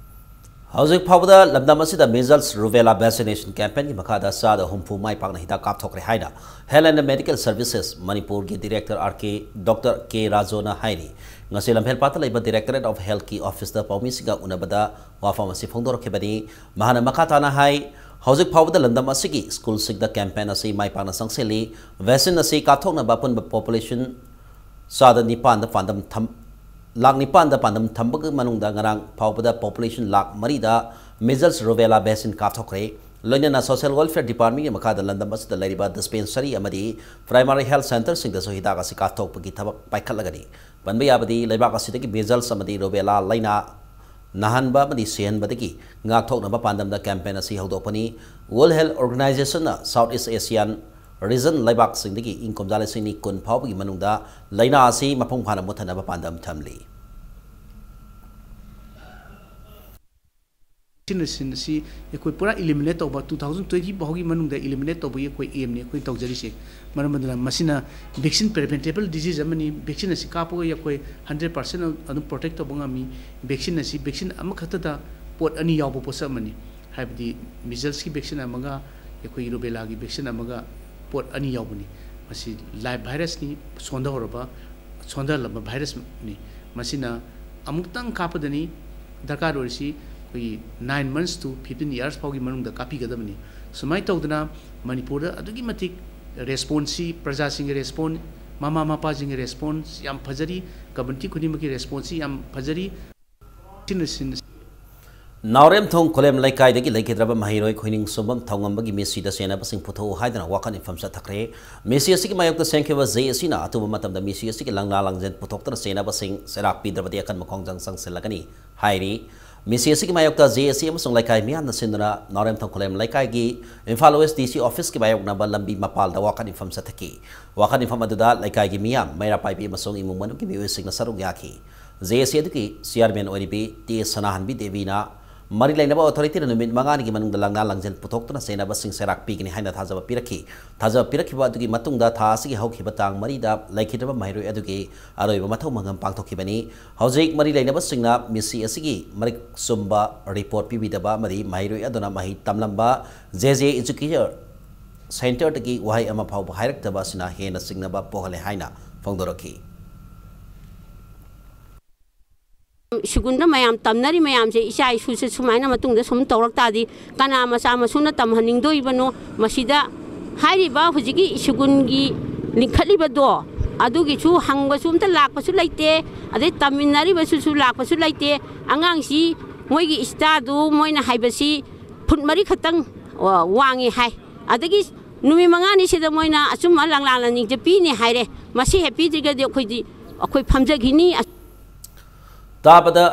ꯍꯧꯖꯤꯛ ꯐꯥꯎꯕꯗ ꯂꯝꯗꯝ ꯑꯁꯤꯗ measles rubella vaccination campaignꯒꯤ ꯃꯈꯥꯗ ꯆꯥꯗ ꯍꯨꯝꯐꯨ ꯃꯥꯏ ꯄꯥꯛꯅ ꯍꯤꯗꯥꯛ ꯀꯥꯞꯊꯣꯛꯈ꯭ꯔꯦ ꯍꯥꯏꯅ Health and Medical Services ꯃꯅꯤꯄꯨꯔꯒꯤ ꯗꯤꯔꯦꯛꯇꯔ ꯑꯥꯔ ꯀꯦ, ꯗꯣꯛꯇꯔ ꯀꯦ ꯔꯥꯖꯣꯅ ꯍꯥꯏꯔꯤ꯫ ꯉꯁꯤ ꯂꯝꯐꯦꯜꯄꯥꯠꯇ ꯂꯩꯕ Directorate of Healthꯀꯤ ꯑꯣꯐꯤꯁꯇ ꯄꯥꯎꯃꯤꯁꯤꯡꯒ ꯎꯅꯕꯗ ꯋꯥꯐꯝ ꯑꯁꯤ ꯐꯣꯡꯗꯣꯔꯛꯈꯤꯕꯅꯤ꯫ ꯃꯍꯥꯛꯅ ꯃꯈꯥ ꯇꯥꯅ ꯍꯥꯏ, ꯍꯧꯖꯤꯛ ꯐꯥꯎꯕꯗ ꯂꯝꯗꯝ ꯑꯁꯤꯒꯤ ꯁ꯭ꯀꯨꯜꯁꯤꯡꯗ ꯀꯦꯝꯄꯦꯟ ꯑꯁꯤ ꯃꯥꯏ ꯄꯥꯛꯅ ꯆꯪꯁꯤꯜꯂꯤ꯫ ꯚꯦꯛꯁꯤꯟ ꯑꯁꯤ ꯀꯥꯞꯊꯣꯛꯅꯕ ꯑꯄꯨꯟꯕ ꯄꯣꯄꯨꯂꯦꯁꯟ ꯆꯥꯗ ꯅꯤꯄꯥꯟꯗ ꯄꯥꯟꯗꯝ ꯊꯝ-, ꯂꯥꯛ ꯅꯤꯄꯥꯟꯗ ꯄꯥꯟꯗꯝ ꯊꯝꯕꯒꯤ ꯃꯅꯨꯡꯗ ꯉꯔꯥꯡ ꯐꯥꯎꯕꯗ ꯄꯣꯄꯨꯂꯦꯁꯟ ꯂꯥꯛ ꯃꯔꯤꯗ measles rubella vaccine ꯀꯥꯞꯊꯣꯛꯈ꯭ꯔꯦ꯫ ꯂꯣꯏꯅꯅ Social Welfare Departmentꯀꯤ ꯃꯈꯥꯗ ꯂꯝꯗꯝ ꯑꯁꯤꯗ ꯂꯩꯔꯤꯕ dispensary ꯑꯃꯗꯤ primary health centreꯁꯤꯡꯗꯁꯨ ꯍꯤꯗꯥꯛ ꯑꯁꯤ ꯀꯥꯞꯊꯣꯛꯄꯒꯤ ꯊꯕꯛ ꯄꯥꯏꯈꯠꯂꯒꯅꯤ꯫ ꯄꯟꯕ ꯌꯥꯕꯗꯤ, ꯂꯩꯕꯥꯛ ꯑꯁꯤꯗꯒꯤ measles ꯑꯃꯗꯤ rubella ꯂꯥꯏꯅꯥ ꯅꯥꯍꯟꯕ ꯑꯃꯗꯤ ꯁꯤꯍꯟꯕꯗꯒꯤ ꯉꯥꯛꯊꯣꯛꯅꯕ ꯄꯥꯟꯗꯝꯗ campaign ꯑꯁꯤ ꯍꯧꯗꯣꯛꯄꯅꯤ꯫ World Health Organizationꯅ South East Asian region ꯂꯩꯕꯥꯛꯁꯤꯡꯗꯒꯤ ꯏꯪ ꯀꯨꯝꯖꯥ ꯂꯤꯁꯤꯡ ꯑꯅꯤ ꯀꯨꯟ ꯐꯥꯎꯕꯒꯤ ꯃꯅꯨꯡꯗ ꯂꯥꯏꯅꯥ ꯑꯁꯤ ꯃꯄꯨꯡ ꯐꯥꯅ ꯃꯨꯠꯊꯅꯕ ꯄꯥꯟꯗꯝ ꯊꯝꯂꯤ꯫ ꯁꯤꯅ ꯁꯤꯟ ꯑꯁꯤ ꯑꯩꯈꯣꯏ ꯄꯨꯔꯥ eliminate ꯇꯧꯕ, two thousand twenty ꯐꯥꯎꯒꯤ ꯃꯅꯨꯡꯗ eliminate ꯇꯧꯕꯒꯤ ꯑꯩꯈꯣꯏ aimꯅꯤ ꯑꯩꯈꯣꯏ ꯇꯧꯖꯔꯤꯁꯦ꯫ ꯃꯔꯝ ꯑꯗꯨꯅ ꯃꯁꯤꯅ vaccine preventable disease ꯑꯃꯅꯤ꯫ Vaccine ꯑꯁꯤ ꯀꯥꯞꯄꯒ ꯑꯩꯈꯣꯏ hundred percent ꯑꯗꯨꯝ protect ꯇꯧꯕ ꯉꯝꯃꯤ꯫ Vaccine ꯑꯁꯤ vaccine ꯑꯃꯈꯛꯇꯗ ꯄꯣꯠ ꯑꯅꯤ ꯌꯥꯎꯕ ꯄꯣꯠꯁꯛ ꯑꯃꯅꯤ꯫ ꯍꯥꯏꯕꯗꯤ measlesꯀꯤ vaccine ꯑꯃꯒ ꯑꯩꯈꯣꯏꯒꯤ rubellaꯒꯤ vaccine ꯑꯃꯒ ꯄꯣꯠ ꯑꯅꯤ ꯌꯥꯎꯕꯅꯤ꯫ ꯃꯁꯤ live virusꯅꯤ, ꯁꯣꯟꯊꯍꯧꯔꯕ, ꯁꯣꯟꯊꯍꯜꯂꯕ virusꯅꯤ꯫ ꯃꯁꯤꯅ ꯑꯃꯨꯛꯇꯪ ꯀꯥꯞꯄꯗꯅꯤ ꯗꯔꯀꯥꯔ ꯑꯣꯏꯔꯤꯁꯤ ꯑꯩꯈꯣꯏꯒꯤ nine months to fifteen years ꯐꯥꯎꯒꯤ ꯃꯅꯨꯡꯗ ꯀꯥꯞꯄꯤꯒꯗꯕꯅꯤ꯫ ꯁꯨꯃꯥꯏꯅ ꯇꯧꯗꯅ ꯃꯅꯤꯄꯨꯔꯗ ꯑꯗꯨꯛꯀꯤ ꯃꯇꯤꯛ responseꯁꯤ, ꯄ꯭ꯔꯖꯥꯁꯤꯡꯒꯤ response, ꯃꯃꯥ ꯃꯄꯥꯁꯤꯡꯒꯤ response ꯌꯥꯝ ꯐꯖꯔꯤ, community ꯈꯨꯗꯤꯡꯃꯛꯀꯤ responseꯁꯤ ꯌꯥꯝ ꯐꯖꯔꯤ꯫ ꯁꯤꯅ ꯁꯤꯟ ꯅꯥꯎꯔꯦꯝꯊꯣꯡ ꯈꯨꯂꯦꯝ ꯂꯩꯀꯥꯏꯗꯒꯤ ꯂꯩꯈꯤꯗ꯭ꯔꯕ ꯃꯍꯩꯔꯣꯏ ꯈꯣꯏꯅꯤꯡ ꯁꯨꯝꯕꯝ ꯊꯧꯉꯝꯕꯒꯤ ꯃꯤꯁꯤꯗ ꯆꯦꯟꯅꯕꯁꯤꯡ ꯄꯨꯊꯣꯛꯎ ꯍꯥꯏꯗꯨꯅ ꯋꯥꯀꯠ ꯃꯤꯐꯝ ꯆꯠꯊꯈ꯭ꯔꯦ꯫ ꯃꯤꯁꯤ ꯑꯁꯤꯒꯤ ꯃꯥꯌꯣꯛꯇ ꯁꯦꯝꯈꯤꯕ ꯖꯦ ꯑꯦ ꯁꯤꯅ ꯑꯊꯨꯕ ꯃꯇꯝꯗ ꯃꯤꯁꯤ ꯑꯁꯤꯒꯤ ꯂꯪꯂꯥ ꯂꯪꯖꯦꯜ ꯄꯨꯊꯣꯛꯇꯨꯅ ꯆꯦꯟꯅꯕꯁꯤꯡ ꯆꯩꯔꯥꯛ ꯄꯤꯗ꯭ꯔꯕꯗꯤ ꯑꯀꯟꯕ ꯈꯣꯡꯖꯪ ꯆꯪꯁꯤꯜꯂꯒꯅꯤ ꯍꯥꯏꯔꯤ꯫ ꯃꯤꯁꯤ ꯑꯁꯤꯒꯤ ꯃꯥꯌꯣꯛꯇ ꯖꯦ ꯑꯦ ꯁꯤ ꯑꯃꯁꯨꯡ ꯂꯩꯀꯥꯏ ꯃꯤꯌꯥꯝꯅ ꯁꯤꯟꯗꯨꯅ ꯅꯥꯎꯔꯦꯝꯊꯣꯡ ꯈꯨꯂꯦꯝ ꯂꯩꯀꯥꯏꯒꯤ ꯏꯝꯐꯥꯜ ꯋꯦꯁ ꯗꯤ ꯁꯤ ꯑꯣꯐꯤꯁꯀꯤ ꯃꯥꯌꯣꯛꯅꯕ ꯂꯝꯕꯤ ꯃꯄꯥꯜꯗ ꯋꯥꯀꯠ ꯃꯤꯐꯝ ꯆꯠꯊꯈꯤ꯫ ꯋꯥꯀꯠ ꯃꯤꯐꯝ ꯑꯗꯨꯗ ꯂꯩꯀꯥꯏꯒꯤ ꯃꯤꯌꯥꯝ, ꯃꯩꯔꯥ ꯄꯥꯏꯕꯤ ꯑꯃꯁꯨꯡ ꯏꯃꯨꯡ ꯃꯅꯨꯡꯒꯤ ꯃꯤꯑꯣꯏꯁꯤꯡꯅ ꯁꯔꯨꯛ ꯌꯥꯈꯤ꯫ ꯖꯦ ꯑꯦ ꯁꯤ ꯑꯗꯨꯒꯤ ꯆꯤꯌꯥꯔꯃꯦꯟ ꯑꯣꯏꯔꯤꯕꯤ ꯇꯤ ꯑꯦꯁ ꯁꯅꯥꯍꯟꯕꯤ ꯗꯦꯕꯤꯅ ꯃꯔꯤ ꯂꯩꯅꯕ ꯑꯣꯊꯣꯔꯤꯇꯤꯅ ꯅꯨꯃꯤꯠ ꯃꯉꯥꯅꯤꯒꯤ ꯃꯅꯨꯡꯗ ꯂꯪꯂꯥ ꯂꯪꯖꯦꯜ ꯄꯨꯊꯣꯛꯇꯨꯅ ꯆꯦꯟꯅꯕꯁꯤꯡ ꯆꯩꯔꯥꯛ ꯄꯤꯒꯅꯤ ꯍꯥꯏꯅ ꯊꯥꯖꯕ ꯄꯤꯔꯛꯈꯤ꯫ ꯊꯥꯖꯕ ꯄꯤꯔꯛꯈꯤꯕ ꯑꯗꯨꯒꯤ ꯃꯇꯨꯡꯗ ꯊꯥ ꯑꯁꯤꯒꯤ ꯍꯧꯈꯤꯕ ꯇꯥꯡ ꯃꯔꯤꯗ ꯂꯩꯈꯤꯗ꯭ꯔꯕ ꯃꯍꯩꯔꯣꯏ ꯑꯗꯨꯒꯤ ꯑꯔꯣꯏꯕ ꯃꯊꯧ ꯃꯉꯝ ꯄꯥꯡꯊꯣꯛꯈꯤꯕꯅꯤ꯫ ꯍꯧꯖꯤꯛ ꯃꯔꯤ ꯂꯩꯅꯕꯁꯤꯡꯅ ꯃꯤꯁꯤ ꯑꯁꯤꯒꯤ ꯃꯔꯤꯛ ꯆꯨꯝꯕ ꯔꯤꯄꯣꯔꯠ ꯄꯤꯕꯤꯗꯕ ꯑꯃꯗꯤ ꯃꯍꯩꯔꯣꯏ ꯑꯗꯨꯅ ꯃꯍꯩ ꯇꯝꯂꯝꯕ ꯖꯦ ꯖꯦ ꯏꯖꯨꯀꯦꯌꯔ ꯁꯦꯟꯇꯔꯗꯒꯤ ꯋꯥꯍꯩ ꯑꯃ ꯐꯥꯎꯕ ꯍꯥꯏꯔꯛꯇꯕ ꯑꯁꯤꯅ ꯍꯦꯟꯅ ꯆꯤꯡꯅꯕ ꯄꯣꯛꯍꯜꯂꯦ ꯍꯥꯏꯅ ꯐꯣꯡꯗꯣꯔꯛꯈꯤ꯫ ꯁ꯭ꯀꯨꯜꯗ ꯃꯌꯥꯝ ꯇꯝꯅꯔꯤ ꯃꯌꯥꯝꯁꯦ ꯏꯆꯥ ꯏꯁꯨꯁꯦ ꯁꯨꯃꯥꯏꯅ ꯃꯇꯨꯡꯗ ꯁꯨꯝ ꯇꯧꯔꯛ ꯇꯥꯔꯗꯤ ꯀꯅꯥ ꯃꯆꯥ ꯃꯁꯨꯅ ꯇꯝꯍꯟꯅꯤꯡꯗꯣꯏꯕꯅꯣ? ꯃꯁꯤꯗ ꯍꯥꯏꯔꯤꯕ ꯍꯧꯖꯤꯛꯀꯤ ꯁ꯭ꯀꯨꯜꯒꯤ ꯂꯤꯡꯈꯠꯂꯤꯕꯗꯣ ꯑꯗꯨꯒꯤꯁꯨ ꯍꯪꯕꯁꯨ ꯑꯝꯇ ꯂꯥꯛꯄꯁꯨ ꯂꯩꯇꯦ, ꯑꯗꯩ ꯇꯝꯃꯤꯟꯅꯔꯤꯕꯁꯨꯁꯨ ꯂꯥꯛꯄꯁꯨ ꯂꯩꯇꯦ꯫ ꯑꯉꯥꯡꯁꯤ ꯃꯣꯏꯒꯤ ꯏꯁꯇꯥꯗꯨ ꯃꯣꯏꯅ ꯍꯥꯏꯕꯁꯤ ꯐꯨꯠ ꯃꯔꯤ ꯈꯛꯇꯪ ꯋꯥꯡꯉꯤ ꯍꯥꯏ꯫ ꯑꯗꯒꯤ ꯅꯨꯃꯤꯠ ꯃꯉꯥꯅꯤꯁꯤꯗ ꯃꯣꯏꯅ ꯑꯆꯨꯝꯕ ꯂꯪꯂꯥꯟ ꯂꯪꯅꯤꯡꯁꯦ ꯄꯤꯅꯤ ꯍꯥꯏꯔꯦ꯫ ꯃꯁꯤ ꯍꯦꯛ ꯄꯤꯗ꯭ꯔꯒꯗꯤ ꯑꯩꯈꯣꯏꯗꯤ, ꯑꯩꯈꯣꯏ ꯐꯝꯖꯈꯤꯅꯤ꯫ ꯇꯥꯕꯗ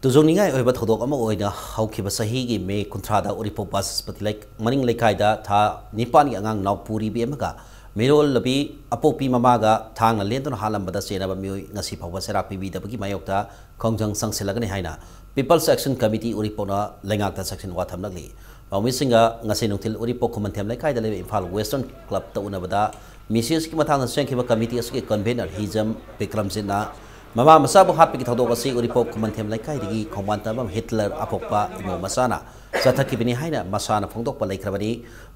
ꯇꯨꯖꯣꯡꯅꯤꯡꯉꯥꯏ ꯑꯣꯏꯕ ꯊꯧꯗꯣꯛ ꯑꯃ ꯑꯣꯏꯅ ꯍꯧꯈꯤꯕ ꯆꯍꯤꯒꯤ ꯃꯦ ꯀꯨꯟꯊ꯭ꯔꯥꯗ ꯎꯔꯤꯄꯣꯛ ꯕꯥꯆꯁꯄꯇꯤ ꯂꯩ-, ꯃꯅꯤꯡ ꯂꯩꯀꯥꯏꯗ ꯊꯥ ꯅꯤꯄꯥꯟꯒꯤ ꯑꯉꯥꯡ ꯅꯥꯎꯄꯨꯔꯤꯕꯤ ꯑꯃꯒ ꯃꯤꯔꯣꯜꯂꯕꯤ ꯑꯄꯣꯛꯄꯤ ꯃꯃꯥꯒ ꯊꯥꯡꯅ ꯂꯦꯟꯗꯨꯅ ꯍꯥꯠꯂꯝꯕꯗ ꯆꯦꯟꯅꯕ ꯃꯤꯑꯣꯏ ꯉꯁꯤ ꯐꯥꯎꯕ ꯆꯩꯔꯥꯛ ꯄꯤꯕꯤꯗꯕꯒꯤ ꯃꯥꯌꯣꯛꯇ ꯈꯣꯡꯖꯪ ꯆꯪꯁꯤꯜꯂꯒꯅꯤ ꯍꯥꯏꯅ People's Action Committee ꯎꯔꯤꯄꯣꯛꯅ ꯂꯩꯉꯥꯛꯇ ꯆꯦꯛꯁꯤꯟ ꯋꯥ ꯊꯝꯂꯛꯂꯤ꯫ ꯄꯥꯎꯃꯤꯁꯤꯡꯒ ꯉꯁꯤ ꯅꯨꯡꯊꯤꯜ ꯎꯔꯤꯄꯣꯛ ꯈꯨꯃꯟꯊꯦꯝ ꯂꯩꯀꯥꯏꯗ ꯂꯩꯕ ꯏꯝꯐꯥꯜ Western Clubꯇ ꯎꯅꯕꯗ ꯃꯤꯁꯤ ꯑꯁꯤꯒꯤ ꯃꯇꯥꯡꯗ ꯁꯦꯝꯈꯤꯕ committee ꯑꯁꯤꯒꯤ convener ꯍꯤꯖꯝ ꯕꯤꯀ꯭ꯔꯝꯖꯤꯠꯅ ꯃꯃꯥ ꯃꯆꯥꯕꯨ ꯍꯥꯠꯄꯒꯤ ꯊꯧꯗꯣꯛ ꯑꯁꯤ ꯎꯔꯤꯄꯣꯛ ꯈꯨꯃꯟꯊꯦꯝ ꯂꯩꯀꯥꯏꯗꯒꯤ ꯈꯣꯡꯕꯥꯟ ꯇꯝꯕꯝ ꯍꯤꯠꯂꯔ ꯑꯄꯣꯛꯄ ꯏꯃꯧ ꯃꯆꯥꯅ ꯆꯠꯊꯈꯤꯕꯅꯤ ꯍꯥꯏꯅ ꯃꯁꯥꯅ ꯐꯣꯡꯗꯣꯛꯄ ꯂꯩꯈ꯭ꯔꯕꯅꯤ꯫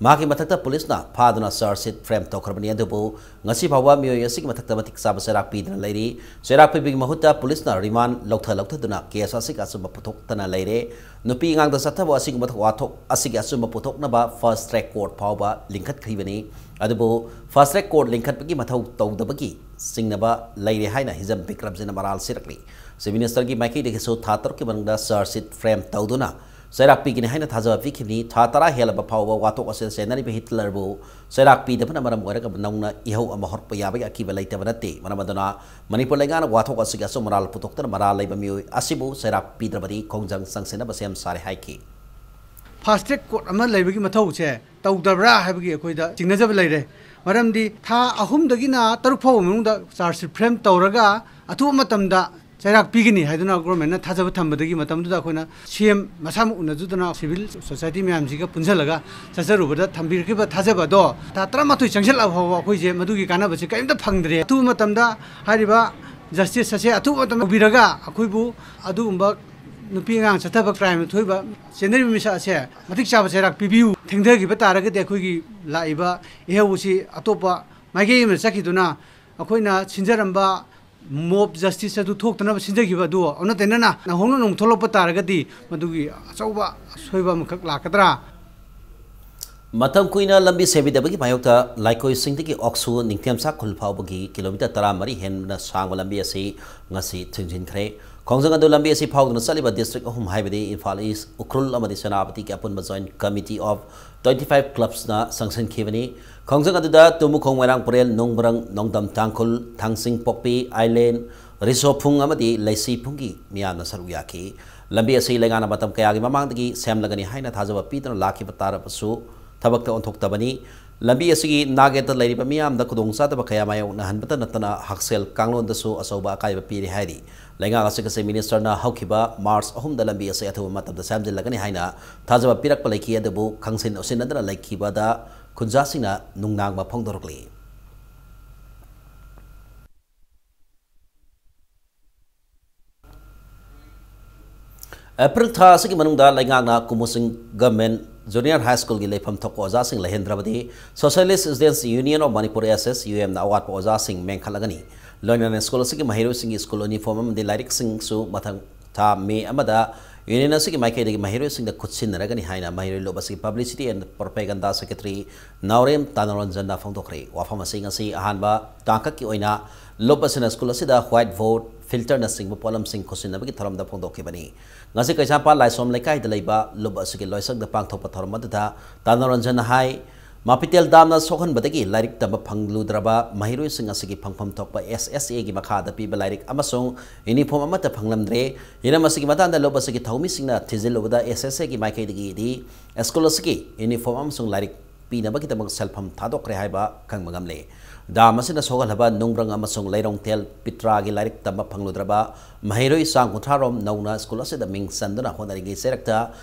ꯃꯍꯥꯛꯀꯤ ꯃꯊꯛꯇ ꯄꯨꯂꯤꯁꯅ ꯐꯥꯗꯨꯅ charge sheet frame ꯇꯧꯈ꯭ꯔꯕꯅꯤ꯫ ꯑꯗꯨꯕꯨ ꯉꯁꯤ ꯐꯥꯎꯕ ꯃꯤꯑꯣꯏ ꯑꯁꯤꯒꯤ ꯃꯊꯛꯇ ꯃꯇꯤꯛ ꯆꯥꯕ ꯆꯩꯔꯥꯛ ꯄꯤꯗꯨꯅ ꯂꯩꯔꯤ꯫ ꯆꯩꯔꯥꯛ ꯄꯤꯕꯒꯤ ꯃꯍꯨꯠꯇ ꯄꯨꯂꯤꯁꯅ remand ꯂꯧꯊ ꯂꯧꯊꯗꯨꯅ case ꯑꯁꯤꯒꯤ ꯑꯆꯨꯝꯕ ꯄꯨꯊꯣꯛꯇꯅ ꯂꯩꯔꯦ꯫ ꯅꯨꯄꯤ ꯑꯉꯥꯡꯗ ꯆꯠꯊꯕ ꯑꯁꯤꯒꯨꯝꯕ ꯋꯥꯊꯣꯛ ꯑꯁꯤꯒꯤ ꯑꯆꯨꯝꯕ ꯄꯨꯊꯣꯛꯅꯕ fast track court ꯐꯥꯎꯕ ꯂꯤꯡꯈꯠꯈ꯭ꯔꯤꯕꯅꯤ꯫ ꯑꯗꯨꯕꯨ fast track court ꯂꯤꯡꯈꯠꯄꯒꯤ ꯃꯊꯧ ꯇꯧꯗꯕꯒꯤ ꯆꯤꯡꯅꯕ ꯂꯩꯔꯦ ꯍꯥꯏꯅ ꯍꯤꯖꯝ ꯕꯤꯀ꯭ꯔꯝꯖꯤꯠꯅ ꯃꯔꯥꯜ ꯁꯤꯔꯛꯂꯤ꯫ Chief Ministerꯒꯤ ꯃꯥꯏꯀꯩꯗꯒꯤꯁꯨ ꯊꯥ ꯇꯔꯨꯛꯀꯤ ꯃꯅꯨꯡꯗ charge sheet frame ꯇꯧꯗꯨꯅ ꯆꯩꯔꯥꯛ ꯄꯤꯒꯅꯤ ꯍꯥꯏꯅ ꯊꯥꯖꯕ ꯄꯤꯈꯤꯕꯅꯤ꯫ ꯊꯥ ꯇꯔꯥ ꯍꯦꯜꯂꯕ ꯐꯥꯎꯕ ꯋꯥꯊꯣꯛ ꯑꯁꯤꯗ ꯆꯦꯟꯅꯔꯤꯕ ꯍꯤꯠꯂꯔꯕꯨ ꯆꯩꯔꯥꯛ ꯄꯤꯗꯕꯅ ꯃꯔꯝ ꯑꯣꯏꯔꯒ ꯅꯧꯅ ꯏꯍꯧ ꯑꯃ ꯍꯧꯔꯛꯄ ꯌꯥꯕꯒꯤ ꯑꯀꯤꯕ ꯂꯩꯇꯕ ꯅꯠꯇꯦ꯫ ꯃꯔꯝ ꯑꯗꯨꯅ ꯃꯅꯤꯄꯨꯔ ꯂꯩꯉꯥꯛꯅ ꯋꯥꯊꯣꯛ ꯑꯁꯤꯒꯤ ꯑꯆꯨꯝ ꯑꯔꯥꯜ ꯄꯨꯊꯣꯛꯇꯨꯅ ꯃꯔꯥꯜ ꯂꯩꯕ ꯃꯤꯑꯣꯏ ꯑꯁꯤꯕꯨ ꯆꯩꯔꯥꯛ ꯄꯤꯗ꯭ꯔꯕꯗꯤ ꯈꯣꯡꯖꯪ ꯆꯪꯁꯤꯟꯅꯕ ꯁꯦꯝ ꯁꯥꯔꯦ ꯍꯥꯏꯈꯤ꯫ Fast track court ꯑꯃ ꯂꯩꯕꯒꯤ ꯃꯊꯧꯁꯦ ꯇꯧꯗꯕ꯭ꯔꯥ ꯍꯥꯏꯕꯒꯤ ꯑꯩꯈꯣꯏꯗ ꯆꯤꯡꯅꯖꯕ ꯂꯩꯔꯦ꯫ ꯃꯔꯝꯗꯤ ꯊꯥ ꯑꯍꯨꯝꯗꯒꯤꯅ ꯇꯔꯨꯛ ꯐꯥꯎꯕ ꯃꯅꯨꯡꯗ charge sheet frame ꯇꯧꯔꯒ ꯑꯊꯨꯕ ꯃꯇꯝꯗ ꯆꯩꯔꯥꯛ ꯄꯤꯒꯅꯤ ꯍꯥꯏꯗꯨꯅ governmentꯅ ꯊꯥꯖꯕ ꯊꯝꯕꯗꯒꯤ ꯃꯇꯝꯗꯨꯗ ꯑꯩꯈꯣꯏꯅ CM ꯃꯁꯥꯃꯛ ꯎꯅꯗꯨꯅ civil society ꯃꯌꯥꯝꯁꯤꯒ ꯄꯨꯟꯁꯤꯜꯂꯒ ꯆꯠꯆꯔꯨꯕꯗ ꯊꯝꯕꯤꯔꯛꯈꯤꯕ ꯊꯥꯖꯕ ꯑꯗꯣ ꯊꯥ ꯇꯔꯥꯃꯥꯊꯣꯏ ꯆꯪꯁꯤꯜꯂꯛꯑ ꯐꯥꯎꯕ ꯑꯩꯈꯣꯏꯁꯦ ꯃꯗꯨꯒꯤ ꯀꯥꯟꯅꯕꯁꯦ ꯀꯔꯤꯝꯇ ꯐꯪꯗ꯭ꯔꯦ꯫ ꯑꯊꯨꯕ ꯃꯇꯝꯗ ꯍꯥꯏꯔꯤꯕ justice ꯑꯁꯦ ꯑꯊꯨꯕ ꯃꯇꯝꯗ ꯇꯧꯕꯤꯔꯒ ꯑꯩꯈꯣꯏꯕꯨ ꯑꯗꯨꯒꯨꯝꯕ ꯅꯨꯄꯤ ꯑꯉꯥꯡ ꯆꯠꯊꯕ crime ꯊꯣꯛꯏꯕ ꯆꯦꯟꯅꯔꯤꯕ ꯃꯤꯁꯛ ꯑꯁꯦ ꯃꯇꯤꯛ ꯆꯥꯕ ꯆꯩꯔꯥꯛ ꯄꯤꯕꯤꯌꯨ꯫ ꯊꯦꯡꯊꯈꯤꯕ ꯇꯥꯔꯒꯗꯤ ꯑꯩꯈꯣꯏꯒꯤ ꯂꯥꯛꯏꯕ ꯏꯍꯧ ꯑꯁꯤ ꯑꯇꯣꯞꯄ ꯃꯥꯏꯀꯩ ꯑꯃꯗ ꯆꯠꯈꯤꯗꯨꯅ ꯑꯩꯈꯣꯏꯅ ꯁꯤꯟꯖꯔꯝꯕ mob justice ꯑꯗꯨ ꯊꯣꯛꯇꯅꯕ ꯁꯤꯟꯖꯈꯤꯕ ꯑꯗꯨ ꯑꯣꯟꯅ ꯇꯩꯅꯅ ꯅꯧꯍꯧꯅꯅ ꯑꯃꯨꯛ ꯊꯣꯛꯂꯛꯄ ꯇꯥꯔꯒꯗꯤ ꯃꯗꯨꯒꯤ ꯑꯆꯧꯕ ꯑꯁꯣꯏꯕ ꯑꯃꯈꯛ ꯂꯥꯛꯀꯗ꯭ꯔꯥ? ꯃꯇꯝ ꯀꯨꯏꯅ ꯂꯝꯕꯤ ꯁꯦꯝꯕꯤꯗꯕꯒꯤ ꯃꯥꯌꯣꯛꯇ ꯂꯥꯏꯀꯣꯏꯁꯤꯡꯗꯒꯤ ꯑꯣꯛꯁꯨ ꯅꯤꯡꯊꯦꯝꯁꯥ ꯈꯨꯜ ꯐꯥꯎꯕꯒꯤ ꯀꯤꯂꯣꯃꯤꯇꯔ ꯇꯔꯥꯃꯔꯤ ꯍꯦꯟꯅ ꯁꯥꯡꯕ ꯂꯝꯕꯤ ꯑꯁꯤ ꯉꯁꯤ ꯊꯤꯡꯖꯤꯟꯈ꯭ꯔꯦ꯫ ꯈꯣꯡꯖꯪ ꯑꯗꯨ ꯂꯝꯕꯤ ꯑꯁꯤ ꯐꯥꯎꯗꯨꯅ ꯆꯠꯂꯤꯕ ꯗꯤꯁꯇ꯭ꯔꯤꯛ ꯑꯍꯨꯝ, ꯍꯥꯏꯕꯗꯤ ꯏꯝꯐꯥꯜ ꯏꯁ, ꯎꯈ꯭ꯔꯨꯜ ꯑꯃꯗꯤ ꯁꯦꯅꯥꯄꯇꯤꯒꯤ ꯑꯄꯨꯟꯕ Joint Committee of twenty five clubsꯅ ꯁꯪꯁꯟꯈꯤꯕꯅꯤ꯫ ꯈꯣꯡꯖꯪ ꯑꯗꯨꯗ ꯇꯨꯃꯨꯈꯣꯡ, ꯃꯣꯏꯔꯥꯡ ꯄꯨꯔꯦꯜ, ꯅꯣꯡꯕ꯭ꯔꯪ, ꯅꯣꯡꯗꯝ ꯇꯥꯡꯈꯨꯜ, ꯊꯥꯡꯁꯤꯡ ꯄꯣꯛꯄꯤ, ꯑꯥꯏꯂꯦꯟ, ꯔꯤꯁꯣꯐꯨꯡ ꯑꯃꯗꯤ ꯂꯩꯁꯤꯐꯨꯡꯒꯤ ꯃꯤꯌꯥꯝꯅ ꯁꯔꯨꯛ ꯌꯥꯈꯤ꯫ ꯂꯝꯕꯤ ꯑꯁꯤ ꯂꯩꯉꯥꯛꯅ ꯃꯇꯝ ꯀꯌꯥꯒꯤ ꯃꯃꯥꯡꯗꯒꯤ ꯁꯦꯝꯂꯒꯅꯤ ꯍꯥꯏꯅ ꯊꯥꯖꯕ ꯄꯤꯗꯨꯅ ꯂꯥꯛꯈꯤꯕ ꯇꯥꯔꯕꯁꯨ, ꯊꯕꯛꯇ ꯑꯣꯟꯊꯣꯛꯇꯕꯅꯤ꯫ ꯂꯝꯕꯤ ꯑꯁꯤꯒꯤ ꯅꯥꯒꯦꯠꯇ ꯂꯩꯔꯤꯕ ꯃꯤꯌꯥꯝꯗ ꯈꯨꯗꯣꯡꯆꯥꯗꯕ ꯀꯌꯥ ꯃꯥꯌꯣꯛꯅꯍꯟꯕꯇ ꯅꯠꯇꯅ ꯍꯛꯁꯦꯜ ꯀꯥꯡꯂꯣꯟꯗꯁꯨ ꯑꯆꯧꯕ ꯑꯀꯥꯏꯕ ꯄꯤꯔꯤ ꯍꯥꯏꯔꯤ꯫ ꯂꯩꯉꯥꯛ ꯑꯁꯤꯒꯤ ꯆꯤꯐ ꯃꯤꯅꯤꯁꯇꯔꯅ ꯍꯧꯈꯤꯕ ꯃꯥꯔꯆ ꯑꯍꯨꯝꯗ ꯂꯝꯕꯤ ꯑꯁꯤ ꯑꯊꯨꯕ ꯃꯇꯝꯗ ꯁꯦꯝꯖꯤꯜꯂꯒꯅꯤ ꯍꯥꯏꯅ ꯊꯥꯖꯕ ꯄꯤꯔꯛꯄ ꯂꯩꯈꯤ, ꯑꯗꯨꯕꯨ ꯈꯪꯁꯤꯟ ꯎꯁꯤꯟꯅꯗꯅ ꯂꯩꯈꯤꯕꯗ ꯈꯨꯟꯖꯥꯁꯤꯡꯅ ꯅꯨꯡꯅꯥꯡꯕ ꯐꯣꯡꯗꯣꯔꯛꯂꯤ꯫ ꯑꯦꯄ꯭ꯔꯤꯜ ꯊꯥ ꯑꯁꯤꯒꯤ ꯃꯅꯨꯡꯗ ꯂꯩꯉꯥꯛꯅ ꯀꯨꯃꯨꯁꯤꯡ ꯒꯚꯔꯟꯃꯦꯟꯠ ꯖꯨꯅꯤꯌꯔ ꯍꯥꯏ ꯁ꯭ꯀꯨꯜꯒꯤ ꯂꯩꯐꯝ ꯊꯣꯛꯄ ꯑꯣꯖꯥꯁꯤꯡ ꯂꯩꯍꯟꯗ꯭ꯔꯕꯗꯤ Socialist Students Union of Manipur, S S U M ꯅ ꯑꯋꯥꯠꯄ ꯑꯣꯖꯥꯁꯤꯡ ꯃꯦꯟꯈꯠꯂꯒꯅꯤ꯫ ꯂꯣꯏꯅꯅ ꯁ꯭ꯀꯨꯜ ꯑꯁꯤꯒꯤ ꯃꯍꯩꯔꯣꯏꯁꯤꯡꯒꯤ ꯁ꯭ꯀꯨꯜ ꯌꯨꯅꯤꯐꯣꯔꯝ ꯑꯃꯗꯤ ꯂꯥꯏꯔꯤꯛꯁꯤꯡꯁꯨ ꯃꯊꯪ ꯊꯥ ꯃꯦ ꯑꯃꯗ ꯌꯨꯅꯤꯌꯟ ꯑꯁꯤꯒꯤ ꯃꯥꯏꯀꯩꯗꯒꯤ ꯃꯍꯩꯔꯣꯏꯁꯤꯡꯗ ꯈꯨꯠꯁꯤꯟꯅꯔꯒꯅꯤ ꯍꯥꯏꯅ ꯃꯍꯩꯔꯣꯏ ꯂꯨꯞ ꯑꯁꯤꯒꯤ ꯄꯕ꯭ꯂꯤꯁꯤꯇꯤ ꯑꯦꯟ ꯄ꯭ꯔꯣꯄꯦꯒꯟꯗꯥ ꯁꯦꯀ꯭ꯔꯦꯇꯔꯤ ꯅꯥꯎꯔꯦꯝ ꯇꯥꯅꯔꯟꯖꯟꯅ ꯐꯣꯡꯗꯣꯛꯈ꯭ꯔꯦ꯫ ꯋꯥꯐꯝ ꯑꯁꯤ ꯉꯁꯤ ꯑꯍꯥꯟꯕ ꯇꯥꯡꯀꯛꯀꯤ ꯑꯣꯏꯅ ꯂꯨꯞ ꯑꯁꯤꯅ ꯁ꯭ꯀꯨꯜ ꯑꯁꯤꯗ ꯋꯥꯏꯠ ꯕꯣꯔꯗ, ꯐꯤꯜꯇꯔꯅꯆꯤꯡꯕ ꯄꯣꯠꯂꯝꯁꯤꯡ ꯈꯨꯠꯁꯤꯟꯅꯕꯒꯤ ꯊꯧꯔꯝꯗ ꯐꯣꯡꯗꯣꯛꯈꯤꯕꯅꯤ꯫ ꯉꯁꯤ ꯀꯩꯁꯥꯝꯄꯥꯠ ꯂꯥꯏꯁꯣꯝ ꯂꯩꯀꯥꯏꯗ ꯂꯩꯕ ꯂꯨꯞ ꯑꯁꯤꯒꯤ ꯂꯣꯏꯁꯪꯗ ꯄꯥꯡꯊꯣꯛꯄ ꯊꯧꯔꯝ ꯑꯗꯨꯗ ꯇꯥꯅꯔꯟꯖꯟꯅ ꯍꯥꯏ, ꯃꯥꯄꯤꯇꯦꯜ ꯗꯥꯝꯅ ꯁꯣꯛꯍꯟꯕꯗꯒꯤ ꯂꯥꯏꯔꯤꯛ ꯇꯝꯕ ꯐꯪꯂꯨꯗ꯭ꯔꯕ ꯃꯍꯩꯔꯣꯏꯁꯤꯡ ꯑꯁꯤꯒꯤ ꯐꯪꯐꯝ ꯊꯣꯛꯄ S S A ꯒꯤ ꯃꯈꯥꯗ ꯄꯤꯕ ꯂꯥꯏꯔꯤꯛ ꯑꯃꯁꯨꯡ ꯌꯨꯅꯤꯐꯣꯔꯝ ꯑꯃꯠꯇ ꯐꯪꯂꯝꯗ꯭ꯔꯦ꯫ ꯍꯤꯔꯝ ꯑꯁꯤꯒꯤ ꯃꯇꯥꯡꯗ ꯂꯨꯞ ꯑꯁꯤꯒꯤ ꯊꯧꯃꯤꯁꯤꯡꯅ ꯊꯤꯖꯤꯜꯂꯨꯕꯗ S S A ꯒꯤ ꯃꯥꯏꯀꯩꯗꯒꯤꯗꯤ ꯁ꯭ꯀꯨꯜ ꯑꯁꯤꯒꯤ ꯌꯨꯅꯤꯐꯣꯔꯝ ꯑꯃꯁꯨꯡ ꯂꯥꯏꯔꯤꯛ ꯄꯤꯅꯕꯒꯤꯗꯃꯛ ꯁꯦꯜꯐꯝ ꯊꯥꯗꯣꯛꯈ꯭ꯔꯦ ꯍꯥꯏꯕ ꯈꯪꯕ ꯉꯝꯂꯦ꯫ ꯗꯥꯝ ꯑꯁꯤꯅ ꯁꯣꯛꯍꯜꯂꯕ ꯅꯨꯡꯕ꯭ꯔꯪ ꯑꯃꯁꯨꯡ ꯂꯩꯔꯣꯡꯊꯦꯜ ꯄꯤꯇ꯭ꯔꯥꯒꯤ ꯂꯥꯏꯔꯤꯛ ꯇꯝꯕ ꯐꯪꯂꯨꯗ꯭ꯔꯕ ꯃꯍꯩꯔꯣꯏ ꯆꯥꯝ ꯀꯨꯟꯊ꯭ꯔꯥ ꯔꯣꯝ ꯅꯧꯅ ꯁ꯭ꯀꯨꯜ ꯑꯁꯤꯗ ꯃꯤꯡ ꯆꯟꯗꯨꯅ ꯍꯣꯠꯅꯔꯤꯉꯩ ꯆꯩꯔꯛꯇ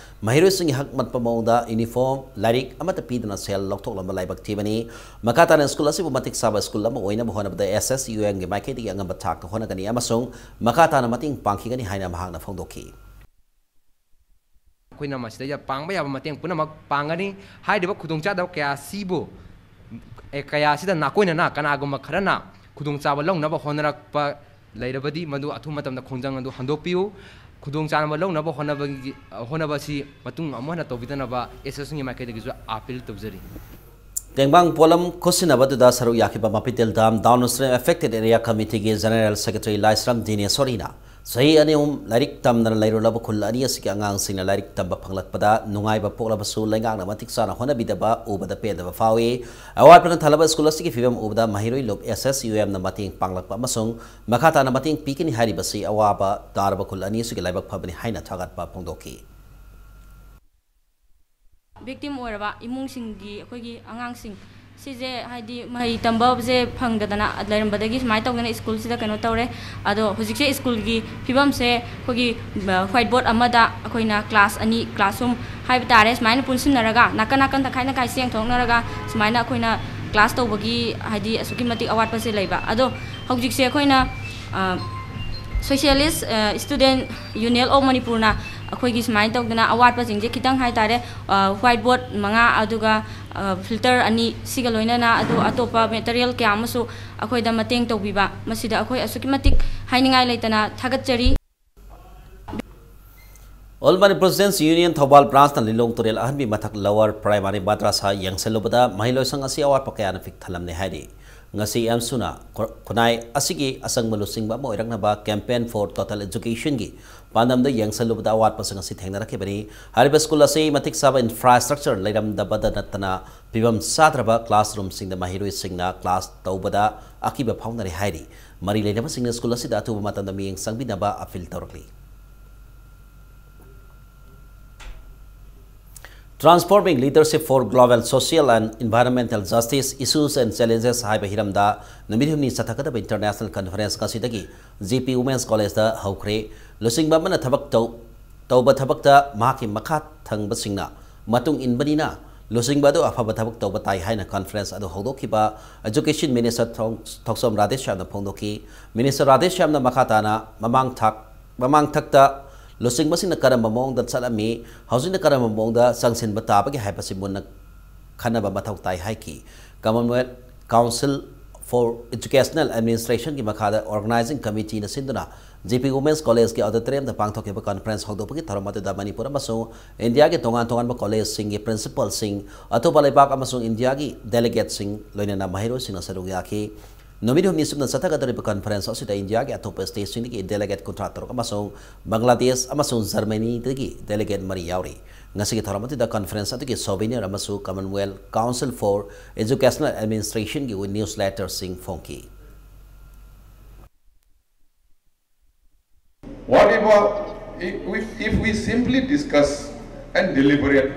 ꯃꯍꯩꯔꯣꯏꯁꯤꯡꯒꯤ ꯍꯛ ꯃꯠꯄ ꯃꯑꯣꯡꯗ ꯌꯨꯅꯤꯐꯣꯔꯝ, ꯂꯥꯏꯔꯤꯛ ꯑꯃꯠꯇ ꯄꯤꯗꯅ ꯁꯦꯜ ꯂꯧꯊꯣꯛꯂꯝꯕ ꯂꯥꯏꯕꯛ ꯊꯤꯕꯅꯤ꯫ ꯃꯈꯥ ꯇꯥꯅ ꯁ꯭ꯀꯨꯜ ꯑꯁꯤꯕꯨ ꯃꯇꯤꯛ ꯆꯥꯕ ꯁ꯭ꯀꯨꯜ ꯑꯃ ꯑꯣꯏꯅꯕ ꯍꯣꯠꯅꯕꯗ S S U M ꯒꯤ ꯃꯥꯏꯀꯩꯗꯒꯤ ꯑꯉꯝꯕ ꯊꯥꯛꯇ ꯍꯣꯠꯅꯒꯅꯤ ꯑꯃꯁꯨꯡ ꯃꯈꯥ ꯇꯥꯅ ꯃꯇꯦꯡ ꯄꯥꯡꯈꯤꯒꯅꯤ ꯍꯥꯏꯅ ꯃꯍꯥꯛꯅ ꯐꯣꯡꯗꯣꯛꯈꯤ꯫ ꯑꯩꯈꯣꯏꯅ ꯃꯁꯤꯗꯩꯗ ꯄꯥꯡꯕ ꯌꯥꯕ ꯃꯇꯦꯡ ꯄꯨꯝꯅꯃꯛ ꯄꯥꯡꯒꯅꯤ꯫ ꯍꯥꯏꯔꯤꯕ ꯈꯨꯗꯣꯡꯆꯥꯗꯕ ꯀꯌꯥ ꯑꯁꯤꯕꯨ, ꯑꯦ, ꯀꯌꯥ ꯑꯁꯤꯗ ꯅꯥꯀꯣꯏꯅꯅ ꯀꯅꯥꯒꯨꯝꯕ ꯈꯔꯅ ꯈꯨꯗꯣꯡꯆꯥꯕ ꯂꯧꯅꯕ ꯍꯣꯠꯅꯔꯛꯄ ꯂꯩꯔꯕꯗꯤ, ꯃꯗꯨ ꯑꯊꯨꯕ ꯃꯇꯝꯗ ꯈꯣꯡꯖꯪ ꯑꯗꯨ ꯍꯟꯗꯣꯛꯄꯤꯌꯨ꯫ ꯈꯨꯗꯣꯡꯆꯥꯅꯕ ꯂꯧꯅꯕ ꯍꯣꯠꯅꯕꯒꯤ ꯍꯣꯠꯅꯕ ꯑꯁꯤ ꯃꯇꯨꯡ ꯑꯃꯨꯛ ꯍꯟꯅ ꯇꯧꯕꯤꯗꯅꯕ ꯑꯦꯁꯣꯁꯤꯌꯦꯁꯟꯒꯤ ꯃꯥꯏꯀꯩꯗꯒꯤꯁꯨ ꯑꯥꯄꯤꯜ ꯇꯧꯖꯔꯤ꯫ ꯇꯦꯡꯕꯥꯡ ꯄꯣꯠꯂꯝ ꯈꯨꯠꯁꯤꯟꯅꯕꯗꯨꯗ ꯁꯔꯨꯛ ꯌꯥꯈꯤꯕ Mapithel dam downstream affected area ꯀꯃꯤꯇꯤꯒꯤ ꯖꯦꯅꯦꯔꯦꯜ ꯁꯦꯀ꯭ꯔꯦꯇꯔꯤ ꯂꯥꯏꯁ꯭ꯔꯝ ꯗꯤꯅꯦꯁꯣꯔꯤꯅ ꯆꯍꯤ ꯑꯅꯤ ꯑꯍꯨꯝ ꯂꯥꯏꯔꯤꯛ ꯇꯝꯗꯅ ꯂꯩꯔꯨꯂꯕ ꯈꯨꯜ ꯑꯅꯤ ꯑꯁꯤꯒꯤ ꯑꯉꯥꯡꯁꯤꯡꯅ ꯂꯥꯏꯔꯤꯛ ꯇꯝꯕ ꯐꯪꯂꯛꯄꯗ ꯅꯨꯡꯉꯥꯏꯕ ꯄꯣꯛꯂꯕꯁꯨ ꯂꯩꯉꯥꯛꯅ ꯃꯇꯤꯛ ꯆꯥꯅ ꯍꯣꯠꯅꯕꯤꯗꯕ ꯎꯕꯗ ꯄꯦꯟꯗꯕ ꯐꯥꯎꯏ꯫ ꯑꯋꯥꯠꯄꯅ ꯊꯜꯂꯕ ꯁ꯭ꯀꯨꯜ ꯑꯁꯤꯒꯤ ꯐꯤꯕꯝ ꯎꯕꯗ ꯃꯍꯩꯔꯣꯏ ꯂꯨꯞ ꯑꯦꯁ ꯑꯦꯁ ꯌꯨ ꯑꯦꯝꯅ ꯃꯇꯦꯡ ꯄꯥꯡꯂꯛꯄ ꯑꯃꯁꯨꯡ ꯃꯈꯥ ꯇꯥꯅ ꯃꯇꯦꯡ ꯄꯤꯒꯅꯤ ꯍꯥꯏꯔꯤꯕꯁꯤ ꯑꯋꯥꯕ ꯇꯥꯔꯕ ꯈꯨꯜ ꯑꯅꯤ ꯑꯁꯤꯒꯤ ꯂꯥꯏꯕꯛ ꯐꯕꯅꯤ ꯍꯥꯏꯅ ꯊꯥꯒꯠꯄ ꯐꯣꯡꯗꯣꯛꯈꯤ꯫ ꯚꯤꯛꯇꯤꯝ ꯑꯣꯏꯔꯕ ꯏꯃꯨꯡꯁꯤꯡꯒꯤ ꯑꯩꯈꯣꯏꯒꯤ ꯑꯉꯥꯡꯁꯤꯡ ꯁꯤꯁꯦ ꯍꯥꯏꯗꯤ ꯃꯍꯩ ꯇꯝꯕꯁꯦ ꯐꯪꯗꯗꯅ ꯂꯩꯔꯝꯕꯗꯒꯤ ꯁꯨꯃꯥꯏꯅ ꯇꯧꯗꯅ ꯁ꯭ꯀꯨꯜꯁꯤꯗ ꯀꯩꯅꯣ ꯇꯧꯔꯦ꯫ ꯑꯗꯣ ꯍꯧꯖꯤꯛꯁꯦ ꯁ꯭ꯀꯨꯜꯒꯤ ꯐꯤꯕꯝꯁꯦ ꯑꯩꯈꯣꯏꯒꯤ ꯋꯥꯏꯠ ꯕꯣꯔꯗ ꯑꯃꯗ ꯑꯩꯈꯣꯏꯅ ꯀ꯭ꯂꯥꯁ ꯑꯅꯤ ꯀ꯭ꯂꯥꯁ ꯔꯨꯝ ꯍꯥꯏꯕ ꯇꯥꯔꯦ ꯁꯨꯃꯥꯏꯅ ꯄꯨꯟꯁꯤꯟꯅꯔꯒ ꯅꯥꯀꯟ ꯅꯥꯀꯟ ꯇꯪꯈꯥꯏ ꯇꯪꯈꯥꯏ ꯆꯦꯡꯊꯣꯛꯅꯔꯒ ꯁꯨꯃꯥꯏꯅ ꯑꯩꯈꯣꯏꯅ ꯀ꯭ꯂꯥꯁ ꯇꯧꯕꯒꯤ ꯍꯥꯏꯗꯤ ꯑꯁꯨꯛꯀꯤ ꯃꯇꯤꯛ ꯑꯋꯥꯠꯄꯁꯦ ꯂꯩꯕ꯫ ꯑꯗꯣ ꯍꯧꯖꯤꯛꯁꯦ ꯑꯩꯈꯣꯏꯅ Socialist Student Union of ꯃꯅꯤꯄꯨꯔꯅ ꯑꯩꯈꯣꯏꯒꯤ ꯁꯨꯃꯥꯏꯅ ꯇꯧꯗꯅ ꯑꯋꯥꯠꯄꯁꯤꯡꯁꯦ ꯈꯤꯇꯪ ꯍꯥꯏꯇꯥꯔꯦ ꯋꯥꯏꯠ ꯕꯣꯔꯗ ꯃꯉꯥ ꯑꯗꯨꯒ ꯐꯤꯜꯇꯔ ꯑꯅꯤ ꯁꯤꯒ ꯂꯣꯏꯅꯅ ꯑꯗꯨ ꯑꯇꯣꯞꯄ ꯃꯦꯇꯔꯤꯌꯦꯜ ꯀꯌꯥ ꯑꯃꯁꯨ ꯑꯩꯈꯣꯏꯗ ꯃꯇꯦꯡ ꯇꯧꯕꯤꯕ ꯃꯁꯤꯗ ꯑꯩꯈꯣꯏ ꯑꯁꯨꯛꯀꯤ ꯃꯇꯤꯛ ꯍꯥꯏꯅꯤꯡꯉꯥꯏ ꯂꯩꯇꯅ ꯊꯥꯒꯠꯆꯔꯤ꯫ All Manipur Students Union Thoubal ꯕ꯭ꯔꯥꯟꯁꯅ ꯂꯤꯂꯣꯡ ꯇꯨꯔꯦꯜ ꯑꯍꯟꯕꯤ ꯃꯊꯛ ꯂꯋꯔ ꯄ꯭ꯔꯥꯏꯃꯥꯔꯤ ꯃꯗ꯭ꯔꯁꯥ ꯌꯦꯡꯁꯤꯜꯂꯨꯕꯗ ꯃꯍꯩꯂꯣꯏꯁꯪ ꯑꯁꯤ ꯑꯋꯥꯠꯄ ꯀꯌꯥꯅ ꯄꯤꯛ ꯊꯜꯂꯝꯂꯦ ꯍꯥꯏꯔꯤ꯫ ꯉꯁꯤ ꯑꯦꯝꯁꯨꯅ ꯈꯨ- ꯈꯨꯟꯅꯥꯏ ꯑꯁꯤꯒꯤ ꯑꯁꯪꯕ ꯂꯨꯆꯤꯡꯕ ꯑꯃ ꯑꯣꯏꯔꯛꯅꯕ Campaign for Total Educationꯒꯤ ꯄꯥꯟꯗꯝꯗ ꯌꯦꯡꯁꯤꯜꯂꯨꯕꯗ ꯑꯋꯥꯠꯄꯁꯤꯡ ꯑꯁꯤ ꯊꯦꯡꯅꯔꯛꯈꯤꯕꯅꯤ꯫ ꯍꯥꯏꯔꯤꯕ ꯁ꯭ꯀꯨꯜ ꯑꯁꯤ ꯃꯇꯤꯛ ꯆꯥꯕ ꯏꯟꯐ꯭ꯔꯥꯁ꯭ꯇ꯭ꯔꯛꯆꯔ ꯂꯩꯔꯝꯗꯕꯗ ꯅꯠꯇꯅ ꯐꯤꯕꯝ ꯆꯥꯗ꯭ꯔꯕ ꯀ꯭ꯂꯥꯁꯔꯨꯝꯁꯤꯡꯗ ꯃꯍꯩꯔꯣꯏꯁꯤꯡꯅ ꯀ꯭ꯂꯥꯁ ꯇꯧꯕꯗ ꯑꯀꯤꯕ ꯐꯥꯎꯅꯔꯦ ꯍꯥꯏꯔꯤ꯫ ꯃꯔꯤ ꯂꯩꯅꯕꯁꯤꯡꯅ ꯁ꯭ꯀꯨꯜ ꯑꯁꯤꯗ ꯑꯊꯨꯕ ꯃꯇꯝꯗ ꯃꯤꯠꯌꯦꯡ ꯆꯪꯕꯤꯅꯕ appeal ꯇꯧꯔꯛꯂꯤ꯫ Transforming Leadership for Global Social and Environmental Justice Issues and Challenges ꯍꯥꯏꯕ ꯍꯤꯔꯝꯗ ꯅꯨꯃꯤꯠ ꯍꯨꯝꯅꯤ ꯆꯠꯊꯒꯗꯕ ꯏꯟꯇꯔꯅꯦꯁꯅꯦꯜ ꯀꯟꯐꯔꯦꯟꯁ ꯉꯁꯤꯗꯒꯤ ꯖꯤ ꯄꯤ ꯋꯨꯃꯦꯟꯁ ꯀꯣꯂꯦꯖꯇ ꯍꯧꯈ꯭ꯔꯦ꯫ ꯂꯨꯆꯤꯡꯕ ꯑꯃꯅ ꯊꯕꯛ ꯇꯧ ꯇꯧꯕ ꯊꯕꯛꯇ ꯃꯍꯥꯛꯀꯤ ꯃꯈꯥ ꯊꯪꯕꯁꯤꯡꯅ ꯃꯇꯨꯡ ꯏꯟꯕꯅꯤꯅ ꯂꯨꯆꯤꯡꯕ ꯑꯗꯨ ꯑꯐꯕ ꯊꯕꯛ ꯇꯧꯕ ꯇꯥꯏ ꯍꯥꯏꯅ ꯀꯟꯐꯔꯦꯟꯁ ꯑꯗꯨ ꯍꯧꯗꯣꯛꯈꯤꯕ ꯑꯦꯖꯨꯀꯦꯁꯟ ꯃꯤꯅꯤꯁꯇꯔ ꯊꯣꯡ- ꯊꯣꯛꯆꯣꯝ ꯔꯥꯙꯦꯁ꯭ꯌꯥꯝꯅ ꯐꯣꯡꯗꯣꯛꯈꯤ꯫ ꯃꯤꯅꯤꯁꯇꯔ ꯔꯥꯙꯦꯁ꯭ꯌꯥꯝꯅ ꯃꯈꯥ ꯇꯥꯅ ꯃꯃꯥꯡ ꯊꯥꯛ ꯃꯃꯥꯡꯊꯛꯇ ꯂꯨꯆꯤꯡꯕꯁꯤꯡꯅ ꯀꯔꯝꯕ ꯃꯑꯣꯡꯗ ꯆꯠꯂꯝꯃꯤ, ꯍꯧꯖꯤꯛꯅ ꯀꯔꯝꯕ ꯃꯑꯣꯡꯗ ꯆꯪꯁꯤꯟꯕ ꯇꯥꯕꯒꯦ ꯍꯥꯏꯕꯁꯤ ꯃꯨꯟꯅ ꯈꯟꯅꯕ ꯃꯊꯧ ꯇꯥꯏ ꯍꯥꯏꯈꯤ꯫ Commonwealth Council for Educational Administrationꯒꯤ ꯃꯈꯥꯗ Organizing Committeeꯅ ꯁꯤꯟꯗꯨꯅ G P Women's Collegeꯀꯤ auditoriumꯗ ꯄꯥꯡꯊꯣꯛꯈꯤꯕ conference ꯍꯧꯗꯣꯛꯄꯒꯤ ꯊꯧꯔꯝ ꯑꯗꯨꯗ ꯃꯅꯤꯄꯨꯔ ꯑꯃꯁꯨꯡ ꯏꯟꯗꯤꯌꯥꯒꯤ ꯇꯣꯉꯥꯟ ꯇꯣꯉꯥꯟꯕ collegeꯁꯤꯡꯒꯤ principalꯁꯤꯡ, ꯑꯇꯣꯞꯄ ꯂꯩꯕꯥꯛ ꯑꯃꯁꯨꯡ ꯏꯟꯗꯤꯌꯥꯒꯤ delegateꯁꯤꯡ, ꯂꯣꯏꯅꯅ ꯃꯍꯩꯔꯣꯏꯁꯤꯡꯅ ꯁꯔꯨꯛ ꯌꯥꯈꯤ꯫ ꯅꯨꯃꯤꯠ ꯍꯨꯝꯅꯤ ꯆꯨꯞꯅ ꯆꯠꯊꯒꯗꯧꯔꯤꯕ conference ꯑꯁꯤꯗ ꯏꯟꯗꯤꯌꯥꯒꯤ ꯑꯇꯣꯞꯄ stateꯁꯤꯡꯗꯒꯤ delegate ꯀꯨꯟꯊ꯭ꯔꯥ ꯇꯔꯨꯛ ꯑꯃꯁꯨꯡ ꯕꯪꯒ꯭ꯂꯥꯗꯦꯁ ꯑꯃꯁꯨꯡ ꯖꯔꯃꯅꯤꯗꯒꯤ delegate ꯃꯔꯤ ꯌꯥꯎꯔꯤ꯫ ꯉꯁꯤꯒꯤ ꯊꯧꯔꯝ ꯑꯗꯨꯗ conference ꯑꯗꯨꯒꯤ souvenir ꯑꯃꯁꯨꯡ Commonwealth Council for Educational Administrationꯒꯤ newsletterꯁꯤꯡ ꯐꯣꯡꯈꯤ꯫ Whatever, if we, if we simply discuss and deliberate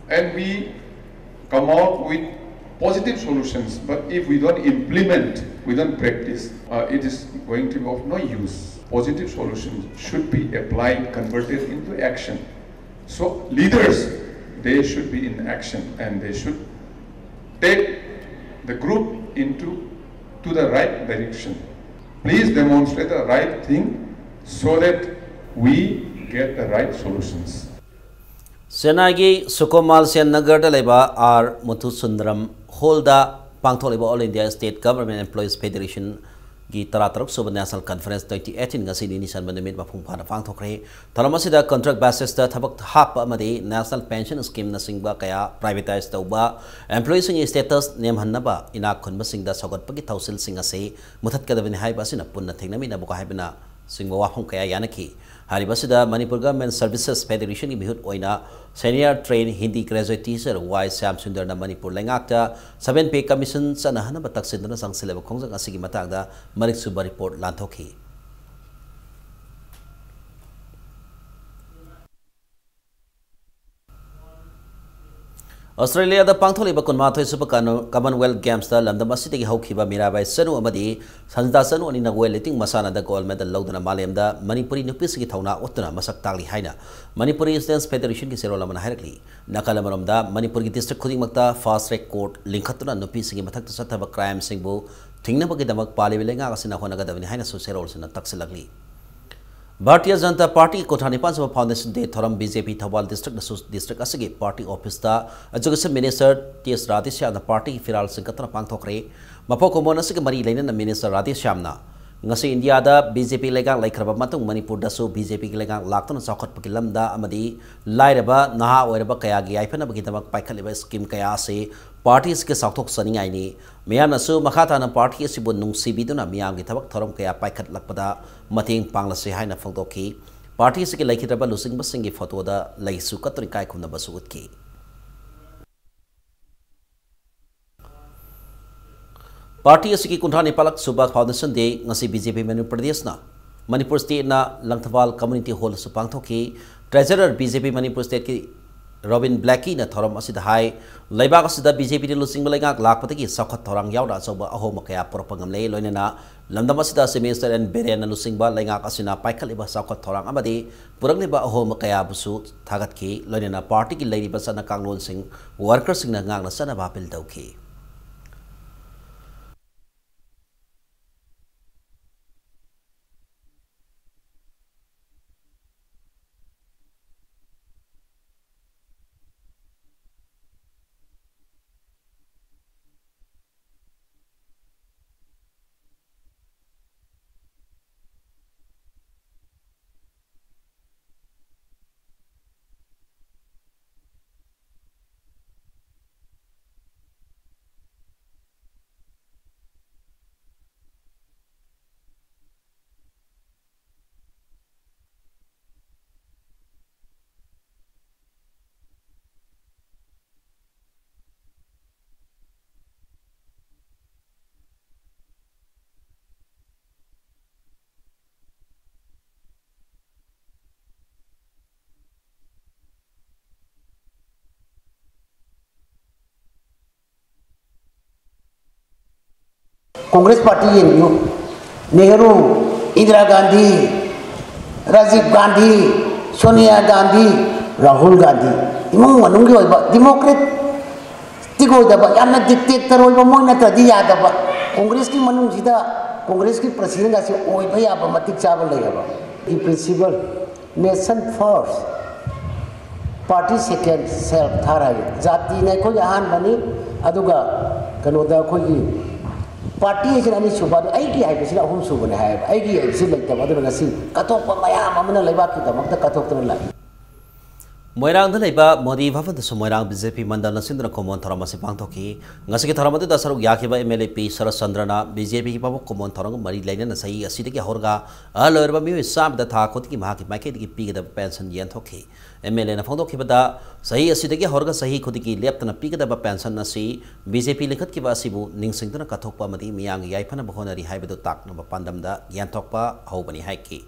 and we come out with positive solutions, but if we don't implement, we don't practice, uh, it is going to be of no use. Positive solutions should be applied, converted into action. So leaders, they should be in action and they should take the group into to the right direction. Please demonstrate the right thing so that we get the right solutions. ꯆꯦꯟꯅꯥꯏꯒꯤ ꯁꯨꯀꯨꯃꯥꯜ ꯁꯦꯟ ꯅꯒꯔꯗ ꯂꯩꯕ ꯑꯥꯔ ꯃꯨꯊꯨꯁꯨꯟꯗꯔꯝ ꯍꯣꯜꯗ ꯄꯥꯡꯊꯣꯛꯂꯤꯕ All India State Government Employees Federationꯒꯤ ꯇꯔꯥꯇꯔꯨꯛ ꯁꯨꯕ National Conference twenty eighteen ꯉꯁꯤ ꯅꯤꯅꯤ ꯆꯟꯕ ꯅꯨꯃꯤꯠ ꯃꯄꯨꯡ ꯐꯥꯅ ꯄꯥꯡꯊꯣꯛꯈ꯭ꯔꯦ꯫ ꯊꯧꯔꯝ ꯑꯁꯤꯗ contract basisꯇ ꯊꯕꯛ ꯍꯥꯞꯄ ꯑꯃꯗꯤ National Pension Schemeꯅꯆꯤꯡꯕ ꯀꯌꯥ privatise ꯇꯧꯕ, employeeꯁꯤꯡꯒꯤ status ꯅꯦꯝꯍꯟꯅꯕ, ꯏꯅꯥꯛ ꯈꯨꯟꯕꯁꯤꯡꯗ ꯁꯧꯒꯠꯄꯒꯤ ꯊꯧꯁꯤꯜꯁꯤꯡ ꯑꯁꯤ ꯃꯨꯊꯠꯀꯗꯕꯅꯤ ꯍꯥꯏꯕ ꯑꯁꯤꯅ ꯄꯨꯟꯅ ꯊꯦꯡꯅꯃꯤꯟꯅꯕꯀꯣ ꯍꯥꯏꯕꯅ ꯆꯤꯡꯕ ꯋꯥꯐꯝ ꯀꯌꯥ ꯌꯥꯅꯈꯤ꯫ ꯍꯥꯏꯔꯤꯕ ꯑꯁꯤꯗ ꯃꯅꯤꯄꯨꯔ Government Services Federationꯒꯤ ꯃꯤꯍꯨꯠ ꯑꯣꯏꯅ senior trained Hindi graduate teacher ꯋꯥꯏ Shyam ꯁꯨꯟꯗꯔꯅ Manipur ꯂꯩꯉꯥꯛꯇ seven pay commission ꯆꯠꯅꯍꯟꯅꯕ ꯇꯛꯁꯤꯟꯗꯨꯅ ꯆꯪꯁꯤꯜꯂꯕ ꯈꯣꯡꯖꯪ ꯑꯁꯤꯒꯤ ꯃꯇꯥꯡꯗ ꯃꯔꯤꯛ ꯆꯨꯕ report ꯂꯥꯟꯊꯣꯛꯈꯤ꯫ ꯑꯣꯁꯇ꯭ꯔꯦꯂꯤꯌꯥꯗ ꯄꯥꯡꯊꯣꯛꯂꯤꯕ ꯀꯨꯟꯃꯥꯊꯣꯏ ꯁꯨꯕ Commonwealth Gamesꯇ ꯂꯝꯗꯝ ꯑꯁꯤꯗꯒꯤ ꯍꯧꯈꯤꯕ ꯃꯤꯔꯥꯕꯥꯏ ꯆꯅꯨ ꯑꯃꯗꯤ ꯁꯟꯖꯤꯇꯥ ꯆꯅꯨ ꯑꯅꯤꯅ weight lifting ꯃꯁꯥꯟꯅꯗ gold medal ꯂꯧꯗꯨꯅ ꯃꯥꯂꯦꯝꯗ ꯃꯅꯤꯄꯨꯔꯤ ꯅꯨꯄꯤꯁꯤꯡꯒꯤ ꯊꯧꯅꯥ ꯎꯠꯇꯨꯅ ꯃꯁꯛ ꯇꯥꯛꯂꯤ ꯍꯥꯏꯅ ꯃꯅꯤꯄꯨꯔꯤ Students Federationꯒꯤ ꯆꯦꯔꯣꯜ ꯑꯃꯅ ꯍꯥꯏꯔꯛꯂꯤ꯫ ꯅꯥꯀꯜ ꯑꯃꯔꯣꯝꯗ ꯃꯅꯤꯄꯨꯔꯒꯤ district ꯈꯨꯗꯤꯡꯃꯛꯇ fast track court ꯂꯤꯡꯈꯠꯇꯨꯅ ꯅꯨꯄꯤꯁꯤꯡꯒꯤ ꯃꯊꯛꯇ ꯆꯠꯊꯕ crimeꯁꯤꯡꯕꯨ ꯊꯤꯡꯅꯕꯒꯤꯗꯃꯛ ꯄꯥꯜꯂꯤꯕ ꯂꯩꯉꯥꯛ ꯑꯁꯤꯅ ꯍꯣꯠꯅꯒꯗꯕꯅꯤ ꯍꯥꯏꯅꯁꯨ ꯆꯦꯔꯣꯜꯁꯤꯅ ꯇꯛꯁꯤꯜꯂꯛꯂꯤ꯫ ꯚꯥꯔꯇꯤꯌ ꯖꯅꯇꯥ ꯄꯥꯔꯇꯤꯒꯤ ꯀꯨꯟꯊ꯭ꯔꯥ ꯅꯤꯄꯥꯟ ꯁꯨꯕ Foundation Day ꯊꯧꯔꯝ BJP ꯊꯧꯕꯥꯜ districtꯅꯁꯨ district ꯑꯁꯤꯒꯤ party officeꯇ Education Minister T S ꯔꯥꯙꯦꯁ꯭ꯌꯥꯝꯅ partyꯒꯤ ꯐꯤꯔꯥꯜꯁꯤꯡ ꯀꯠꯇꯨꯅ ꯄꯥꯡꯊꯣꯛꯈ꯭ꯔꯦ꯫ ꯃꯄꯣꯛ ꯀꯨꯝꯑꯣꯟ ꯑꯁꯤꯒ ꯃꯔꯤ ꯂꯩꯅꯅ ꯃꯤꯅꯤꯁꯇꯔ ꯔꯥꯙꯦꯁ꯭ꯌꯥꯝꯅ ꯉꯁꯤ ꯏꯟꯗꯤꯌꯥꯗ ꯕꯤ ꯖꯦ ꯄꯤ ꯂꯩꯉꯥꯛ ꯂꯩꯈ꯭ꯔꯕ ꯃꯇꯨꯡ ꯃꯅꯤꯄꯨꯔꯗꯁꯨ ꯕꯤ ꯖꯦ ꯄꯤꯒꯤ ꯂꯩꯉꯥꯛ ꯂꯥꯛꯇꯨꯅ ꯆꯥꯎꯈꯠꯄꯒꯤ ꯂꯝꯗ ꯑꯃꯗꯤ ꯂꯥꯏꯔꯕ ꯅꯍꯥ ꯑꯣꯏꯔꯕ ꯀꯌꯥꯒꯤ ꯌꯥꯏꯐꯅꯕꯒꯤꯗꯃꯛ ꯄꯥꯏꯈꯠꯂꯤꯕ ꯁ꯭ꯀꯤꯝ ꯀꯌꯥ ꯑꯁꯤ ꯄꯥꯔꯇꯤ ꯑꯁꯤꯒꯤ ꯆꯥꯎꯊꯣꯛꯆꯅꯤꯡꯉꯥꯏꯅꯤ꯫ ꯃꯤꯌꯥꯝꯅꯁꯨ ꯃꯈꯥ ꯇꯥꯅ ꯄꯥꯔꯇꯤ ꯑꯁꯤꯕꯨ ꯅꯨꯡꯁꯤꯕꯤꯗꯨꯅ ꯃꯤꯌꯥꯝꯒꯤ ꯊꯕꯛ ꯊꯧꯔꯝ ꯀꯌꯥ ꯄꯥꯏꯈꯠꯂꯛꯄꯗ ꯃꯇꯦꯡ ꯄꯥꯡꯂꯁꯤ ꯍꯥꯏꯅ ꯐꯣꯡꯗꯣꯛꯈꯤ꯫ ꯄꯥꯔꯇꯤ ꯑꯁꯤꯒꯤ ꯂꯩꯈꯤꯗ꯭ꯔꯕ ꯂꯨꯆꯤꯡꯕꯁꯤꯡꯒꯤ ꯐꯣꯇꯣꯗ ꯂꯩꯁꯨ ꯀꯠꯇꯨꯅ ꯏꯀꯥꯏ ꯈꯨꯝꯅꯕꯁꯨ ꯎꯠꯈꯤ꯫ ꯄꯥꯔꯇꯤ ꯑꯁꯤꯒꯤ ꯀꯨꯟꯊ꯭ꯔꯥ ꯅꯤꯄꯥꯜꯂꯛ ꯁꯨꯕ ꯐꯥꯎꯟꯗꯦꯁꯟ ꯗꯦ ꯉꯁꯤ ꯕꯤ ꯖꯦ ꯄꯤ ꯃꯅꯤꯄꯨꯔ ꯄ꯭ꯔꯗꯦꯁꯅ ꯃꯅꯤꯄꯨꯔ ꯁ꯭ꯇꯦꯠꯅ ꯂꯪꯊꯕꯥꯜ ꯀꯝꯃ꯭ꯌꯨꯅꯤꯇꯤ ꯍꯣꯜꯗꯁꯨ ꯄꯥꯡꯊꯣꯛꯈꯤ꯫ ꯇ꯭ꯔꯦꯖꯔꯔ ꯕꯤ ꯖꯦ ꯄꯤ ꯃꯅꯤꯄꯨꯔ ꯁ꯭ꯇꯦꯠꯀꯤ ꯔꯣꯕꯤꯟ ꯕ꯭ꯂꯦꯀꯤꯅ ꯊꯧꯔꯝ ꯑꯁꯤꯗ ꯍꯥꯏ, ꯂꯩꯕꯥꯛ ꯑꯁꯤꯗ ꯕꯤ ꯖꯦ ꯄꯤꯅ ꯂꯨꯆꯤꯡꯕ ꯂꯩꯉꯥꯛ ꯂꯥꯛꯄꯗꯒꯤ ꯆꯥꯎꯈꯠ ꯊꯧꯔꯥꯡ ꯌꯥꯎꯅ ꯑꯆꯧꯕ ꯑꯍꯣꯡꯕ ꯀꯌꯥ ꯄꯨꯔꯛꯄ ꯉꯝꯂꯦ꯫ ꯂꯣꯏꯅꯅ ꯂꯝꯗꯝ ꯑꯁꯤꯗ ꯆꯤꯐ ꯃꯤꯅꯤꯁꯇꯔ ꯑꯦꯟ ꯕꯤꯔꯦꯟꯅ ꯂꯨꯆꯤꯡꯕ ꯂꯩꯉꯥꯛ ꯑꯁꯤꯅ ꯄꯥꯏꯈꯠꯂꯤꯕ ꯆꯥꯎꯈꯠ ꯊꯧꯔꯥꯡ ꯑꯃꯗꯤ ꯄꯨꯔꯛꯂꯤꯕ ꯑꯍꯣꯡꯕ ꯀꯌꯥꯕꯨꯁꯨ ꯊꯥꯒꯠꯈꯤ꯫ ꯂꯣꯏꯅꯅ ꯄꯥꯔꯇꯤꯒꯤ ꯂꯩꯔꯤꯕ ꯆꯠꯅ ꯀꯥꯡꯂꯣꯟꯁꯤꯡ ꯋꯥꯔꯀꯔꯁꯤꯡꯅ ꯉꯥꯛꯅ ꯆꯠꯅꯕ ꯑꯥꯄꯤꯜ ꯇꯧꯈꯤ꯫ ꯀꯣꯡꯒ꯭ꯔꯦꯁ ꯄꯥꯔꯇꯤ ꯌꯦꯡꯕꯤꯌꯨ꯫ ꯅꯦꯍꯔꯨ, ꯏꯟꯗꯤꯔꯥ ꯒꯥꯟꯙꯤ, ꯔꯥꯖꯤꯕ ꯒꯥꯟꯙꯤ, ꯁꯣꯅꯤꯌꯥ ꯒꯥꯟꯙꯤ, ꯔꯥꯍꯨꯜ ꯒꯥꯟꯙꯤ꯫ ꯏꯃꯨꯡ ꯃꯅꯨꯡꯒꯤ ꯑꯣꯏꯕ ꯗꯤꯃꯣꯀ꯭ꯔꯦꯇꯤꯛ ꯑꯣꯏꯗꯕ, ꯌꯥꯝꯅ ꯗꯤꯛꯇꯦꯇꯔ ꯑꯣꯏꯕ, ꯃꯣꯏ ꯅꯠꯇ꯭ꯔꯗꯤ ꯌꯥꯗꯕ꯫ ꯀꯣꯡꯒ꯭ꯔꯦꯁꯀꯤ ꯃꯅꯨꯡꯁꯤꯗ ꯀꯣꯡꯒ꯭ꯔꯦꯁꯀꯤ ꯄ꯭ꯔꯁꯤꯗꯦꯟꯒꯁꯤ ꯑꯣꯏꯕ ꯌꯥꯕ ꯃꯇꯤꯛ ꯆꯥꯕ ꯂꯩꯔꯕ꯫ ꯒꯤ ꯄ꯭ꯔꯤꯟꯁꯤꯄꯜ, ꯅꯦꯁꯟ ꯐꯥꯔꯁ, ꯄꯥꯔꯇꯤ ꯁꯦꯀꯦꯟ, ꯁꯦꯜꯐ ꯊꯥꯔꯠ ꯍꯥꯏꯌꯦ꯫ ꯖꯥꯇꯤꯅ ꯑꯩꯈꯣꯏꯒꯤ ꯑꯍꯥꯟꯕꯅꯤ, ꯑꯗꯨꯒ ꯀꯩꯅꯣꯗ ꯑꯩꯈꯣꯏꯒꯤ ꯄꯥꯔꯇꯤ ꯑꯁꯤꯅ ꯑꯅꯤꯁꯨꯕ, ꯑꯗꯨ ꯑꯩꯒꯤ ꯍꯥꯏꯕꯁꯤꯅ ꯑꯍꯨꯝꯁꯨꯕꯅꯤ ꯍꯥꯏꯌꯦꯕ꯫ ꯑꯩꯒꯤ ꯍꯥꯏꯕꯁꯤ ꯂꯩꯇꯕ, ꯑꯗꯨꯅ ꯉꯁꯤ ꯀꯠꯊꯣꯛꯄ ꯃꯌꯥꯝ ꯑꯃꯅ ꯂꯩꯕꯥꯛꯀꯤꯗꯃꯛꯇ ꯀꯠꯊꯣꯛꯇꯨꯅ ꯂꯥꯛꯏ꯫ ꯃꯣꯏꯔꯥꯡꯗ ꯂꯩꯕ ꯃꯣꯗꯤ ꯚꯕꯟꯗꯁꯨ ꯃꯣꯏꯔꯥꯡ ꯕꯤ ꯖꯦ ꯄꯤ ꯃꯟꯗꯜꯅ ꯁꯤꯟꯗꯨꯅ ꯀꯨꯝꯑꯣꯟ ꯊꯧꯔꯝ ꯑꯁꯤ ꯄꯥꯡꯊꯣꯛꯈꯤ꯫ ꯉꯁꯤꯒꯤ ꯊꯧꯔꯝ ꯑꯗꯨꯗ ꯁꯔꯨꯛ ꯌꯥꯈꯤꯕ ꯑꯦꯝ ꯑꯦꯜ ꯑꯦ ꯄꯤ ꯁꯔꯠꯆꯟꯗ꯭ꯔꯅ ꯕꯤ ꯖꯦ ꯄꯤꯒꯤ ꯄꯥꯡꯊꯣꯛ ꯀꯨꯝꯑꯣꯟ ꯊꯧꯔꯝꯒ ꯃꯔꯤ ꯂꯩꯅꯅ ꯆꯍꯤ ꯑꯁꯤꯗꯒꯤ ꯍꯧꯔꯒ ꯑꯍꯜ ꯑꯣꯏꯔꯕ ꯃꯤꯑꯣꯏ ꯆꯥꯝꯃꯗ ꯊꯥ ꯈꯨꯗꯤꯡꯒꯤ ꯃꯍꯥꯛꯀꯤ ꯃꯥꯏꯀꯩꯗꯒꯤ ꯄꯤꯒꯗꯕ ꯄꯦꯟꯁꯟ ꯌꯦꯟꯊꯣꯛꯈꯤ꯫ ꯑꯦꯝ ꯑꯦꯜ ꯑꯦꯅ ꯐꯣꯡꯗꯣꯛꯈꯤꯕꯗ, ꯆꯍꯤ ꯑꯁꯤꯗꯒꯤ ꯍꯧꯔꯒ ꯆꯍꯤ ꯈꯨꯗꯤꯡꯒꯤ ꯂꯦꯞꯇꯅ ꯄꯤꯒꯗꯕ ꯄꯦꯟꯁꯟ ꯑꯁꯤ ꯕꯤ ꯖꯦ ꯄꯤ ꯂꯤꯡꯈꯠꯈꯤꯕ ꯑꯁꯤꯕꯨ ꯅꯤꯡꯁꯤꯡꯗꯨꯅ ꯀꯠꯊꯣꯛꯄ ꯑꯃꯗꯤ ꯃꯤꯌꯥꯝꯒꯤ ꯌꯥꯏꯐꯅꯕ ꯍꯣꯠꯅꯔꯤ ꯍꯥꯏꯕꯗꯨ ꯇꯥꯛꯅꯕ ꯄꯥꯟꯗꯝꯗ ꯌꯦꯟꯊꯣꯛꯄ ꯍꯧꯕꯅꯤ ꯍꯥꯏꯈꯤ꯫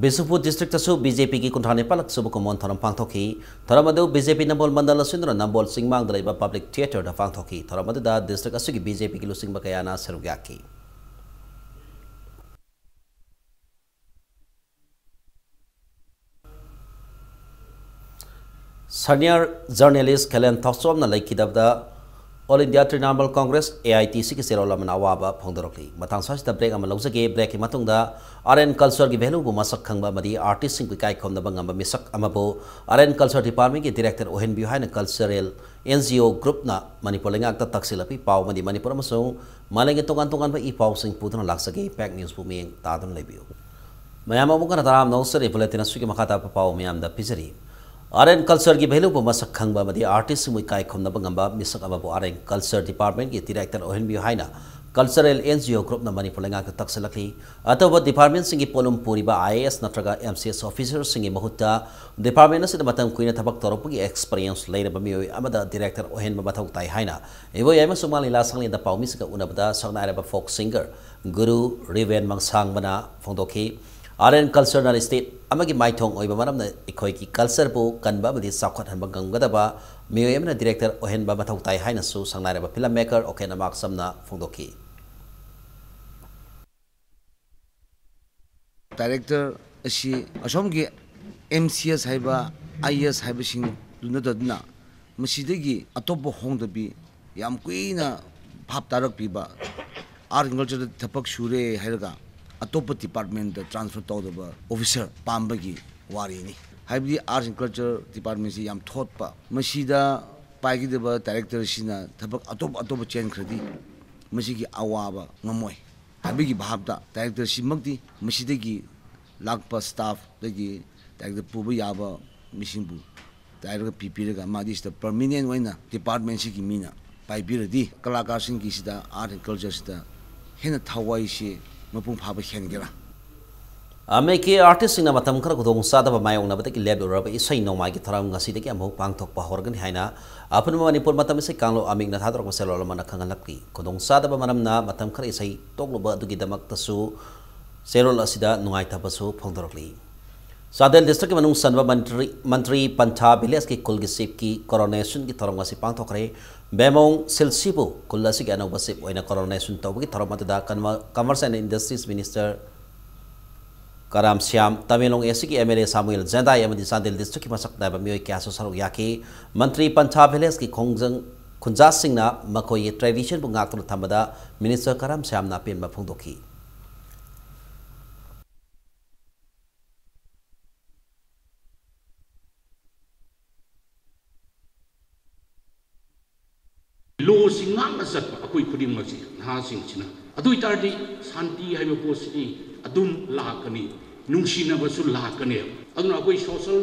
ꯕꯤꯁꯅꯨꯄꯨꯔ ꯗꯤꯁꯇ꯭ꯔꯤꯛꯇꯁꯨ ꯕꯤ ꯖꯦ ꯄꯤꯒꯤ ꯀꯨꯟꯊ꯭ꯔꯥ ꯅꯤꯄꯥꯜꯂꯛ ꯁꯨꯕ ꯀꯨꯝꯑꯣꯟ ꯊꯧꯔꯝ ꯄꯥꯡꯊꯣꯛꯈꯤ꯫ ꯊꯧꯔꯝ ꯑꯗꯨ ꯕꯤ ꯖꯦ ꯄꯤ ꯅꯝꯕꯣꯜ ꯃꯟꯗꯜ ꯑꯁꯤꯟꯗꯨꯅ ꯅꯝꯕꯣꯜ ꯆꯤꯡꯃꯥꯡꯗ ꯂꯩꯕ ꯄꯕ꯭ꯂꯤꯛ ꯊꯤꯌꯦꯇꯔꯗ ꯄꯥꯡꯊꯣꯛꯈꯤ꯫ ꯊꯧꯔꯝ ꯑꯗꯨꯗ ꯗꯤꯁꯇ꯭ꯔꯤꯛ ꯑꯁꯤꯒꯤ ꯕꯤ ꯖꯦ ꯄꯤꯒꯤ ꯂꯨꯆꯤꯡꯕ ꯀꯌꯥꯅ ꯁꯔꯨꯛ ꯌꯥꯈꯤ꯫ ꯁꯅꯤꯌꯔ ꯖꯔꯅꯦꯂꯤꯁ ꯈꯦꯂꯦꯟ ꯊꯥꯎꯆꯣꯝꯅ ꯂꯩꯈꯤꯗꯕꯗ all India Trinamool Congress, A I T ꯁꯤꯒꯤ ꯆꯦꯔꯣꯜ ꯑꯃꯅ ꯑꯋꯥꯕ ꯐꯣꯡꯗꯣꯔꯛꯂꯤ꯫ ꯃꯇꯥꯡ ꯑꯁꯤꯗ ꯕ꯭ꯔꯦꯛ ꯑꯃ ꯂꯧꯖꯒꯦ꯫ ꯕ꯭ꯔꯦꯛꯀꯤ ꯃꯇꯨꯡꯗ ꯑꯥꯔꯠ ꯑꯦꯟ ꯀꯜꯆꯔꯒꯤ ꯚꯦꯂꯨꯕꯨ ꯃꯁꯛ ꯈꯪꯕ ꯑꯃꯗꯤ ꯑꯥꯔꯇꯤꯁꯁꯤꯡꯕꯨ ꯏꯀꯥꯏ ꯈꯨꯝꯅꯕ ꯉꯝꯕ ꯃꯤꯁꯛ ꯑꯃꯕꯨ ꯑꯥꯔꯠ ꯑꯦꯟ ꯀꯜꯆꯔ ꯗꯤꯄꯥꯔꯠꯃꯦꯟꯒꯤ ꯗꯤꯔꯦꯛꯇꯔ ꯑꯣꯏꯍꯟꯕꯤꯌꯨ ꯍꯥꯏꯅ cultural and G O ꯒ꯭ꯔꯨꯞꯅ Manipur ꯂꯩꯉꯥꯛꯇ ꯇꯛꯁꯤꯜꯂꯛꯄꯤ ꯄꯥꯎ ꯑꯃꯗꯤ ꯃꯅꯤꯄꯨꯔ ꯑꯃꯁꯨꯡ ꯃꯥꯂꯦꯝꯒꯤ ꯇꯣꯉꯥꯟ ꯇꯣꯉꯥꯟꯕ ꯏ ꯄꯥꯎꯁꯤꯡ ꯄꯨꯗꯨꯅ ꯂꯥꯛꯆꯒꯦ꯫ ꯄꯦꯛ ꯅ꯭ꯌꯨꯁꯄꯨ ꯃꯤꯠꯌꯦꯡ ꯇꯥꯗꯨꯅ ꯂꯩꯕꯤꯌꯨ꯫ ꯃꯌꯥꯝ ꯑꯃꯨꯛ ꯍꯟꯅ ꯇꯔꯥꯝꯅ ꯑꯣꯛꯆꯔꯤ꯫ ꯕꯨꯂꯦꯇꯤꯟ ꯑꯁꯤꯒꯤ ꯃꯈꯥ ꯇꯥꯕ ꯄꯥꯎ ꯃꯌꯥꯝꯗ ꯄꯤꯖꯔꯤ꯫ ꯑꯥꯔꯠ ꯑꯦꯟ ꯀꯜꯆꯔꯒꯤ ꯚꯦꯂꯨꯕꯨ ꯃꯁꯛ ꯈꯪꯕ ꯑꯃꯗꯤ ꯑꯥꯔꯇꯤꯁꯁꯤꯡꯕꯨ ꯏꯀꯥꯏ ꯈꯨꯝꯅꯕ ꯉꯝꯕ ꯃꯤꯁꯛ ꯑꯃꯕꯨ ꯑꯥꯔꯠ ꯑꯦꯟ ꯀꯜꯆꯔ ꯗꯤꯄꯥꯔꯠꯃꯦꯟꯒꯤ ꯗꯤꯔꯦꯛꯇꯔ ꯑꯣꯏꯍꯟꯕꯤꯌꯨ ꯍꯥꯏꯅ cultural and G O ꯒ꯭ꯔꯨꯞꯅ Manipur ꯂꯩꯉꯥꯛꯇ ꯇꯛꯁꯤꯜꯂꯛꯂꯤ꯫ ꯑꯇꯣꯞꯄ ꯗꯤꯄꯥꯔꯠꯃꯦꯟꯁꯤꯡꯒꯤ ꯄꯣꯠꯂꯨꯝ ꯄꯨꯔꯤꯕ ꯑꯥꯏ ꯑꯦ ꯑꯦꯁ ꯅꯠꯇ꯭ꯔꯒ ꯑꯦꯝ ꯁꯤ ꯑꯦꯁ ꯑꯣꯐꯤꯁꯔꯁꯤꯡꯒꯤ ꯃꯍꯨꯠꯇ ꯗꯤꯄꯥꯔꯠꯃꯦꯟ ꯑꯁꯤꯗ ꯃꯇꯝ ꯀꯨꯏꯅ ꯊꯕꯛ ꯇꯧꯔꯛꯄꯒꯤ ꯑꯦꯛꯁꯄꯔꯤꯌꯦꯟꯁ ꯂꯩꯔꯕ ꯃꯤꯑꯣꯏ ꯑꯃꯗ ꯗꯤꯔꯦꯛꯇꯔ ꯑꯣꯏꯍꯟꯕ ꯃꯊꯧ ꯇꯥꯏ ꯍꯥꯏꯅ ꯏꯕꯣ ꯌꯥꯏꯃ ꯁꯨꯃꯥꯡ ꯂꯤꯂꯥ ꯁꯪꯂꯦꯟꯗ ꯄꯥꯎꯃꯤꯁꯤꯡꯒ ꯎꯅꯕꯗ ꯁꯛꯅꯥꯏꯔꯕ ꯐꯣꯛ ꯁꯤꯡꯒꯔ ꯒꯨꯔꯨ ꯔꯤꯕꯦꯟ ꯃꯪꯁꯥꯡꯕꯅ ꯐꯣꯡꯗꯣꯛꯈꯤ꯫ ꯑꯥꯔꯠ ꯑꯦꯟ ꯀꯜꯆꯔꯅ ꯁ꯭ꯇꯦꯠ ꯑꯃꯒꯤ ꯃꯥꯏꯊꯣꯡ ꯑꯣꯏꯕ ꯃꯔꯝꯅ ꯑꯩꯈꯣꯏꯒꯤ ꯀꯜꯆꯔꯕꯨ ꯀꯟꯕ ꯑꯃꯗꯤ ꯆꯥꯎꯈꯠꯍꯟꯕ ꯉꯝꯒꯗꯕ ꯃꯤꯑꯣꯏ ꯑꯃꯅ ꯗꯤꯔꯦꯛꯇꯔ ꯑꯣꯏꯍꯟꯕ ꯃꯊꯧ ꯇꯥꯏ ꯍꯥꯏꯅꯁꯨ ꯁꯛꯅꯥꯏꯔꯕ ꯐꯤꯂꯝ ꯃꯦꯀꯔ ꯑꯣꯀꯦꯟ ꯑꯃꯥꯛꯁꯝꯅ ꯐꯣꯡꯗꯣꯛꯈꯤ꯫ ꯗꯥꯏꯔꯦꯛꯇꯔ ꯑꯁꯤ ꯑꯁꯣꯝꯒꯤ ꯑꯦꯝ ꯁꯤ ꯑꯦꯁ ꯍꯥꯏꯕ, ꯑꯥꯏ ꯑꯦ ꯑꯦꯁ ꯍꯥꯏꯕꯁꯤꯡꯗꯨ ꯅꯠꯇꯗꯨꯅ, ꯃꯁꯤꯗꯒꯤ ꯑꯇꯣꯞꯄ ꯍꯣꯡꯗꯕꯤ, ꯌꯥꯝ ꯀꯨꯏꯅ ꯚꯥꯞ ꯇꯥꯔꯛꯄꯤꯕ, ꯑꯥꯔꯠ ꯑꯦꯟ ꯀꯜꯆꯔꯗ ꯊꯕꯛ ꯁꯨꯔꯦ ꯍꯥꯏꯔꯒ ꯑꯇꯣꯞꯄ ꯗꯤꯄꯥꯔꯠꯃꯦꯟꯇ ꯇ꯭ꯔꯥꯟꯁꯐꯔ ꯇꯧꯗꯕ ꯑꯣꯐꯤꯁꯔ ꯄꯥꯝꯕꯒꯤ ꯋꯥꯔꯤꯅꯤ꯫ ꯍꯥꯏꯕꯗꯤ Arts and Culture Departmentꯁꯤ ꯌꯥꯝ ꯊꯣꯠꯄ, ꯃꯁꯤꯗ ꯄꯥꯏꯒꯗꯕ directorꯁꯤꯅ ꯊꯕꯛ ꯑꯇꯣꯞ ꯑꯇꯣꯞꯄ ꯆꯦꯟꯈ꯭ꯔꯗꯤ ꯃꯁꯤꯒꯤ ꯑꯋꯥꯕ ꯉꯝꯃꯣꯏ ꯍꯥꯏꯕꯒꯤ ꯚꯥꯞꯇ directorꯁꯤꯃꯛꯇꯤ ꯃꯁꯤꯗꯒꯤ ꯂꯥꯛꯄ staffꯗꯒꯤ director ꯄꯨꯕ ꯌꯥꯕ ꯃꯤꯁꯤꯡꯕꯨ ꯇꯥꯏꯔꯒ ꯄꯤꯕꯤꯔꯒ ꯃꯥꯗꯤ ꯁꯤꯗ permanent ꯑꯣꯏꯅ departmentꯁꯤꯒꯤ ꯃꯤꯅ ꯄꯥꯏꯕꯤꯔꯗꯤ ꯀꯂꯥꯀꯥꯔꯁꯤꯡꯒꯤꯁꯤꯗ Art and Cultureꯁꯤꯗ ꯍꯦꯟꯅ ꯊꯋꯥꯏꯁꯤ ꯃꯄꯨꯡ ꯐꯥꯕ ꯍꯦꯟꯒꯦꯔꯥ? ꯑꯃꯦꯔꯤꯀꯤ artistꯁꯤꯡꯅ ꯃꯇꯝ ꯈꯔ ꯈꯨꯗꯣꯡꯆꯥꯗꯕ ꯃꯥꯌꯣꯛꯅꯕꯗꯒꯤ ꯂꯦꯞꯂꯨꯔꯕ ꯏꯁꯩ ꯅꯣꯡꯃꯥꯏꯒꯤ ꯊꯧꯔꯝ ꯉꯁꯤꯗꯒꯤ ꯑꯃꯨꯛ ꯄꯥꯡꯊꯣꯛꯄ ꯍꯧꯔꯒꯅꯤ ꯍꯥꯏꯅ ꯑꯄꯨꯟꯕ ꯃꯅꯤꯄꯨꯔ ꯃꯇꯝ ꯏꯁꯩ ꯀꯥꯡꯂꯨꯞ ꯑꯃꯤꯛꯅ ꯊꯥꯗꯣꯔꯛꯄ ꯆꯦꯔꯣꯜ ꯑꯃꯅ ꯈꯪꯍꯜꯂꯛꯂꯤ꯫ ꯈꯨꯗꯣꯡꯆꯥꯗꯕ ꯃꯔꯝꯅ ꯃꯇꯝ ꯈꯔ ꯏꯁꯩ ꯇꯣꯛꯂꯨꯕ ꯑꯗꯨꯒꯤꯗꯃꯛꯇꯁꯨ ꯆꯦꯔꯣꯜ ꯑꯁꯤꯗ ꯅꯨꯡꯉꯥꯏꯇꯕꯁꯨ ꯐꯣꯡꯗꯣꯔꯛꯂꯤ꯫ ꯆꯥꯟꯗꯦꯜ districtꯀꯤ ꯃꯅꯨꯡ ꯆꯟꯕ ꯃꯟꯇ꯭ꯔꯤ, ꯃꯟꯇ꯭ꯔꯤ ꯄꯟꯊꯥ villageꯀꯤ ꯈꯨꯜꯒꯤ chiefꯀꯤ coronationꯒꯤ ꯊꯧꯔꯝ ꯑꯁꯤ ꯄꯥꯡꯊꯣꯛꯈ꯭ꯔꯦ꯫ ꯕꯦꯃꯣꯡ ꯁꯤꯜꯁꯤꯕꯨ ꯈꯨꯜ ꯑꯁꯤꯒꯤ ꯑꯅꯧꯕ chief ꯑꯣꯏꯅ coronation ꯇꯧꯕꯒꯤ ꯊꯧꯔꯝ ꯑꯗꯨꯗ Commer-, Commerce and Industries Minister Karam Shyam, Tamenglong ACꯒꯤ MLA ꯁꯥꯃꯨꯑꯦꯜ ꯖꯦꯟꯗꯥꯏ ꯑꯃꯗꯤ ꯆꯥꯟꯗꯦꯜ districtꯀꯤ ꯃꯁꯛ ꯅꯥꯏꯕ ꯃꯤꯑꯣꯏ ꯀꯌꯥꯁꯨ ꯁꯔꯨꯛ ꯌꯥꯈꯤ꯫ ꯃꯟꯇ꯭ꯔꯤ ꯄꯟꯊꯥ villageꯀꯤ ꯈꯣꯡꯖꯪ-, ꯈꯨꯟꯖꯥꯁꯤꯡꯅ ꯃꯈꯣꯏꯒꯤ traditionꯕꯨ ꯉꯥꯛꯇꯨꯅ ꯊꯝꯕꯗ Minister ꯀꯔꯥꯝ ꯁ꯭ꯌꯥꯝꯅ ꯑꯄꯦꯟꯕ ꯐꯣꯡꯗꯣꯛꯈꯤ꯫ Lawꯁꯤ ꯉꯥꯛꯅ ꯆꯠꯄ ꯑꯩꯈꯣꯏ ꯈꯨꯗꯤꯡꯃꯛꯁꯤ, ꯅꯍꯥꯁꯤꯡꯁꯤꯅ꯫ ꯑꯗꯨ ꯑꯣꯏꯇꯥꯔꯗꯤ ꯁꯥꯟꯇꯤ ꯍꯥꯏꯕ ꯄꯣꯠꯁꯤꯗꯤ ꯑꯗꯨꯝ ꯂꯥꯛꯀꯅꯤ, ꯅꯨꯡꯁꯤꯅꯕꯁꯨ ꯂꯥꯛꯀꯅꯦꯕ꯫ ꯑꯗꯨꯅ ꯑꯩꯈꯣꯏ social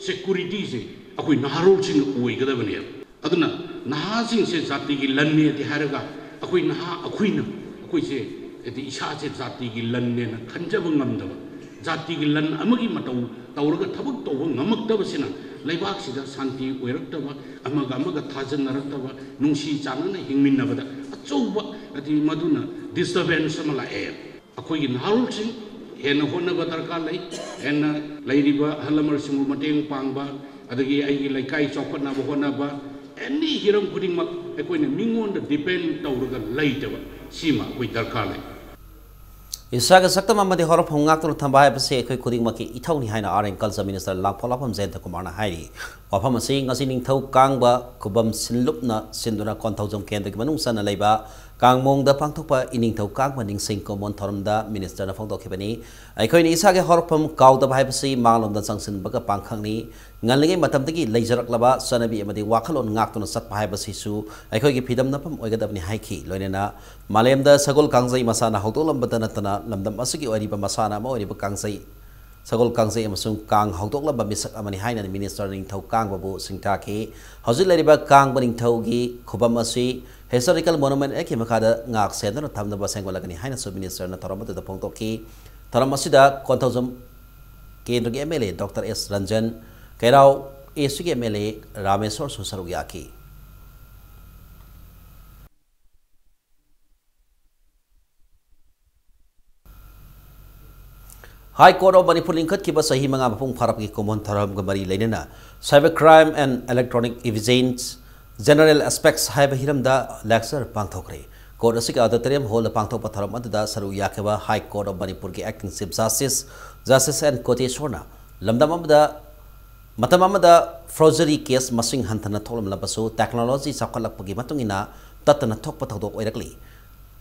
securityꯁꯦ ꯑꯩꯈꯣꯏ ꯅꯍꯥꯔꯣꯜꯁꯤꯡꯅ ꯑꯣꯏꯒꯗꯕꯅꯦꯕ꯫ ꯑꯗꯨꯅ ꯅꯍꯥꯁꯤꯡꯁꯦ ꯖꯥꯇꯤꯒꯤ ꯂꯟꯅꯦꯗꯤ ꯍꯥꯏꯔꯒ ꯑꯩꯈꯣꯏ ꯅꯍꯥ ꯑꯩꯈꯣꯏꯅ, ꯑꯩꯈꯣꯏꯁꯦ, ꯍꯥꯏꯗꯤ ꯏꯁꯥꯁꯦ ꯖꯥꯇꯤꯒꯤ ꯂꯟꯅꯦꯅ ꯈꯟꯖꯕ ꯉꯝꯗꯕ, ꯖꯥꯇꯤꯒꯤ ꯂꯟ ꯑꯃꯒꯤ ꯃꯇꯧ ꯇꯧꯔꯒ ꯊꯕꯛ ꯇꯧꯕ ꯉꯝꯃꯛꯇꯕꯁꯤꯅ ꯂꯩꯕꯥꯛꯁꯤꯗ ꯁꯥꯟꯇꯤ ꯑꯣꯏꯔꯛꯇꯕ, ꯑꯃꯒ ꯑꯃꯒ ꯊꯥꯖꯅꯔꯛꯇꯕ, ꯅꯨꯡꯁꯤ ꯆꯥꯟꯅꯅ ꯍꯤꯡꯃꯤꯟꯅꯕꯗ ꯑꯆꯧꯕ, ꯍꯥꯏꯗꯤ ꯃꯗꯨꯅ disturbance ꯑꯃ ꯂꯥꯛꯑꯦ꯫ ꯑꯩꯈꯣꯏꯒꯤ ꯅꯍꯥꯔꯣꯜꯁꯤꯡ ꯍꯦꯟꯅ ꯍꯣꯠꯅꯕ ꯗꯔꯀꯥꯔ ꯂꯩ, ꯍꯦꯟꯅ ꯂꯩꯔꯤꯕ ꯑꯍꯜ ꯂꯃꯟꯁꯤꯡꯕꯨ ꯃꯇꯦꯡ ꯄꯥꯡꯕ, ꯑꯗꯒꯤ ꯑꯩꯒꯤ ꯂꯩꯀꯥꯏ ꯆꯥꯎꯈꯠꯅꯕ ꯍꯣꯠꯅꯕ, any ꯍꯤꯔꯝ ꯈꯨꯗꯤꯡꯃꯛ ꯑꯩꯈꯣꯏꯅ ꯃꯤꯉꯣꯟꯗ depend ꯇꯧꯔꯒ ꯂꯩꯇꯕ, ꯁꯤꯃ ꯑꯩꯈꯣꯏ ꯗꯔꯀꯥꯔ ꯂꯩ꯫ ꯏꯁꯥꯒꯤ ꯁꯛꯇꯝ ꯑꯃꯗꯤ ꯍꯧꯔꯛꯐꯝ ꯉꯥꯛꯇꯨꯅ ꯊꯝꯕ ꯍꯥꯏꯕꯁꯤ ꯑꯩꯈꯣꯏ ꯈꯨꯗꯤꯡꯃꯛꯀꯤ ꯏꯊꯧꯅꯤ ꯍꯥꯏꯅ Art and Culture Minister ꯂꯥꯡꯐꯣꯂꯥꯐꯝ ꯖꯌꯟꯇ ꯀꯨꯃꯥꯔꯅ ꯍꯥꯏꯔꯤ꯫ ꯋꯥꯐꯝ ꯑꯁꯤ ꯉꯁꯤ ꯅꯤꯡꯊꯧ ꯀꯥꯡꯕ ꯈꯨꯕꯝ ꯁꯤꯟꯂꯨꯞꯅ ꯁꯤꯟꯗꯨꯅ ꯀꯣꯟꯊꯧꯖꯝ ꯀꯦꯟꯗ꯭ꯔꯒꯤ ꯃꯅꯨꯡ ꯆꯟꯅ ꯂꯩꯕ ꯀꯥꯡꯃꯣꯡꯗ ꯄꯥꯡꯊꯣꯛꯄ ꯏꯅꯤꯡꯊꯧ ꯀꯥꯡꯕ ꯅꯤꯡꯁꯤꯡ ꯀꯨꯝꯑꯣꯟ ꯊꯧꯔꯝꯗ ꯃꯤꯅꯤꯁꯇꯔꯅ ꯐꯣꯡꯗꯣꯛꯈꯤꯕꯅꯤ꯫ ꯑꯩꯈꯣꯏꯅ ꯏꯁꯥꯒꯤ ꯍꯧꯔꯛꯐꯝ ꯀꯥꯎꯗꯕ ꯍꯥꯏꯕꯁꯤ ꯃꯥꯡꯂꯣꯝꯗ ꯆꯪꯁꯤꯟꯕꯒ ꯄꯥꯡꯈꯛꯅꯤ꯫ ꯉꯜꯂꯤꯉꯩ ꯃꯇꯝꯗꯒꯤ ꯂꯩꯖꯔꯛꯂꯕ ꯆꯠꯅꯕꯤ ꯑꯃꯗꯤ ꯋꯥꯈꯜꯂꯣꯟ ꯉꯥꯛꯇꯨꯅ ꯆꯠꯄ ꯍꯥꯏꯕꯁꯤꯁꯨ ꯑꯩꯈꯣꯏꯒꯤ ꯐꯤꯗꯝꯅꯐꯝ ꯑꯣꯏꯒꯗꯕꯅꯤ ꯍꯥꯏꯈꯤ꯫ ꯂꯣꯏꯅꯅ ꯃꯥꯂꯦꯝꯗ ꯁꯒꯣꯜ ꯀꯥꯡꯖꯩ ꯃꯁꯥꯟꯅ ꯍꯧꯗꯣꯛꯂꯝꯕꯇ ꯅꯠꯇꯅ ꯂꯝꯗꯝ ꯑꯁꯤꯒꯤ ꯑꯣꯏꯔꯤꯕ ꯃꯁꯥꯟꯅ ꯑꯃ ꯑꯣꯏꯔꯤꯕ ꯀꯥꯡꯖꯩ ꯁꯒꯣꯜ ꯀꯥꯡꯖꯩ ꯑꯃꯁꯨꯡ ꯀꯥꯡ ꯍꯧꯗꯣꯛꯂꯝꯕ ꯃꯤꯁꯛ ꯑꯃꯅꯤ ꯍꯥꯏꯅ ꯃꯤꯅꯤꯁꯇꯔ ꯅꯤꯡꯊꯧ ꯀꯥꯡꯕꯕꯨ ꯁꯤꯡꯊꯥꯈꯤ꯫ ꯍꯧꯖꯤꯛ ꯂꯩꯔꯤꯕ ꯀꯥꯡꯕ ꯅꯤꯡꯊꯧꯒꯤ ꯈꯨꯕꯝ ꯑꯁꯤ Historical Monument Act ꯀꯤ ꯃꯈꯥꯗ ꯉꯥꯛ ꯁꯦꯟꯗꯨꯅ ꯊꯝꯅꯕ ꯁꯦꯝꯒꯠꯂꯒꯅꯤ ꯍꯥꯏꯅꯁꯨ ꯃꯤꯅꯤꯁꯇꯔꯅ ꯊꯧꯔꯝ ꯑꯗꯨꯗ ꯐꯣꯡꯗꯣꯛꯈꯤ꯫ ꯊꯧꯔꯝ ꯑꯁꯤꯗ ꯀꯣꯟꯊꯧꯖꯝ ꯀꯦꯟꯗ꯭ꯔꯒꯤ M L A Doctor S Ranjan, ꯀꯩꯔꯥꯎ East ꯀꯤ M L A ꯔꯥꯃꯦꯁꯣꯔꯁꯨ ꯁꯔꯨꯛ ꯌꯥꯈꯤ꯫ High Court of Manipur ꯂꯤꯡꯈꯠꯈꯤꯕ ꯆꯍꯤ ꯃꯉꯥ ꯃꯄꯨꯡ ꯐꯥꯔꯛꯄꯒꯤ ꯀꯨꯝꯑꯣꯟ ꯊꯧꯔꯝꯒ ꯃꯔꯤ ꯂꯩꯅꯅ Cyber Crime and Electronic Evidence, General Aspects ꯍꯥꯏꯕ ꯍꯤꯔꯝꯗ lecture ꯄꯥꯡꯊꯣꯛꯈ꯭ꯔꯦ꯫ Court ꯑꯁꯤꯒꯤ auditorium hall ꯗ ꯄꯥꯡꯊꯣꯛꯄ ꯊꯧꯔꯝ ꯑꯗꯨꯗ ꯁꯔꯨꯛ ꯌꯥꯈꯤꯕ High Court of Manipur ꯒꯤ Acting Chief Justice, Justice N ꯀꯣꯇꯦꯁꯣꯔꯅ ꯂꯝꯗꯝ ꯑꯃꯗ ꯃꯇꯝ ꯑꯃꯗ forgery case ꯃꯁꯤꯡ ꯍꯟꯊꯅ ꯊꯣꯛꯂꯝꯂꯕꯁꯨ, technology ꯆꯥꯎꯈꯠꯂꯛꯄꯒꯤ ꯃꯇꯨꯡ ꯏꯟꯅ ꯇꯠꯇꯅ ꯊꯣꯛꯄ ꯊꯧꯗꯣꯛ ꯑꯣꯏꯔꯛꯂꯤ꯫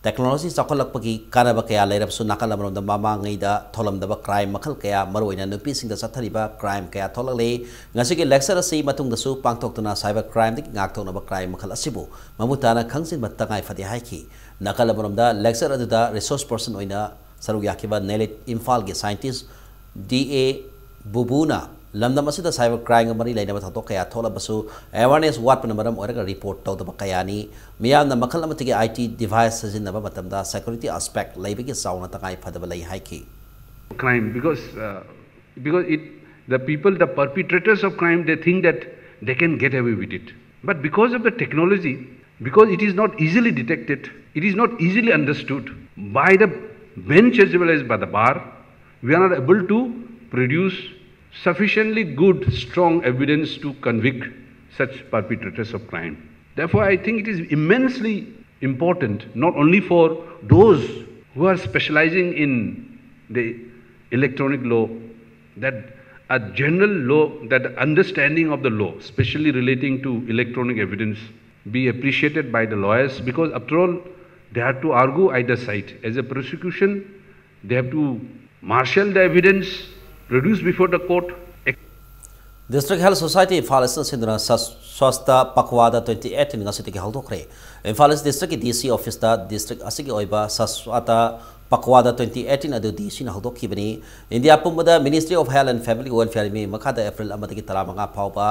Technology ꯆꯥꯎꯈꯠꯂꯛꯄꯒꯤ ꯀꯥꯟꯅꯕ ꯀꯌꯥ ꯂꯩꯔꯕꯁꯨ, ꯅꯥꯀꯜ ꯑꯃꯔꯣꯝꯗ ꯃꯃꯥꯡꯉꯩꯗ ꯊꯣꯛꯂꯝꯗꯕ crime ꯃꯈꯜ ꯀꯌꯥ, ꯃꯔꯨꯑꯣꯏꯅ ꯅꯨꯄꯤꯁꯤꯡꯗ ꯆꯠꯊꯔꯤꯕ crime ꯀꯌꯥ ꯊꯣꯛꯂꯛꯂꯤ꯫ ꯉꯁꯤꯒꯤ lecture ꯑꯁꯤ ꯃꯇꯨꯡꯗꯁꯨ ꯄꯥꯡꯊꯣꯛꯇꯨꯅ cyber crime ꯗꯒꯤ ꯉꯥꯛꯊꯣꯛꯅꯕ crime ꯃꯈꯜ ꯑꯁꯤꯕꯨ ꯃꯃꯨꯠ ꯇꯥꯅ ꯈꯪꯖꯤꯟꯕ ꯇꯉꯥꯏ ꯐꯗꯦ ꯍꯥꯏꯈꯤ꯫ ꯅꯥꯀꯜ ꯑꯃꯔꯣꯝꯗ lecture ꯑꯗꯨꯗ resource person ꯑꯣꯏꯅ ꯁꯔꯨꯛ ꯌꯥꯈꯤꯕ NALED ꯏꯝꯐꯥꯜꯒꯤ scientist ꯗꯤ ꯑꯦ ꯕꯨꯕꯨꯅ ꯂꯝꯗꯝ ꯑꯁꯤꯗ cyber crime ꯒ ꯃꯔꯤ ꯂꯩꯅꯕ ꯊꯧꯗꯣꯛ ꯀꯌꯥ ꯊꯣꯛꯂꯕꯁꯨ, awareness ꯋꯥꯠꯄꯅ ꯃꯔꯝ ꯑꯣꯏꯔꯒ report ꯇꯧꯗꯕ ꯀꯌꯥꯅꯤ꯫ ꯃꯤꯌꯥꯝꯅ ꯃꯈꯜ ꯑꯃꯠꯇꯒꯤ I T device ꯁꯤꯖꯤꯟꯅꯕ ꯃꯇꯝꯗ security aspect ꯂꯩꯕꯒꯤ ꯆꯥꯎꯅ ꯇꯉꯥꯏ ꯐꯗꯕ ꯂꯩ ꯍꯥꯏꯈꯤ꯫ Crime, because, uh, because it, the people, the perpetrators of crime, they think that they can get away with it. But because of the technology, because it is not easily detected, it is not easily understood by the bench as well as by the bar, we are not able to produce sufficiently good, strong evidence to convict such perpetrators of crime. Therefore, I think it is immensely important, not only for those who are specializing in the electronic law, that a general law, that understanding of the law, specially relating to electronic evidence, be appreciated by the lawyers, because after all, They have to argue either side. As a prosecution, they have to marshal the evidence, produce before the court. District Health Society Imphal Eastꯅ ꯁꯤꯟꯗꯨꯅ ꯁ꯭ꯋꯥꯁꯇ ꯄꯈꯋꯥꯗ twenty eighteen ꯉꯁꯤꯗꯒꯤ ꯍꯧꯗꯣꯛꯈ꯭ꯔꯦ꯫ Imphal East Districtꯀꯤ D C officeꯇ district ꯑꯁꯤꯒꯤ ꯑꯣꯏꯕ ꯁ꯭ꯋꯥꯁꯇ ꯄꯈꯋꯥꯗ twenty eighteen ꯑꯗꯨ D Cꯅ ꯍꯧꯗꯣꯛꯈꯤꯕꯅꯤ꯫ ꯏꯟꯗꯤꯌꯥ ꯄꯨꯝꯕꯗ Ministry of Health and Family Welfare ꯃꯤ ꯃꯈꯥꯗ April ꯑꯃꯗꯒꯤ ꯇꯔꯥꯃꯉꯥ ꯐꯥꯎꯕ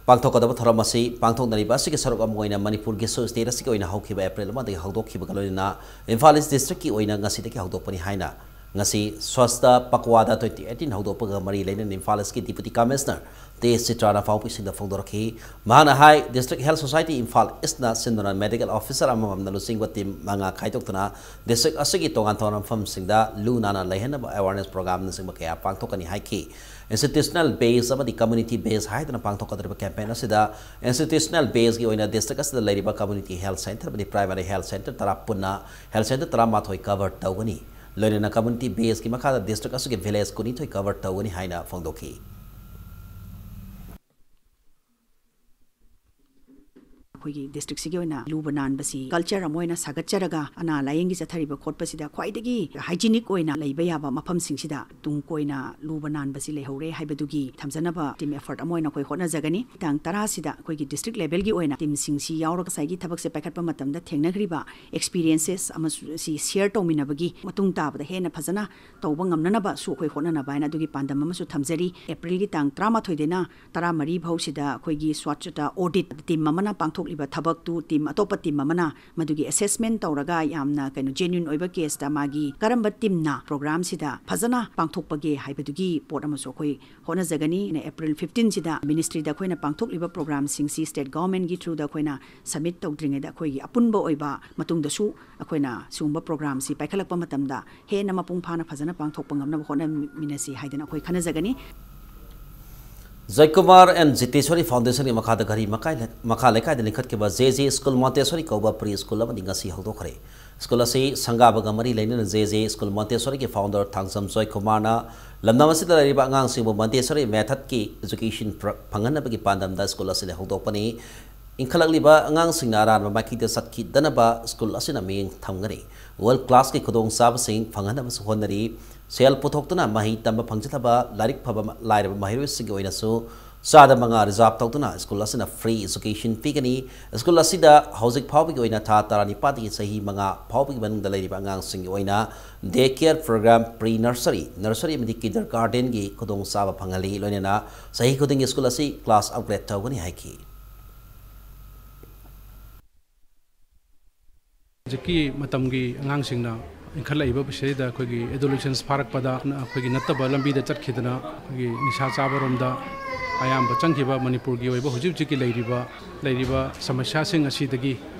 ꯄꯥꯡꯊꯣꯛꯀꯗꯕ ꯊꯧꯔꯝ ꯑꯁꯤ ꯄꯥꯡꯊꯣꯛꯅꯔꯤꯕ ꯑꯁꯤꯒꯤ ꯁꯔꯨꯛ ꯑꯃ ꯑꯣꯏꯅ ꯃꯅꯤꯄꯨꯔꯒꯤꯁꯨ state ꯑꯁꯤꯒꯤ ꯑꯣꯏꯅ ꯍꯧꯈꯤꯕ April ꯑꯃꯗꯒꯤ ꯍꯧꯗꯣꯛꯈꯤꯕꯒ ꯂꯣꯏꯅꯅ ꯏꯝꯐꯥꯜ East Districtꯀꯤ ꯑꯣꯏꯅ ꯉꯁꯤꯗꯒꯤ ꯍꯧꯗꯣꯛꯄꯅꯤ ꯍꯥꯏꯅ ꯉꯁꯤ ꯁ꯭ꯋꯥꯁꯇ ꯄꯈꯋꯥꯗ twenty eighteen ꯍꯧꯗꯣꯛꯄꯒ ꯃꯔꯤ ꯂꯩꯅꯅ ꯏꯝꯐꯥꯜ Eastꯀꯤ Deputy Commissioner ꯇꯦ ꯆꯤꯇ꯭ꯔꯥꯅ ꯄꯥꯎꯃꯤꯁꯤꯡꯗ ꯐꯣꯡꯗꯣꯔꯛꯈꯤ꯫ ꯃꯍꯥꯛꯅ ꯍꯥꯏ, District Health Society Imphal Eastꯅ ꯁꯤꯟꯗꯨꯅ medical officer ꯑꯃꯃꯝꯅ ꯂꯨꯆꯤꯡꯕ team ꯃꯉꯥ ꯈꯥꯏꯗꯣꯛꯇꯨꯅ district ꯑꯁꯤꯒꯤ ꯇꯣꯉꯥꯟ ꯇꯣꯉꯥꯟꯕ ꯃꯐꯝꯁꯤꯡꯗ ꯂꯨ ꯅꯥꯟꯅ ꯂꯩꯍꯟꯅꯕ awareness programꯅꯆꯤꯡꯕ ꯀꯌꯥ ꯄꯥꯡꯊꯣꯛꯀꯅꯤ ꯍꯥꯏꯈꯤ꯫ Institutional base ꯑꯃꯗꯤ community base ꯍꯥꯏꯗꯨꯅ ꯄꯥꯡꯊꯣꯛꯀꯗꯧꯔꯤꯕ campaign ꯑꯁꯤꯗ institutional baseꯀꯤ ꯑꯣꯏꯅ district ꯑꯁꯤꯗ ꯂꯩꯔꯤꯕ community health center ꯑꯃꯗꯤ primary health center ꯇꯔꯥ ꯄꯨꯟꯅ health center ꯇꯔꯥꯃꯥꯊꯣꯏ cover ꯇꯧꯒꯅꯤ꯫ ꯂꯣꯏꯅꯅ community baseꯀꯤ ꯃꯈꯥꯗ district ꯑꯁꯤꯒꯤ village ꯀꯨꯟꯅꯤꯊꯣꯏ cover ꯇꯧꯒꯅꯤ ꯍꯥꯏꯅ ꯐꯣꯡꯗꯣꯛꯈꯤ꯫ ꯑꯩꯈꯣꯏꯒꯤ districtꯁꯤꯒꯤ ꯑꯣꯏꯅ ꯂꯨꯕ ꯅꯥꯟꯕꯁꯤ culture ꯑꯃ ꯑꯣꯏꯅ ꯁꯥꯒꯠꯆꯔꯒ ꯑꯅꯥ ꯂꯥꯏꯌꯦꯡꯒꯤ ꯆꯠꯊꯔꯤꯕ ꯈꯣꯠꯄꯁꯤꯗ ꯈ꯭ꯋꯥꯏꯗꯒꯤ hygienic ꯑꯣꯏꯅ ꯂꯩꯕ ꯌꯥꯕ ꯃꯐꯝꯁꯤꯡꯁꯤꯗ ꯇꯨꯡ ꯀꯣꯏꯅ ꯂꯨꯕ ꯅꯥꯟꯕꯁꯤ ꯂꯩꯍꯧꯔꯦ ꯍꯥꯏꯕꯗꯨꯒꯤ ꯊꯝꯖꯅꯕ team effort ꯑꯃ ꯑꯣꯏꯅ ꯑꯩꯈꯣꯏ ꯍꯣꯠꯅꯖꯒꯅꯤ꯫ ꯇꯥꯡ ꯇꯔꯥꯁꯤꯗ ꯑꯩꯈꯣꯏꯒꯤ district levelꯒꯤ ꯑꯣꯏꯅ teamꯁꯤꯡꯁꯤ ꯌꯥꯎꯔꯒ ꯉꯁꯥꯏꯒꯤ ꯊꯕꯛꯁꯦ ꯄꯥꯏꯈꯠꯄ ꯃꯇꯝꯗ ꯊꯦꯡꯅꯈ꯭ꯔꯤꯕ experiences ꯑꯃꯁꯨ ꯁꯤ share ꯇꯧꯃꯤꯟꯅꯕꯒꯤ ꯃꯇꯨꯡ ꯇꯥꯕꯗ ꯍꯦꯟꯅ ꯐꯖꯅ ꯇꯧꯕ ꯉꯝꯅꯅꯕꯁꯨ ꯑꯩꯈꯣꯏ ꯍꯣꯠꯅꯅꯕ ꯍꯥꯏꯅ ꯑꯗꯨꯒꯤ ꯄꯥꯟꯗꯝ ꯑꯃꯁꯨ ꯊꯝꯖꯔꯤ꯫ Aprilꯒꯤ ꯇꯥꯡ ꯇꯔꯥꯃꯥꯊꯣꯏꯗꯩꯅ ꯇꯔꯥꯃꯔꯤ ꯐꯥꯎꯁꯤꯗ ꯑꯩꯈꯣꯏꯒꯤ ꯁ꯭ꯋꯥꯁꯇ audit team ꯑꯃꯅ ꯄꯥꯡꯊꯣꯛꯂꯤꯕ ꯊꯕꯛꯇꯨ team, ꯑꯇꯣꯞꯄ team ꯑꯃꯅ ꯃꯗꯨꯒꯤ assessment ꯇꯧꯔꯒ ꯌꯥꯝꯅ ꯀꯩꯅꯣ genuine ꯑꯣꯏꯕ caseꯇ ꯃꯥꯒꯤ ꯀꯔꯝꯕ teamꯅ programꯁꯤꯗ ꯐꯖꯅ ꯄꯥꯡꯊꯣꯛꯄꯒꯦ ꯍꯥꯏꯕꯗꯨꯒꯤ ꯄꯣꯠ ꯑꯃꯁꯨ ꯑꯩꯈꯣꯏ ꯍꯣꯠꯅꯖꯒꯅꯤ꯫ ꯑꯩꯅ April fifteenꯁꯤꯗ ministryꯗ ꯑꯩꯈꯣꯏꯅ ꯄꯥꯡꯊꯣꯛꯂꯤꯕ programꯁꯤꯡꯁꯤ state governmentꯀꯤ throughꯗ ꯑꯩꯈꯣꯏꯅ submit ꯇꯧꯗ꯭ꯔꯤꯉꯩꯗ ꯑꯩꯈꯣꯏꯒꯤ ꯑꯄꯨꯟꯕ ꯑꯣꯏꯕ ꯃꯇꯨꯡꯗꯁꯨ ꯑꯩꯈꯣꯏꯅ ꯁꯤꯒꯨꯝꯕ programꯁꯤ ꯄꯥꯏꯈꯠꯂꯛꯄ ꯃꯇꯝꯗ ꯍꯦꯟꯅ ꯃꯄꯨꯡ ꯐꯥꯅ ꯐꯖꯅ ꯄꯥꯡꯊꯣꯛꯄ ꯉꯝꯅꯕ ꯍꯣꯠꯅꯃꯤꯟꯅꯁꯤ ꯍꯥꯏꯗꯅ ꯑꯩꯈꯣꯏ ꯈꯟꯅꯖꯒꯅꯤ꯫ Joykumar and Jiteshwari Foundationꯒꯤ ꯃꯈꯥꯗ ꯘꯔꯤ ꯃꯈꯥ ꯂꯩꯀꯥꯏꯗ ꯂꯤꯡꯈꯠꯈꯤꯕ J J School Montessori ꯀꯧꯕ pre school ꯑꯃꯗꯤ ꯉꯁꯤ ꯍꯧꯗꯣꯛꯈ꯭ꯔꯦ꯫ School ꯑꯁꯤ ꯁꯪꯒꯥꯕꯒ ꯃꯔꯤ ꯂꯩꯅꯅ J J School Montessoriꯒꯤ founder Thangjam ꯖꯣꯏꯀꯨꯃꯥꯔꯅ ꯂꯝꯗꯝ ꯑꯁꯤꯗ ꯂꯩꯔꯤꯕ ꯑꯉꯥꯡꯁꯤꯡꯕꯨ Montessori methodꯀꯤ education ꯐꯪꯍꯟꯅꯕꯒꯤ ꯄꯥꯟꯗꯝꯗ school ꯑꯁꯤ ꯍꯧꯗꯣꯛꯄꯅꯤ꯫ ꯏꯟꯈꯠꯂꯛꯂꯤꯕ ꯑꯉꯥꯡꯁꯤꯡꯅ ꯑꯔꯥꯟꯕ ꯃꯥꯏꯀꯩꯗ ꯆꯠꯈꯤꯗꯅꯕ ꯁ꯭ꯀꯨꯜ ꯑꯁꯤꯅ ꯃꯤꯠꯌꯦꯡ ꯊꯝꯒꯅꯤ꯫ ꯋꯥꯔꯜ ꯀ꯭ꯂꯥꯁꯀꯤ ꯈꯨꯗꯣꯡꯆꯥꯕꯁꯤꯡ ꯐꯪꯍꯟꯅꯕꯁꯨ ꯍꯣꯠꯅꯔꯤ꯫ ꯁꯦꯜ ꯄꯨꯊꯣꯛꯇꯨꯅ ꯃꯍꯩ ꯇꯝꯕ ꯐꯪꯖꯗꯕ, ꯂꯥꯏꯔꯤꯛ ꯐꯕ ꯂꯥꯏꯔꯕ ꯃꯍꯩꯔꯣꯏꯁꯤꯡꯒꯤ ꯑꯣꯏꯅꯁꯨ ꯆꯥꯗ ꯃꯉꯥ ꯔꯤꯖꯥꯔꯚ ꯇꯧꯗꯨꯅ ꯁ꯭ꯀꯨꯜ ꯑꯁꯤꯅ ꯐ꯭ꯔꯤ ꯑꯦꯖꯨꯀꯦꯁꯟ ꯄꯤꯒꯅꯤ꯫ ꯁ꯭ꯀꯨꯜ ꯑꯁꯤꯗ ꯍꯧꯖꯤꯛ ꯐꯥꯎꯕꯒꯤ ꯑꯣꯏꯅ ꯊꯥ ꯇꯔꯥꯅꯤꯄꯥꯟꯗꯒꯤ ꯆꯍꯤ ꯃꯉꯥ ꯐꯥꯎꯕꯒꯤ ꯃꯅꯨꯡꯗ ꯂꯩꯔꯤꯕ ꯑꯉꯥꯡꯁꯤꯡꯒꯤ ꯑꯣꯏꯅ day care programme, pre nursery, nursery ꯑꯃꯗꯤ ꯀꯤꯟꯗꯔ ꯒꯥꯔꯗꯦꯟꯒꯤ ꯈꯨꯗꯣꯡꯆꯥꯕ ꯐꯪꯍꯜꯂꯤ꯫ ꯂꯣꯏꯅꯅ ꯆꯍꯤ ꯈꯨꯗꯤꯡꯒꯤ ꯁ꯭ꯀꯨꯜ ꯑꯁꯤ ꯀ꯭ꯂꯥꯁ ꯑꯞꯒ꯭ꯔꯦꯗ ꯇꯧꯒꯅꯤ ꯍꯥꯏꯈꯤ꯫ ꯍꯧꯖꯤꯛꯀꯤ ꯃꯇꯝꯒꯤ ꯑꯉꯥꯡꯁꯤꯡꯅ ꯏꯟꯈꯠꯂꯛꯏꯕ ꯄꯤꯁꯤꯗ ꯑꯩꯈꯣꯏꯒꯤ ꯑꯦꯗꯣꯂꯦꯁꯦꯟꯁ ꯐꯥꯔꯛꯄꯗ ꯑꯩꯈꯣꯏꯒꯤ ꯅꯠꯇꯕ ꯂꯝꯕꯤꯗ ꯆꯠꯈꯤꯗꯅ ꯑꯩꯈꯣꯏꯒꯤ ꯅꯤꯁꯥ ꯆꯥꯕꯔꯣꯝꯗ ꯑꯌꯥꯝꯕ ꯆꯪꯈꯤꯕ ꯃꯅꯤꯄꯨꯔꯒꯤ ꯑꯣꯏꯕ ꯍꯧꯖꯤꯛ ꯍꯧꯖꯤꯛꯀꯤ ꯂꯩꯔꯤꯕ, ꯂꯩꯔꯤꯕ ꯁꯃꯁ꯭ꯌꯥꯁꯤꯡ ꯑꯁꯤꯗꯒꯤ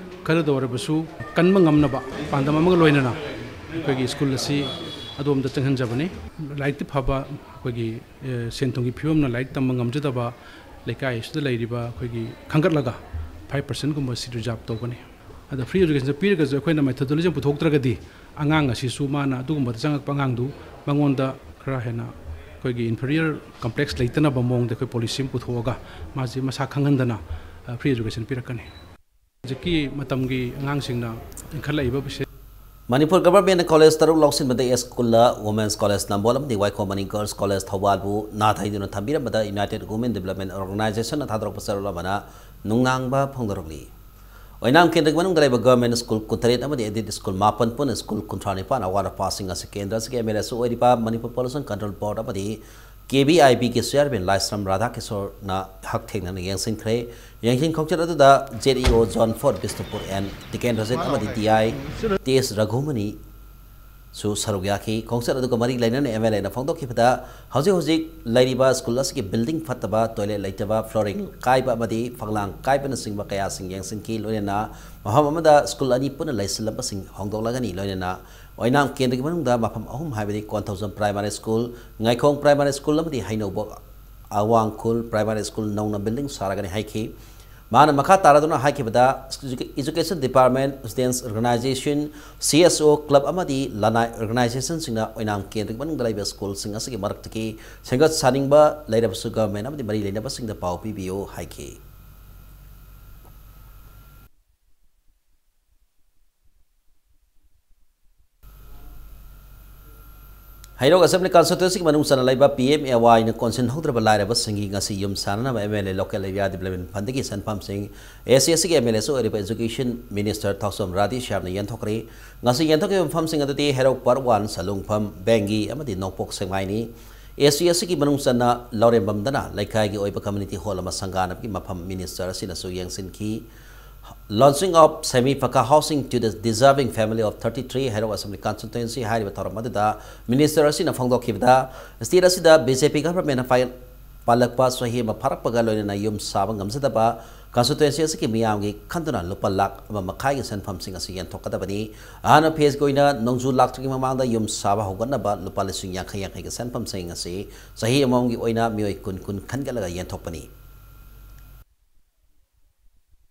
ꯈꯔꯗ ꯑꯣꯏꯔꯕꯁꯨ ꯀꯟꯕ ꯉꯝꯅꯕ ꯄꯥꯟꯗꯝ ꯑꯃꯒ ꯂꯣꯏꯅꯅ ꯑꯩꯈꯣꯏꯒꯤ ꯁ꯭ꯀꯨꯜ ꯑꯁꯤ ꯑꯗꯣꯝꯗ ꯆꯪꯍꯟꯖꯕꯅꯤ꯫ ꯂꯥꯏꯔꯤꯛꯇꯤ ꯐꯕ, ꯑꯩꯈꯣꯏꯒꯤ, ꯑꯦ, ꯁꯦꯟ ꯊꯨꯝꯒꯤ ꯐꯤꯕꯝꯅ ꯂꯥꯏꯔꯤꯛ ꯇꯝꯕ ꯉꯝꯖꯗꯕ ꯂꯩꯀꯥꯏ ꯑꯁꯤꯗ ꯂꯩꯔꯤꯕ ꯑꯩꯈꯣꯏꯒꯤ ꯈꯟꯒꯠꯂꯒ ꯐꯥꯏꯚ ꯄꯥꯔꯁꯦꯟꯠꯀꯨꯝꯕ ꯁꯤꯠ ꯔꯤꯖꯥꯔꯚ ꯇꯧꯒꯅꯤ꯫ ꯑꯗ ꯐ꯭ꯔꯤ ꯑꯦꯖꯨꯀꯦꯁꯟ ꯄꯤꯔꯒꯁꯨ ꯑꯩꯈꯣꯏꯅ ꯃꯦꯊꯣꯗꯣꯂꯣꯖꯤ ꯑꯃ ꯄꯨꯊꯣꯛꯇ꯭ꯔꯒꯗꯤ ꯑꯉꯥꯡ ꯑꯁꯤꯁꯨ ꯃꯥꯅ ꯑꯗꯨꯒꯨꯝꯕꯗ ꯆꯪꯉꯛꯄ ꯑꯉꯥꯡꯗꯨ ꯃꯉꯣꯟꯗ ꯈꯔ ꯍꯦꯟꯅ ꯑꯩꯈꯣꯏꯒꯤ ꯏꯟꯐꯤꯔꯤꯌꯔ ꯀꯝꯄ꯭ꯂꯦꯛꯁ ꯂꯩꯇꯅꯕ ꯃꯑꯣꯡꯗ ꯑꯩꯈꯣꯏ ꯄꯣꯂꯤꯁꯤ ꯑꯃ ꯄꯨꯊꯣꯛꯑꯒ ꯃꯥꯁꯤ ꯃꯁꯥ ꯈꯪꯍꯟꯗꯅ, ꯑ, ꯐ꯭ꯔꯤ ꯑꯦꯖꯨꯀꯦꯁꯟ ꯄꯤꯔꯛꯀꯅꯤ꯫ ꯍꯧꯖꯤꯛꯀꯤ ꯃꯇꯝꯒꯤ ꯑꯉꯥꯡꯁꯤꯡꯅ ꯏꯟꯈꯠꯂꯛꯏꯕ ꯄꯤꯁꯤ ꯃꯅꯤꯄꯨꯔ ꯒꯚꯔꯟꯃꯦꯟꯠꯅ ꯀꯣꯂꯦꯖ ꯇꯔꯨꯛ ꯂꯧꯁꯤꯟꯕꯗ ꯑꯦꯁ ꯁ꯭ꯀꯨꯜꯗ ꯋꯨꯃꯦꯟꯁ ꯀꯣꯂꯦꯖ ꯅꯝꯕꯣꯜ ꯑꯃꯗꯤ ꯋꯥꯏꯈꯣꯝ ꯃꯅꯤ ꯒꯔꯜꯁ ꯀꯣꯂꯦꯖ ꯊꯧꯕꯥꯜꯕꯨ ꯅꯥꯊꯩꯗꯨꯅ ꯊꯝꯕꯤꯔꯝꯕꯗ ꯌꯨꯅꯥꯏꯇꯦꯗ ꯋꯨꯃꯦꯟ ꯗꯤꯕ꯭ꯂꯞꯃꯦꯟꯠ ꯑꯣꯔꯒꯅꯥꯏꯖꯦꯁꯟꯅ ꯊꯥꯗꯣꯔꯛꯄ ꯆꯦꯔꯣꯜ ꯑꯃꯅ ꯅꯨꯡꯅꯥꯡꯕ ꯐꯣꯡꯗꯣꯔꯛꯂꯤ꯫ ꯑꯣꯏꯅꯥꯝ ꯀꯦꯟꯗ꯭ꯔꯒꯤ ꯃꯅꯨꯡꯗ ꯂꯩꯕ ꯒꯚꯔꯟꯃꯦꯟꯠ ꯁ꯭ꯀꯨꯜ ꯀꯨꯟꯇꯔꯦꯠ ꯑꯃꯗꯤ ꯑꯦꯗꯦꯗ ꯁ꯭ꯀꯨꯜ ꯃꯥꯄꯟ ꯄꯨꯟꯅ ꯁ꯭ꯀꯨꯜ ꯀꯨꯟꯊ꯭ꯔꯥ ꯅꯤꯄꯥꯟ ꯑꯋꯥꯠ ꯑꯄꯥꯁꯤꯡ ꯑꯁꯤ ꯀꯦꯟꯗ꯭ꯔ ꯑꯁꯤꯒꯤ ꯑꯦꯝ ꯑꯦꯜ ꯑꯦꯁꯨ ꯑꯣꯏꯔꯤꯕ ꯃꯅꯤꯄꯨꯔ ꯄꯣꯂꯨꯁꯟ ꯀꯟꯇ꯭ꯔꯣꯜ ꯕꯣꯔꯗ ꯑꯃꯗꯤ ꯀꯦ ꯕꯤ ꯑꯥꯏ ꯕꯤꯒꯤ ꯆꯤꯌꯥꯔꯃꯦꯟ ꯂꯥꯏꯁ꯭ꯔꯝ ꯔꯥꯙꯥꯀꯤꯁꯣꯔꯅ ꯍꯛꯊꯦꯡꯅꯅ ꯌꯦꯡꯁꯤꯟꯈ꯭ꯔꯦ꯫ ꯌꯦꯡꯁꯤꯟ ꯈꯣꯡꯆꯠ ꯑꯗꯨꯗ Z E O zone four Bishnupur N Tikendrajit ꯑꯃꯗꯤ ꯗꯤ ꯑꯥꯏ ꯇꯤ ꯑꯦꯁ ꯔꯘꯨꯃꯅꯤꯁꯨ ꯁꯔꯨꯛ ꯌꯥꯈꯤ꯫ ꯈꯣꯡꯆꯠ ꯑꯗꯨꯒ ꯃꯔꯤ ꯂꯩꯅꯅ ꯑꯦꯝ ꯑꯦꯜ ꯑꯦꯅ ꯐꯣꯡꯗꯣꯛꯈꯤꯕꯗ ꯍꯧꯖꯤꯛ ꯍꯧꯖꯤꯛ ꯂꯩꯔꯤꯕ ꯁ꯭ꯀꯨꯜ ꯑꯁꯤꯒꯤ ꯕꯤꯜꯗꯤꯡ ꯐꯠꯇꯕ, ꯇꯣꯏꯂꯦꯠ ꯂꯩꯇꯕ, ꯐ꯭ꯂꯣꯔꯤꯡ ꯀꯥꯏꯕ ꯑꯃꯗꯤ ꯐꯛꯂꯥꯡ ꯀꯥꯏꯕꯅꯆꯤꯡꯕ ꯀꯌꯥꯁꯤꯡ ꯌꯦꯡꯁꯤꯟꯈꯤ꯫ ꯂꯣꯏꯅꯅ ꯃꯐꯝ ꯑꯃꯗ ꯁ꯭ꯀꯨꯜ ꯑꯅꯤ ꯄꯨꯟꯅ ꯂꯩꯁꯤꯜꯂꯝꯕꯁꯤꯡ ꯍꯣꯡꯗꯣꯛꯂꯒꯅꯤ꯫ ꯂꯣꯏꯅꯅ ꯑꯣꯏꯅꯥꯝ ꯀꯦꯟꯗ꯭ꯔꯒꯤ ꯃꯅꯨꯡꯗ ꯃꯐꯝ ꯑꯍꯨꯝ ꯍꯥꯏꯕꯗꯤ Konthoujam primary school, Ngaikhong primary school ꯑꯃꯗꯤ ꯍꯩꯅꯧꯕꯣꯛ ꯑꯋꯥꯡꯈꯨꯜ ꯄ꯭ꯔꯥꯏꯃꯥꯔꯤ ꯁ꯭ꯀꯨꯜ ꯅꯧꯅ ꯕꯤꯜꯗꯤꯡ ꯁꯥꯔꯒꯅꯤ ꯍꯥꯏꯈꯤ꯫ ꯃꯥꯅ ꯃꯈꯥ ꯇꯥꯔꯗꯨꯅ ꯍꯥꯏꯈꯤꯕꯗ, education department, students organisation, C S ꯑꯣ ꯀ꯭ꯂꯕ ꯑꯃꯗꯤ ꯂꯅꯥꯏ ꯑꯣꯔꯒꯅꯥꯏꯖꯦꯁꯟꯁꯤꯡꯅ ꯑꯣꯏꯅꯥꯝ ꯀꯦꯟꯗ꯭ꯔꯒꯤ ꯃꯅꯨꯡꯗ ꯂꯩꯕ ꯁ꯭ꯀꯨꯜꯁꯤꯡ ꯑꯁꯤꯒꯤ ꯃꯔꯛꯇꯒꯤ ꯁꯦꯝꯒꯠ ꯁꯥꯅꯤꯡꯕ ꯂꯩꯔꯕꯁꯨ ꯒꯚꯔꯟꯃꯦꯟꯠ ꯑꯃꯗꯤ ꯃꯔꯤ ꯂꯩꯅꯕꯁꯤꯡꯗ ꯄꯥꯎ ꯄꯤꯕꯤꯌꯨ ꯍꯥꯏꯈꯤ꯫ ꯍꯩꯔꯣꯛ Assembly Constituencyꯒꯤ ꯃꯅꯨꯡ ꯆꯟꯅ ꯂꯩꯕ P M A Yꯅ ꯀꯣꯟꯁꯤꯟꯍꯧꯗ꯭ꯔꯕ ꯂꯥꯏꯔꯕꯁꯤꯡꯒꯤ ꯉꯁꯤ ꯌꯨꯝ ꯁꯥꯅꯅꯕ M L A Local Area Development Fundꯒꯤ ꯁꯦꯟꯐꯝꯁꯤꯡ, A C Sꯒꯤ M L Aꯁꯨ ꯑꯣꯏꯔꯤꯕ Education Minister ꯊꯥꯎꯁꯣꯝ ꯔꯥꯙꯦꯁ꯭ꯌꯥꯝꯅ ꯌꯦꯟꯊꯣꯛꯈ꯭ꯔꯦ꯫ ꯉꯁꯤ ꯌꯦꯟꯊꯣꯛꯈꯤꯕ ꯃꯐꯝꯁꯤꯡ ꯑꯗꯨꯗꯤ ꯍꯩꯔꯣꯛ Part One, ꯁꯂꯨꯡꯐꯝ, ꯕꯦꯡꯒꯤ ꯑꯃꯗꯤ ꯅꯣꯡꯄꯣꯛ ꯁꯦꯛꯃꯥꯏꯅꯤ꯫ A C Sꯒꯤ ꯃꯅꯨꯡ ꯆꯟꯅ ꯂꯧꯔꯦꯝꯕꯝꯗꯅ ꯂꯩꯀꯥꯏꯒꯤ ꯑꯣꯏꯕ Community Hall ꯑꯃ ꯁꯪꯒꯥꯅꯕꯒꯤ ꯃꯐꯝ Minister ꯑꯁꯤꯅꯁꯨ ꯌꯦꯡꯁꯤꯟꯈꯤ꯫ Launching of semi-pakka housing to the deserving family of thirty-three, Heirok Assembly Constituency ꯍꯥꯏꯔꯤꯕ ꯊꯧꯔꯝ ꯑꯗꯨꯗ Minister ꯑꯁꯤꯅ ꯐꯣꯡꯗꯣꯛꯈꯤꯕꯗ, state ꯑꯁꯤꯗ B J P government ꯄꯥꯏ-, ꯄꯥꯜꯂꯛꯄ ꯆꯍꯤ ꯑꯃ ꯐꯥꯔꯛꯄꯒ ꯂꯣꯏꯅꯅ ꯌꯨꯝ ꯁꯥꯕ ꯉꯝꯖꯗꯕ constituency ꯑꯁꯤꯒꯤ ꯃꯤꯌꯥꯝꯒꯤ ꯈꯟꯗꯨꯅ ꯂꯨꯄꯥ ꯂꯥꯈ ꯑꯃ ꯃꯈꯥꯏꯒꯤ ꯁꯦꯟꯐꯝꯁꯤꯡ ꯑꯁꯤ ꯌꯦꯟꯊꯣꯛꯀꯗꯕꯅꯤ꯫ ꯑꯍꯥꯟꯕ phaseꯒꯤ ꯑꯣꯏꯅ ꯅꯣꯡꯖꯨ ꯂꯥꯛꯇ꯭ꯔꯤꯉꯩ ꯃꯃꯥꯡꯗ ꯌꯨꯝ ꯁꯥꯕ ꯍꯧꯒꯠꯅꯕ ꯂꯨꯄꯥ ꯂꯤꯁꯤꯡ ꯌꯥꯡꯈꯩ ꯌꯥꯡꯈꯩꯒꯤ ꯁꯦꯟꯐꯝꯁꯤꯡ ꯑꯁꯤ ꯆꯍꯤ ꯑꯃꯃꯝꯒꯤ ꯑꯣꯏꯅ ꯃꯤꯑꯣꯏ ꯀꯨꯟ ꯀꯨꯟ ꯈꯟꯒꯠꯂꯒ ꯌꯦꯟꯊꯣꯛꯄꯅꯤ꯫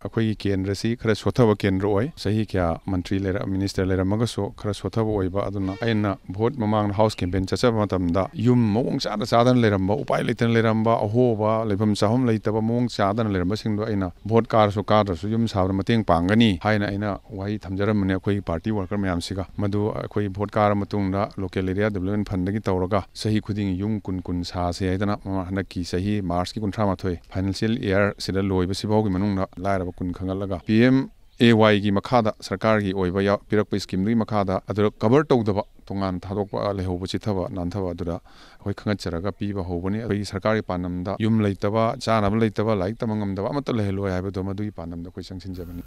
ꯑꯩꯈꯣꯏꯒꯤ ꯀꯦꯟꯗ꯭ꯔꯁꯤ ꯈꯔ ꯁꯣꯠꯊꯕ ꯀꯦꯟꯗ꯭ꯔ ꯑꯣꯏ꯫ ꯆꯍꯤ ꯀꯌꯥ ꯃꯟꯇ꯭ꯔꯤ ꯂꯩꯔ-, minister ꯂꯩꯔꯝꯃꯒꯁꯨ ꯈꯔ ꯁꯣꯠꯊꯕ ꯑꯣꯏꯕ꯫ ꯑꯗꯨꯅ ꯑꯩꯅ vote ꯃꯃꯥꯡꯗ House campaign ꯆꯠꯆꯕ ꯃꯇꯝꯗ ꯌꯨꯝ ꯃꯑꯣꯡ ꯆꯥꯗ ꯆꯥꯗꯅ ꯂꯩꯔꯝꯕ, ꯎꯄꯥꯏ ꯂꯩꯇꯅ ꯂꯩꯔꯝꯕ, ꯑꯍꯣꯕ, ꯂꯩꯐꯝ ꯆꯥꯐꯝ ꯂꯩꯇꯕ, ꯃꯑꯣꯡ ꯆꯥꯗꯅ ꯂꯩꯔꯝꯕꯁꯤꯡꯗꯣ ꯑꯩꯅ vote ꯀꯥꯔꯁꯨ ꯀꯥꯗ꯭ꯔꯁꯨ ꯌꯨꯝ ꯁꯥꯕꯗ ꯃꯇꯦꯡ ꯄꯥꯡꯒꯅꯤ ꯍꯥꯏꯅ ꯑꯩꯅ ꯋꯥꯍꯩ ꯊꯝꯖꯔꯝꯕꯅꯦ ꯑꯩꯈꯣꯏꯒꯤ party worker ꯃꯌꯥꯝꯁꯤꯒ꯫ ꯃꯗꯨ ꯑꯩꯈꯣꯏ vote ꯀꯥꯔ ꯃꯇꯨꯡꯗ Local Area Development Fundꯗꯒꯤ ꯇꯧꯔꯒ ꯆꯍꯤ ꯈꯨꯗꯤꯡꯒꯤ ꯌꯨꯝ ꯀꯨꯟ ꯀꯨꯟ ꯁꯥꯁꯦ ꯍꯥꯏꯗꯅ ꯃꯃꯥꯡ ꯍꯟꯗꯛꯀꯤ ꯆꯍꯤ Marchꯀꯤ ꯀꯨꯟꯊ꯭ꯔꯥ ꯃꯥꯊꯣꯏ financial year ꯁꯤꯗ ꯂꯣꯏꯕꯁꯤꯐꯥꯎꯒꯤ ꯃꯅꯨꯡꯗ ꯂꯥꯏꯔꯕ ꯀꯨꯟ ꯈꯟꯒꯠꯂꯒ P M A Yꯒꯤ ꯃꯈꯥꯗ ꯁꯔꯀꯥꯔꯒꯤ ꯑꯣꯏꯕ ꯌꯥꯎ-, ꯄꯤꯔꯛꯄ schemeꯗꯨꯒꯤ ꯃꯈꯥꯗ ꯑꯗꯨꯗ cover ꯇꯧꯗꯕ ꯇꯣꯉꯥꯟ ꯊꯥꯗꯣꯛꯄ ꯂꯩꯍꯧꯕ ꯆꯤꯊꯕ ꯅꯥꯟꯊꯕ ꯑꯗꯨꯗ ꯑꯩꯈꯣꯏ ꯈꯟꯒꯠꯆꯔꯒ ꯄꯤꯕ ꯍꯧꯕꯅꯤ꯫ ꯑꯩꯈꯣꯏꯒꯤ ꯁꯔꯀꯥꯔꯒꯤ ꯄꯥꯟꯗꯝꯗ ꯌꯨꯝ ꯂꯩꯇꯕ, ꯆꯥꯅꯕ ꯂꯩꯇꯕ, ꯂꯥꯏꯔꯤꯛ ꯇꯝꯕ ꯉꯝꯗꯕ ꯑꯃꯠꯇ ꯂꯩꯍꯜꯂꯣꯏ ꯍꯥꯏꯕꯗꯣ ꯃꯗꯨꯒꯤ ꯄꯥꯟꯗꯝꯗ ꯑꯩꯈꯣꯏ ꯆꯪꯁꯤꯟꯖꯕꯅꯤ꯫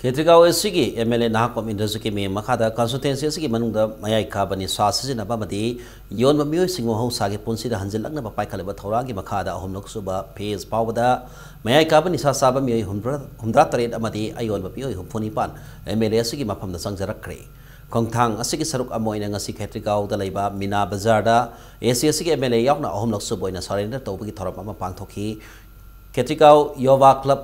ꯈꯦꯇ꯭ꯔꯤꯒꯥꯎ A Cꯒꯤ M L A Nahakpam ꯏꯟꯗ꯭ꯔꯖꯤꯠꯀꯤ ꯃꯤꯠꯌꯦꯡ ꯃꯈꯥꯗ constituency ꯑꯁꯤꯒꯤ ꯃꯅꯨꯡꯗ ꯃꯌꯥꯏ ꯀꯥꯕ ꯅꯤꯁꯥ ꯁꯤꯖꯤꯟꯅꯕ ꯑꯃꯗꯤ ꯌꯣꯟꯕ ꯃꯤꯑꯣꯏꯁꯤꯡ ꯃꯍꯧꯁꯥꯒꯤ ꯄꯨꯟꯁꯤꯗ ꯍꯟꯖꯤꯜꯂꯛꯅꯕ ꯄꯥꯏꯈꯠꯂꯤꯕ ꯊꯧꯔꯥꯡꯒꯤ ꯃꯈꯥꯗ ꯑꯍꯨꯝꯂꯛ ꯁꯨꯕ phase ꯐꯥꯎꯕꯗ ꯃꯌꯥꯏ ꯀꯥꯕ ꯅꯤꯁꯥ ꯆꯥꯕ ꯃꯤꯑꯣꯏ ꯍꯨꯝꯗ꯭ꯔꯥ, ꯍꯨꯝꯗ꯭ꯔꯥ ꯇꯔꯦꯠ ꯑꯃꯗꯤ ꯑꯌꯣꯟꯕ ꯃꯤꯑꯣꯏ ꯍꯨꯝꯐꯨ ꯅꯤꯄꯥꯟ M L A ꯑꯁꯤꯒꯤ ꯃꯐꯝꯗ ꯆꯪꯖꯔꯛꯈ꯭ꯔꯦ꯫ ꯈꯣꯡꯊꯥꯡ ꯑꯁꯤꯒꯤ ꯁꯔꯨꯛ ꯑꯃ ꯑꯣꯏꯅ ꯉꯁꯤ ꯈꯦꯇ꯭ꯔꯤꯒꯥꯎꯗ ꯂꯩꯕ ꯃꯤꯅꯥ ꯕꯖꯥꯔꯗ A C ꯑꯁꯤꯒꯤ M L A ꯌꯥꯎꯅ ꯑꯍꯨꯝꯂꯛ ꯁꯨꯕ ꯑꯣꯏꯅ surrender ꯇꯧꯕꯒꯤ ꯊꯧꯔꯝ ꯑꯃ ꯄꯥꯡꯊꯣꯛꯈꯤ꯫ ꯈꯦꯇ꯭ꯔꯤꯒꯥꯎ ꯌꯣꯒꯥ club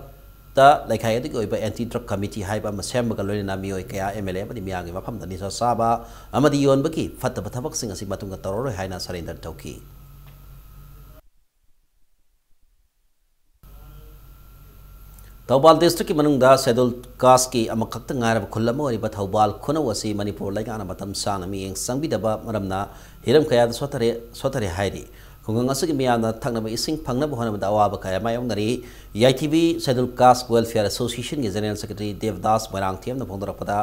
ꯇ ꯂꯩꯀꯥꯏ ꯑꯗꯨꯒꯤ ꯑꯣꯏꯕ anti drug committee ꯍꯥꯏꯕ ꯑꯃ ꯁꯦꯝꯕꯒ ꯂꯣꯏꯅꯅ ꯃꯤꯑꯣꯏ ꯀꯌꯥ M L A ꯑꯃꯗꯤ ꯃꯤꯌꯥꯝꯒꯤ ꯃꯐꯝꯗ ꯅꯤꯁꯥ ꯆꯥꯕ ꯑꯃꯗꯤ ꯌꯣꯟꯕꯒꯤ ꯐꯠꯇꯕ ꯊꯕꯛꯁꯤꯡ ꯑꯁꯤ ꯃꯇꯨꯡꯗ ꯇꯧꯔꯔꯣꯏ ꯍꯥꯏꯅ surrender ꯇꯧꯈꯤ꯫ ꯊꯧꯕꯥꯜ ꯗꯤꯁꯇ꯭ꯔꯤꯛꯀꯤ ꯃꯅꯨꯡꯗ ꯁꯦꯗꯨꯜ ꯀꯥꯁꯀꯤ ꯑꯃꯈꯛꯇ ꯉꯥꯏꯔꯕ ꯈꯨꯜ ꯑꯃ ꯑꯣꯏꯔꯤꯕ ꯊꯧꯕꯥꯜ ꯈꯨꯅꯧ ꯑꯁꯤ ꯃꯅꯤꯄꯨꯔ ꯂꯩꯉꯥꯛꯅ ꯃꯇꯝ ꯁꯥꯡꯅ ꯃꯤꯠꯌꯦꯡ ꯆꯪꯕꯤꯗꯕ ꯃꯔꯝꯅ ꯍꯤꯔꯝ ꯀꯌꯥꯗ ꯁꯣꯠꯊꯔꯦ, ꯁꯣꯠꯊꯔꯦ ꯍꯥꯏꯔꯤ꯫ ꯈꯨꯡꯒꯪ ꯑꯁꯤꯒꯤ ꯃꯤꯌꯥꯝꯅ ꯊꯛꯅꯕ ꯏꯁꯤꯡ ꯐꯪꯅꯕ ꯍꯣꯠꯅꯕꯗ ꯑꯋꯥꯕ ꯀꯌꯥ ꯃꯥꯌꯣꯛꯅꯔꯤ꯫ ꯌꯥꯏꯊꯤꯕꯤ ꯁꯦꯗꯨꯜ ꯀꯥꯁ ꯋꯦꯜꯐꯤꯌꯔ ꯑꯦꯁꯣꯁꯤꯌꯦꯁꯟꯒꯤ ꯖꯦꯅꯦꯔꯦꯜ ꯁꯦꯀ꯭ꯔꯦꯇꯔꯤ ꯗꯦꯕꯗꯥꯁ ꯃꯣꯏꯔꯥꯡꯊꯦꯝꯅ ꯐꯣꯡꯗꯣꯔꯛꯄꯗ,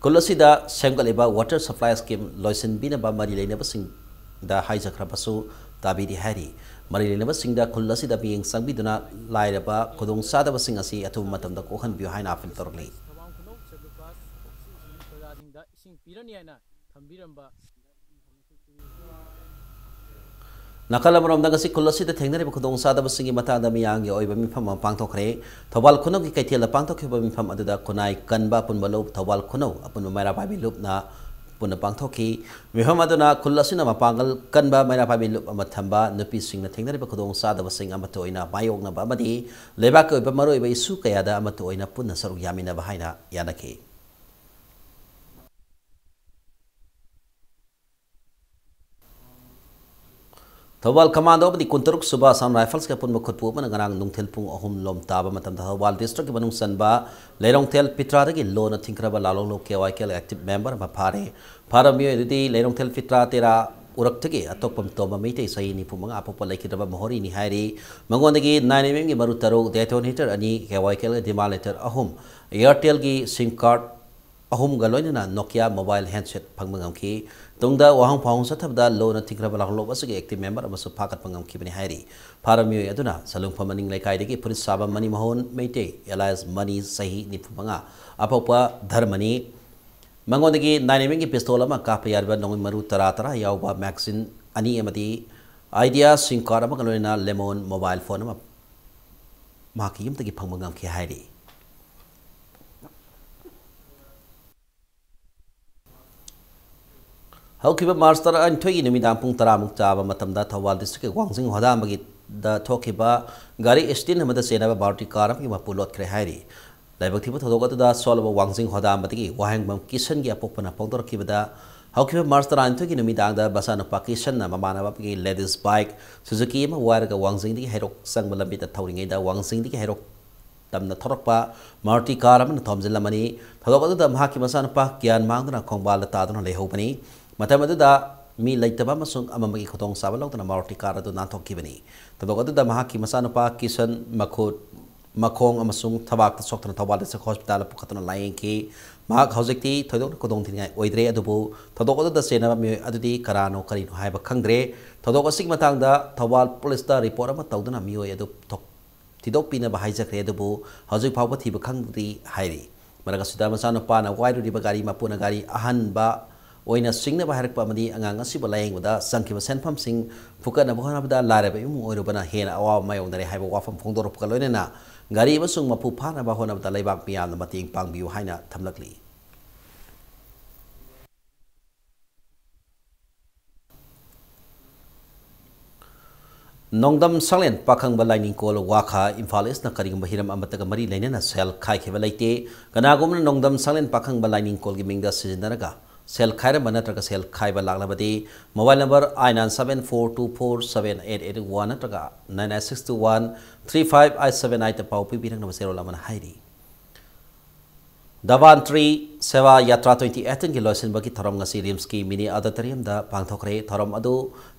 ꯈꯨꯜ ꯑꯁꯤꯗ ꯁꯦꯝꯒꯠꯂꯤꯕ ꯋꯥꯇꯔ ꯁꯄ꯭ꯂꯥꯏ ꯁ꯭ꯀꯤꯝ ꯂꯣꯏꯁꯤꯟꯕꯤꯅꯕ ꯃꯔꯤ ꯂꯩꯅꯕꯁꯤꯡꯗ ꯍꯥꯏꯖꯈ꯭ꯔꯕꯁꯨ ꯇꯥꯕꯤꯗꯦ ꯍꯥꯏꯔꯤ꯫ ꯃꯔꯤ ꯂꯩꯅꯕꯁꯤꯡꯗ ꯈꯨꯜ ꯑꯁꯤꯗ ꯃꯤꯠꯌꯦꯡ ꯆꯪꯕꯤꯗꯨꯅ ꯂꯥꯏꯔꯕ ꯈꯨꯗꯣꯡꯆꯥꯗꯕꯁꯤꯡ ꯑꯁꯤ ꯑꯊꯨꯕ ꯃꯇꯝꯗ ꯀꯣꯛꯍꯟꯕꯤꯌꯨ ꯍꯥꯏꯅ ꯑꯄꯤꯜ ꯇꯧꯔꯛꯂꯤ꯫ ꯊꯧꯕꯥꯜ ꯈꯨꯅꯧ ꯁꯦꯗꯨꯜ ꯀꯥꯁ ꯁꯤꯁꯤꯡ ꯄ꯭ꯔꯖꯥꯁꯤꯡꯗ ꯏꯁꯤꯡ ꯄꯤꯔꯅꯤ ꯍꯥꯏꯅ ꯊꯝꯕꯤꯔꯝꯕ ꯅꯥꯀꯜ ꯑꯃꯔꯣꯝꯗ ꯉꯁꯤ ꯈꯨꯜ ꯑꯁꯤꯗ ꯊꯦꯡꯅꯔꯤꯕ ꯈꯨꯗꯣꯡꯆꯥꯗꯕꯁꯤꯡꯒꯤ ꯃꯇꯥꯡꯗ ꯃꯤꯌꯥꯝꯒꯤ ꯑꯣꯏꯕ ꯃꯤꯐꯝ ꯑꯃ ꯄꯥꯡꯊꯣꯛꯈ꯭ꯔꯦ꯫ ꯊꯧꯕꯥꯜ ꯈꯨꯅꯧꯒꯤ ꯀꯩꯊꯦꯜꯗ ꯄꯥꯡꯊꯣꯛꯈꯤꯕ ꯃꯤꯐꯝ ꯑꯗꯨꯗ ꯈꯨꯟꯅꯥꯏ ꯀꯟꯕ ꯑꯄꯨꯟꯕ ꯂꯨꯞ, ꯊꯧꯕꯥꯜ ꯈꯨꯅꯧ ꯑꯄꯨꯟꯕ ꯃꯩꯔꯥ ꯄꯥꯏꯕꯤ ꯂꯨꯞꯅ ꯄꯨꯟꯅ ꯄꯥꯡꯊꯣꯛꯈꯤ꯫ ꯃꯤꯐꯝ ꯑꯗꯨꯅ ꯈꯨꯜ ꯑꯁꯤꯅ ꯃꯄꯥꯡꯒꯜ ꯀꯟꯕ ꯃꯩꯔꯥ ꯄꯥꯏꯕꯤ ꯂꯨꯞ ꯑꯃ ꯊꯝꯕ, ꯅꯨꯄꯤꯁꯤꯡꯅ ꯊꯦꯡꯅꯔꯤꯕ ꯈꯨꯗꯣꯡꯆꯥꯗꯕꯁꯤꯡ ꯑꯃꯠꯇ ꯑꯣꯏꯅ ꯃꯥꯌꯣꯛꯅꯕ ꯑꯃꯗꯤ ꯂꯩꯕꯥꯛꯀꯤ ꯑꯣꯏꯕ ꯃꯔꯨꯑꯣꯏꯕ ꯏꯁꯨ ꯀꯌꯥꯗ ꯑꯃꯠꯇ ꯑꯣꯏꯅ ꯄꯨꯟꯅ ꯁꯔꯨꯛ ꯌꯥꯃꯤꯟꯅꯕ ꯍꯥꯏꯅ ꯌꯥꯅꯈꯤ꯫ ꯊꯧꯕꯥꯜ ꯀꯃꯥꯟꯗꯣ ꯑꯃꯗꯤ ꯀꯨꯟꯇꯔꯨꯛ ꯁꯨꯕ ꯑꯁꯥꯝ ꯔꯥꯏꯐꯜꯁꯀꯤ ꯑꯄꯨꯟꯕ ꯈꯨꯠꯄꯨ ꯑꯃꯅ ꯉꯔꯥꯡ ꯅꯨꯡꯊꯤꯜ ꯄꯨꯡ ꯑꯍꯨꯝ ꯂꯣꯝ ꯇꯥꯕ ꯃꯇꯝꯗ ꯊꯧꯕꯥꯜ ꯗꯤꯁꯇ꯭ꯔꯤꯛꯀꯤ ꯃꯅꯨꯡ ꯆꯟꯕ ꯂꯩꯔꯣꯡꯊꯦꯜ ꯄꯤꯇ꯭ꯔꯥꯗꯒꯤ ꯂꯣꯟꯅ ꯊꯤꯡꯈ꯭ꯔꯕ ꯂꯥꯂꯣꯡꯂꯨꯞ ꯀꯦ ꯋꯥꯏ ꯀꯦ ꯑꯦꯜ ꯑꯦꯛꯇꯤꯚ ꯃꯦꯝꯕꯔ ꯑꯃ ꯐꯥꯔꯦ꯫ ꯐꯥꯔꯕ ꯃꯤꯑꯣꯏ ꯑꯗꯨꯗꯤ ꯂꯩꯔꯣꯡꯊꯦꯜ ꯄꯤꯇ꯭ꯔꯥ ꯇꯦꯔꯥ ꯎꯔꯛꯇꯒꯤ ꯑꯇꯣꯞꯄ ꯇꯣꯝꯕ ꯃꯩꯇꯩ ꯆꯍꯤ ꯅꯤꯐꯨ ꯃꯉꯥ ꯑꯄꯣꯛꯄ ꯂꯩꯈꯤꯗ꯭ꯔꯕ ꯃꯣꯍꯣꯔꯤꯅꯤ ꯍꯥꯏꯔꯤ꯫ ꯃꯉꯣꯟꯗꯒꯤ ꯅꯥꯏꯟ ꯑꯦꯝ ꯑꯦꯝꯒꯤ ꯃꯔꯨ ꯇꯔꯨꯛ, ꯗꯦꯇꯣꯅꯦꯇꯔ ꯑꯅꯤ, ꯀꯦ ꯋꯥꯏ ꯀꯦ ꯑꯦꯜꯒꯤ ꯗꯤꯃꯥꯟ ꯂꯦꯇꯔ ꯑꯍꯨꯝ, ꯑꯦꯌꯥꯔꯇꯦꯜꯒꯤ ꯁꯤꯝ ꯀꯥꯔꯗ ꯑꯍꯨꯝꯒ ꯂꯣꯏꯅꯅ ꯅꯣꯀꯤꯌꯥ ꯃꯣꯕꯥꯏꯜ ꯍꯦꯟꯁꯦꯠ ꯐꯪꯕ ꯉꯝꯈꯤ꯫ ꯇꯨꯡꯗ ꯋꯥꯍꯪ ꯐꯥꯎꯍꯪ ꯆꯠꯊꯕꯗ ꯂꯣꯟꯅ ꯊꯤꯡꯈ꯭ꯔꯕ ꯂꯥꯂꯣꯡꯂꯨꯞ ꯑꯁꯤꯒꯤ ꯑꯦꯛꯇꯤꯚ ꯃꯦꯝꯕꯔ ꯑꯃꯁꯨ ꯐꯥꯒꯠꯄ ꯉꯝꯈꯤꯕꯅꯤ ꯍꯥꯏꯔꯤ꯫ ꯐꯥꯔꯕ ꯃꯤꯑꯣꯏ ꯑꯗꯨꯅ ꯁꯂꯨꯡꯐꯝ ꯃꯅꯤꯡ ꯂꯩꯀꯥꯏꯗꯒꯤ ꯐꯨꯔꯤꯠ ꯁꯥꯕ ꯃꯅꯤ ꯃꯣꯍꯟ ꯃꯩꯇꯩ, ꯑꯦꯂꯥꯏꯁ ꯃꯅꯤ, ꯆꯍꯤ ꯅꯤꯐꯨ ꯃꯉꯥ, ꯑꯄꯣꯛꯄ ꯙꯔꯃꯅꯤ꯫ ꯃꯉꯣꯟꯗꯒꯤ ꯅꯥꯏꯟ ꯑꯦꯝ ꯑꯦꯝꯒꯤ ꯄꯤꯁꯇꯣꯜ ꯑꯃ, ꯀꯥꯞꯄ ꯌꯥꯔꯤꯕ ꯅꯣꯡꯃꯩ ꯃꯔꯨ ꯇꯔꯥ ꯇꯔꯥ ꯌꯥꯎꯕ ꯃꯦꯒꯥꯖꯤꯟ ꯑꯅꯤ ꯑꯃꯗꯤ ꯑꯥꯏꯗꯤꯌꯥ ꯁꯤꯝ ꯀꯥꯔꯗ ꯑꯃꯒ ꯂꯣꯏꯅꯅ ꯂꯦꯃꯣꯟ ꯃꯣꯕꯥꯏꯜ ꯐꯣꯟ ꯑꯃ ꯃꯍꯥꯛꯀꯤ ꯌꯨꯝꯗꯒꯤ ꯐꯪꯕ ꯉꯝꯈꯤ ꯍꯥꯏꯔꯤ꯫ ꯍꯧꯈꯤꯕ ꯃꯥꯔꯆ ꯇꯔꯥꯅꯤꯊꯣꯏꯒꯤ ꯅꯨꯃꯤꯗꯥꯡ ꯄꯨꯡ ꯇꯔꯥꯃꯨꯛ ꯆꯥꯕ ꯃꯇꯝꯗ ꯊꯧꯕꯥꯜ ꯗꯤꯁꯇ꯭ꯔꯤꯛꯀꯤ ꯋꯥꯡꯖꯤꯡ ꯍꯣꯗꯥꯝꯕꯒꯤꯗ ꯊꯣꯛꯈꯤꯕ ꯒꯥꯔꯤ ꯑꯦꯛꯁꯤꯗꯦꯟ ꯑꯃꯗ ꯆꯦꯟꯅꯕ ꯃꯥꯔꯨꯇꯤ ꯀꯥꯔ ꯑꯃꯒꯤ ꯃꯄꯨ ꯂꯣꯠꯈ꯭ꯔꯦ ꯍꯥꯏꯔꯤ꯫ ꯂꯥꯏꯕꯛ ꯊꯤꯕ ꯊꯧꯗꯣꯛ ꯑꯗꯨꯗ ꯁꯣꯜꯂꯕ ꯋꯥꯡꯖꯤꯡ ꯍꯣꯗꯥꯝꯕꯗꯒꯤ ꯋꯥꯍꯦꯡꯕꯝ ꯀꯤꯁꯟꯒꯤ ꯑꯄꯣꯛꯄꯅ ꯐꯣꯡꯗꯣꯔꯛꯈꯤꯕꯗ, ꯍꯧꯈꯤꯕ ꯃꯥꯔꯆ ꯇꯔꯥꯅꯤꯊꯣꯏꯒꯤ ꯅꯨꯃꯤꯗꯥꯡꯗ ꯃꯆꯥꯅꯨꯄꯥ ꯀꯤꯁꯟꯅ ꯃꯃꯥꯟꯅꯕ ꯑꯃꯒꯤ ꯂꯦꯗꯤꯁ ꯕꯥꯏꯛ ꯁꯨꯖꯨꯀꯤ ꯑꯃ ꯋꯥꯏꯔꯒ ꯋꯥꯡꯖꯤꯡꯗꯒꯤ ꯍꯩꯔꯣꯛ ꯆꯪꯕ ꯂꯝꯕꯤꯗ ꯊꯧꯔꯤꯉꯩꯗ ꯋꯥꯡꯖꯤꯡꯗꯒꯤ ꯍꯩꯔꯣꯛ ꯇꯝꯅ ꯊꯧꯔꯛꯄ ꯃꯥꯔꯨꯇꯤ ꯀꯥꯔ ꯑꯃꯅ ꯊꯣꯝꯖꯤꯜꯂꯝꯃꯅꯤ꯫ ꯊꯧꯗꯣꯛ ꯑꯗꯨꯗ ꯃꯍꯥꯛꯀꯤ ꯃꯆꯥꯅꯨꯄꯥ ꯒ꯭ꯌꯥꯟ ꯃꯥꯡꯗꯨꯅ ꯈꯣꯡꯕꯥꯜꯗ ꯇꯥꯗꯨꯅ ꯂꯩꯍꯧꯕꯅꯤ꯫ ꯃꯇꯝ ꯑꯗꯨꯗ ꯃꯤ ꯂꯩꯇꯕ ꯑꯃꯁꯨꯡ ꯑꯃꯝꯕꯒꯤ ꯈꯨꯗꯣꯡꯆꯥꯕ ꯂꯧꯗꯨꯅ ꯃꯥꯔꯨꯇꯤ ꯀꯥꯔ ꯑꯗꯨ ꯅꯥꯟꯊꯣꯛꯈꯤꯕꯅꯤ꯫ ꯊꯧꯗꯣꯛ ꯑꯗꯨꯗ ꯃꯍꯥꯛꯀꯤ ꯃꯆꯥꯅꯨꯄꯥ ꯀꯤꯁꯟ ꯃꯈꯨꯠ, ꯃꯈꯣꯡ ꯑꯃꯁꯨꯡ ꯊꯕꯥꯛꯇ ꯁꯣꯛꯇꯨꯅ ꯊꯧꯕꯥꯜ ꯗꯤꯁꯇ꯭ꯔꯤꯛ ꯍꯣꯁꯄꯤꯇꯥꯜꯗ ꯄꯨꯈꯠꯇꯨꯅ ꯂꯥꯌꯦꯡꯈꯤ꯫ ꯃꯍꯥꯛ ꯍꯧꯖꯤꯛꯇꯤ ꯊꯣꯏꯗꯣꯛꯅ ꯈꯨꯗꯣꯡꯊꯤꯅꯤꯡꯉꯥꯏ ꯑꯣꯏꯗ꯭ꯔꯦ, ꯑꯗꯨꯕꯨ ꯊꯧꯗꯣꯛ ꯑꯗꯨꯗ ꯆꯦꯟꯅꯕ ꯃꯤꯑꯣꯏ ꯑꯗꯨꯗꯤ ꯀꯅꯥꯅꯣ ꯀꯔꯤꯅꯣ ꯍꯥꯏꯕ ꯈꯪꯗ꯭ꯔꯦ꯫ ꯊꯧꯗꯣꯛ ꯑꯁꯤꯒꯤ ꯃꯇꯥꯡꯗ ꯊꯧꯕꯥꯜ ꯄꯨꯂꯤꯁꯇ ꯔꯤꯄꯣꯔꯠ ꯑꯃ ꯇꯧꯗꯨꯅ ꯃꯤꯑꯣꯏ ꯑꯗꯨ ꯊꯣꯛ-, ꯊꯤꯗꯣꯛꯄꯤꯅꯕ ꯍꯥꯏꯖꯈ꯭ꯔꯦ, ꯑꯗꯨꯕꯨ ꯍꯧꯖꯤꯛ ꯐꯥꯎꯕ ꯊꯤꯕ ꯈꯪꯗ꯭ꯔꯤ ꯍꯥꯏꯔꯤ꯫ ꯃꯔꯛ ꯑꯁꯤꯗ ꯃꯆꯥꯅꯨꯄꯥꯅ ꯋꯥꯏꯔꯨꯔꯤꯕ ꯒꯥꯔꯤ ꯃꯄꯨꯅ ꯒꯥꯔꯤ ꯑꯍꯟꯕ ꯑꯣꯏꯅ ꯁꯤꯡꯅꯕ ꯍꯥꯏꯔꯛꯄ ꯑꯃꯗꯤ ꯑꯉꯥꯡ ꯑꯁꯤꯕꯨ ꯂꯥꯌꯦꯡꯕꯗ ꯆꯪꯈꯤꯕ ꯁꯦꯟꯐꯝꯁꯤꯡ ꯐꯨꯀꯠꯅꯕ ꯍꯣꯠꯅꯕꯗ ꯂꯥꯏꯔꯕ ꯏꯃꯨꯡ ꯑꯣꯏꯔꯨꯕꯅ ꯍꯦꯟꯅ ꯑꯋꯥꯕ ꯃꯥꯌꯣꯛꯅꯔꯦ ꯍꯥꯏꯕ ꯋꯥꯐꯝ ꯐꯣꯡꯗꯣꯔꯛꯄꯒ ꯂꯣꯏꯅꯅ ꯒꯥꯔꯤ ꯑꯃꯁꯨꯡ ꯃꯄꯨ ꯐꯥꯅꯕ ꯍꯣꯠꯅꯕꯗ ꯂꯩꯕꯥꯛ ꯃꯤꯌꯥꯝꯅ ꯃꯇꯦꯡ ꯄꯥꯡꯕꯤꯌꯨ ꯍꯥꯏꯅ ꯊꯝꯂꯛꯂꯤ꯫ ꯅꯣꯡꯗꯝ ꯁꯪꯂꯦꯟ ꯄꯥꯈꯪꯕ ꯂꯥꯏꯅꯤꯡꯀꯣꯜ ꯋꯥꯈꯥ ꯏꯝꯐꯥꯜ ꯏꯁꯅ ꯀꯔꯤꯒꯨꯝꯕ ꯍꯤꯔꯝ ꯑꯃꯠꯇꯒ ꯃꯔꯤ ꯂꯩꯅꯅ ꯁꯦꯜ ꯈꯥꯏꯈꯤꯕ ꯂꯩꯇꯦ꯫ ꯀꯅꯥꯒꯨꯝꯕꯅ ꯅꯣꯡꯗꯝ ꯁꯪꯂꯦꯟ ꯄꯥꯈꯪꯕ ꯂꯥꯏꯅꯤꯡꯀꯣꯜꯒꯤ ꯃꯤꯡꯗ ꯁꯤꯖꯤꯟꯅꯔꯒ ꯁꯦꯜ ꯈꯥꯏꯔꯝꯕ ꯅꯠꯇ꯭ꯔꯒ ꯁꯦꯜ ꯈꯥꯏꯕ ꯂꯥꯛꯂꯕꯗꯤ mobile number nine nine seven four two four seven eight eight one ꯅꯠꯇ꯭ꯔꯒ nine nine six two one three five eight seven eight ꯄꯥꯎ ꯄꯤꯕꯤꯔꯛꯅꯕ ꯆꯦꯔꯣꯜ ꯑꯃꯅ ꯍꯥꯏꯔꯤ꯫ ꯙꯥꯟꯕꯟꯇꯔꯤ ꯁꯦꯕꯥ ꯌꯥꯇ꯭ꯔꯥ twenty eighteenꯒꯤ ꯂꯣꯏꯁꯤꯟꯕꯒꯤ ꯊꯧꯔꯝ ꯉꯁꯤ ꯔꯤꯝꯁꯀꯤ ꯃꯤꯅꯤ ꯑꯣꯗꯤꯇꯣꯔꯤꯌꯝꯗ ꯄꯥꯡꯊꯣꯛꯈ꯭ꯔꯦ꯫ ꯊꯧꯔꯝ ꯑꯗꯨ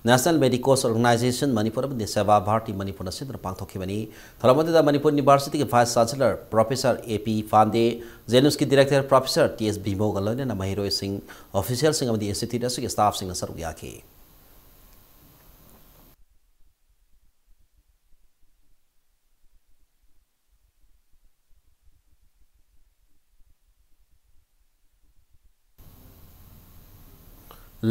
National Medicos Organization ꯃꯅꯤꯄꯨꯔ ꯑꯃꯗꯤ ꯁꯦꯕꯥ ꯚꯥꯔꯇꯤ ꯃꯅꯤꯄꯨꯔꯅ ꯁꯤꯟꯗꯨꯅ ꯄꯥꯡꯊꯣꯛꯈꯤꯕꯅꯤ꯫ ꯊꯧꯔꯝ ꯑꯗꯨꯗ ꯃꯅꯤꯄꯨꯔ ꯌꯨꯅꯤꯚꯔꯁꯤꯇꯤꯒꯤ Vice Chancellor Professor A P Pandey, JNIMSꯀꯤ Director Professor T S ꯕꯤꯃꯣꯒ ꯂꯣꯏꯅꯅ ꯃꯍꯩꯔꯣꯏꯁꯤꯡ, officialꯁꯤꯡ ꯑꯃꯗꯤ institute ꯑꯁꯤꯒꯤ staffꯁꯤꯡꯅ ꯁꯔꯨꯛ ꯌꯥꯈꯤ꯫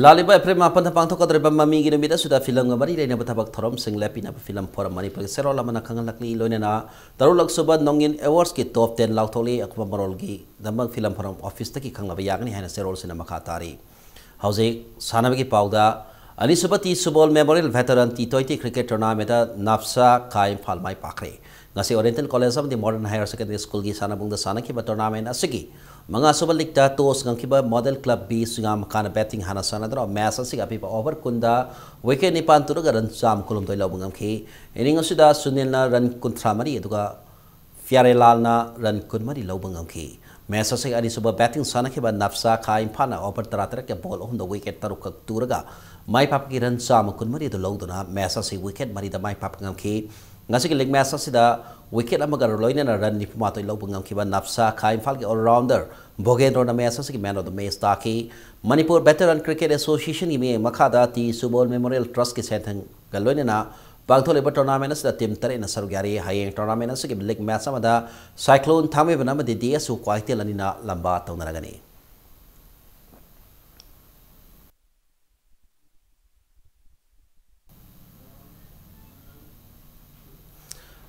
ꯂꯥꯛꯂꯤꯕ ꯑꯦꯄ꯭ꯔꯤꯜ ꯃꯥꯄꯟꯗ ꯄꯥꯡꯊꯣꯛꯀꯗꯧꯔꯤꯕ ꯃꯃꯤꯒꯤ ꯅꯨꯃꯤꯠ ꯑꯁꯤꯗ ꯐꯤꯂꯝꯒ ꯃꯔꯤ ꯂꯩꯅꯕ ꯊꯕꯛ ꯊꯧꯔꯝꯁꯤꯡ ꯂꯦꯞꯄꯤꯅꯕ ꯐꯤꯂꯝ ꯐꯣꯔꯝ ꯃꯅꯤꯄꯨꯔꯒꯤ ꯆꯦꯔꯣꯜ ꯑꯃꯅ ꯈꯪꯍꯜꯂꯛꯂꯤ꯫ ꯂꯣꯏꯅꯅ ꯇꯔꯨꯛꯂꯛ ꯁꯨꯕ ꯅꯣꯡꯏꯟ Awardsꯀꯤ top ten ꯂꯥꯎꯊꯣꯛꯂꯤ꯫ ꯑꯀꯨꯞꯄ ꯃꯔꯣꯜꯒꯤꯗꯃꯛ ꯐꯤꯂꯝ ꯐꯣꯔꯝ officeꯇꯒꯤ ꯈꯪꯂꯕ ꯌꯥꯒꯅꯤ ꯍꯥꯏꯅ ꯆꯦꯔꯣꯜꯁꯤꯅ ꯃꯈꯥ ꯇꯥꯔꯤ꯫ ꯍꯧꯖꯤꯛ ꯁꯥꯟꯅꯕꯒꯤ ꯄꯥꯎꯗ, ꯑꯅꯤꯁꯨꯕ T Subol Memorial Veteran T twenty Cricket Tournamentꯇ ꯅꯥꯞꯁꯥ ꯈꯥ ꯏꯝꯐꯥꯜ ꯃꯥꯏ ꯄꯥꯛꯈ꯭ꯔꯦ꯫ ꯉꯁꯤ Oriental College ꯑꯃꯗꯤ Modern Higher Secondary Schoolꯒꯤ ꯁꯥꯟꯅꯕꯨꯡꯗ ꯁꯥꯟꯅꯈꯤꯕ tournament ꯑꯁꯤꯒꯤ ꯃꯉꯥꯁꯨꯕ leagueꯇ toss ꯉꯝꯈꯤꯕ Model Club B ꯁꯨꯉꯥꯝ ꯃꯈꯥꯅ batting ꯍꯥꯟꯅ ꯁꯥꯟꯅꯗꯨꯅ match ꯑꯁꯤꯒꯤ ꯑꯄꯤꯕ over ꯀꯨꯟꯗ wicket ꯅꯤꯄꯥꯟ ꯇꯨꯔꯒ run ꯆꯥꯝꯃ ꯀꯨꯟꯍꯨꯝꯗꯣꯏ ꯂꯧꯕ ꯉꯝꯈꯤ꯫ Inning ꯑꯁꯤꯗ ꯁꯨꯅꯤꯜꯅ run ꯀꯨꯟꯊ꯭ꯔꯥ ꯃꯔꯤ ꯑꯗꯨꯒ ꯐꯤꯌꯥꯔꯦꯂꯥꯜꯅ ꯔꯟ ꯀꯨꯟꯃꯔꯤ ꯂꯧꯕ ꯉꯝꯈꯤ꯫ ꯃꯦꯆ ꯑꯁꯤꯒꯤ ꯑꯅꯤꯁꯨꯕ ꯕꯦꯇꯤꯡ ꯁꯥꯟꯅꯈꯤꯕ ꯅꯞꯁꯥ ꯈꯥ ꯏꯝꯐꯥꯜꯅ ꯑꯣꯚꯔ ꯇꯔꯥꯇꯔꯦꯠꯀꯤ ꯕꯣꯜ ꯑꯍꯨꯝꯗ ꯋꯤꯀꯦꯠ ꯇꯔꯨꯛꯈꯛ ꯇꯨꯔꯒ ꯃꯥꯏ ꯄꯥꯛꯄꯒꯤ ꯔꯟ ꯆꯥꯝꯃ ꯀꯨꯟꯃꯔꯤ ꯑꯗꯨ ꯂꯧꯗꯨꯅ ꯃꯦꯆ ꯑꯁꯤ ꯋꯤꯀꯦꯠ ꯃꯔꯤꯗ ꯃꯥꯏ ꯄꯥꯛꯄ ꯉꯝꯈꯤ꯫ ꯉꯁꯤꯒꯤ ꯂꯤꯒ ꯃꯦꯆ ꯑꯁꯤꯗ ꯋꯤꯀꯦꯠ ꯑꯃꯒ ꯂꯣꯏꯅꯅ ꯔꯟ ꯅꯤꯐꯨꯃꯥꯊꯣꯏ ꯂꯧꯕ ꯉꯝꯈꯤꯕ ꯅꯞꯁꯥ ꯈꯥ ꯏꯝꯐꯥꯜꯒꯤ ꯑꯣꯜꯔꯥꯎꯟꯗꯔ ꯚꯣꯒꯦꯟꯗ꯭ꯔꯣꯅ ꯃꯦꯆ ꯑꯁꯤꯒꯤ ꯃꯦꯟ ꯑꯣꯐ ꯗ ꯃꯦꯆ ꯇꯥꯈꯤ꯫ ꯃꯅꯤꯄꯨꯔ ꯚꯦꯇꯔꯟ ꯀ꯭ꯔꯤꯀꯦꯠ ꯑꯦꯁꯣꯁꯤꯌꯦꯁꯟꯒꯤ ꯃꯤꯠꯌꯦꯡ ꯃꯈꯥꯗ ꯇꯤ ꯁꯨꯕꯣꯜ ꯃꯦꯃꯣꯔꯤꯌꯦꯜ ꯇ꯭ꯔꯁꯀꯤ ꯁꯦꯟꯊꯪꯒ ꯂꯣꯏꯅꯅ ꯄꯥꯡꯊꯣꯛꯂꯤꯕ ꯇꯣꯔꯅꯥꯃꯦꯟ ꯑꯁꯤꯗ ꯇꯤꯝ ꯇꯔꯦꯠꯅ ꯁꯔꯨꯛ ꯌꯥꯔꯤ꯫ ꯍꯌꯦꯡ ꯇꯣꯔꯅꯥꯃꯦꯟ ꯑꯁꯤꯒꯤ ꯂꯤꯒ ꯃꯦꯆ ꯑꯃꯗ ꯁꯥꯏꯀ꯭ꯂꯣꯟ ꯊꯥꯡꯃꯩꯕꯟ ꯑꯃꯗꯤ ꯗꯤ ꯑꯦꯁ ꯌꯨ ꯀ꯭ꯋꯥꯀꯩꯊꯦꯜ ꯑꯅꯤꯅ ꯂꯝꯕꯥ ꯇꯧꯅꯔꯒꯅꯤ꯫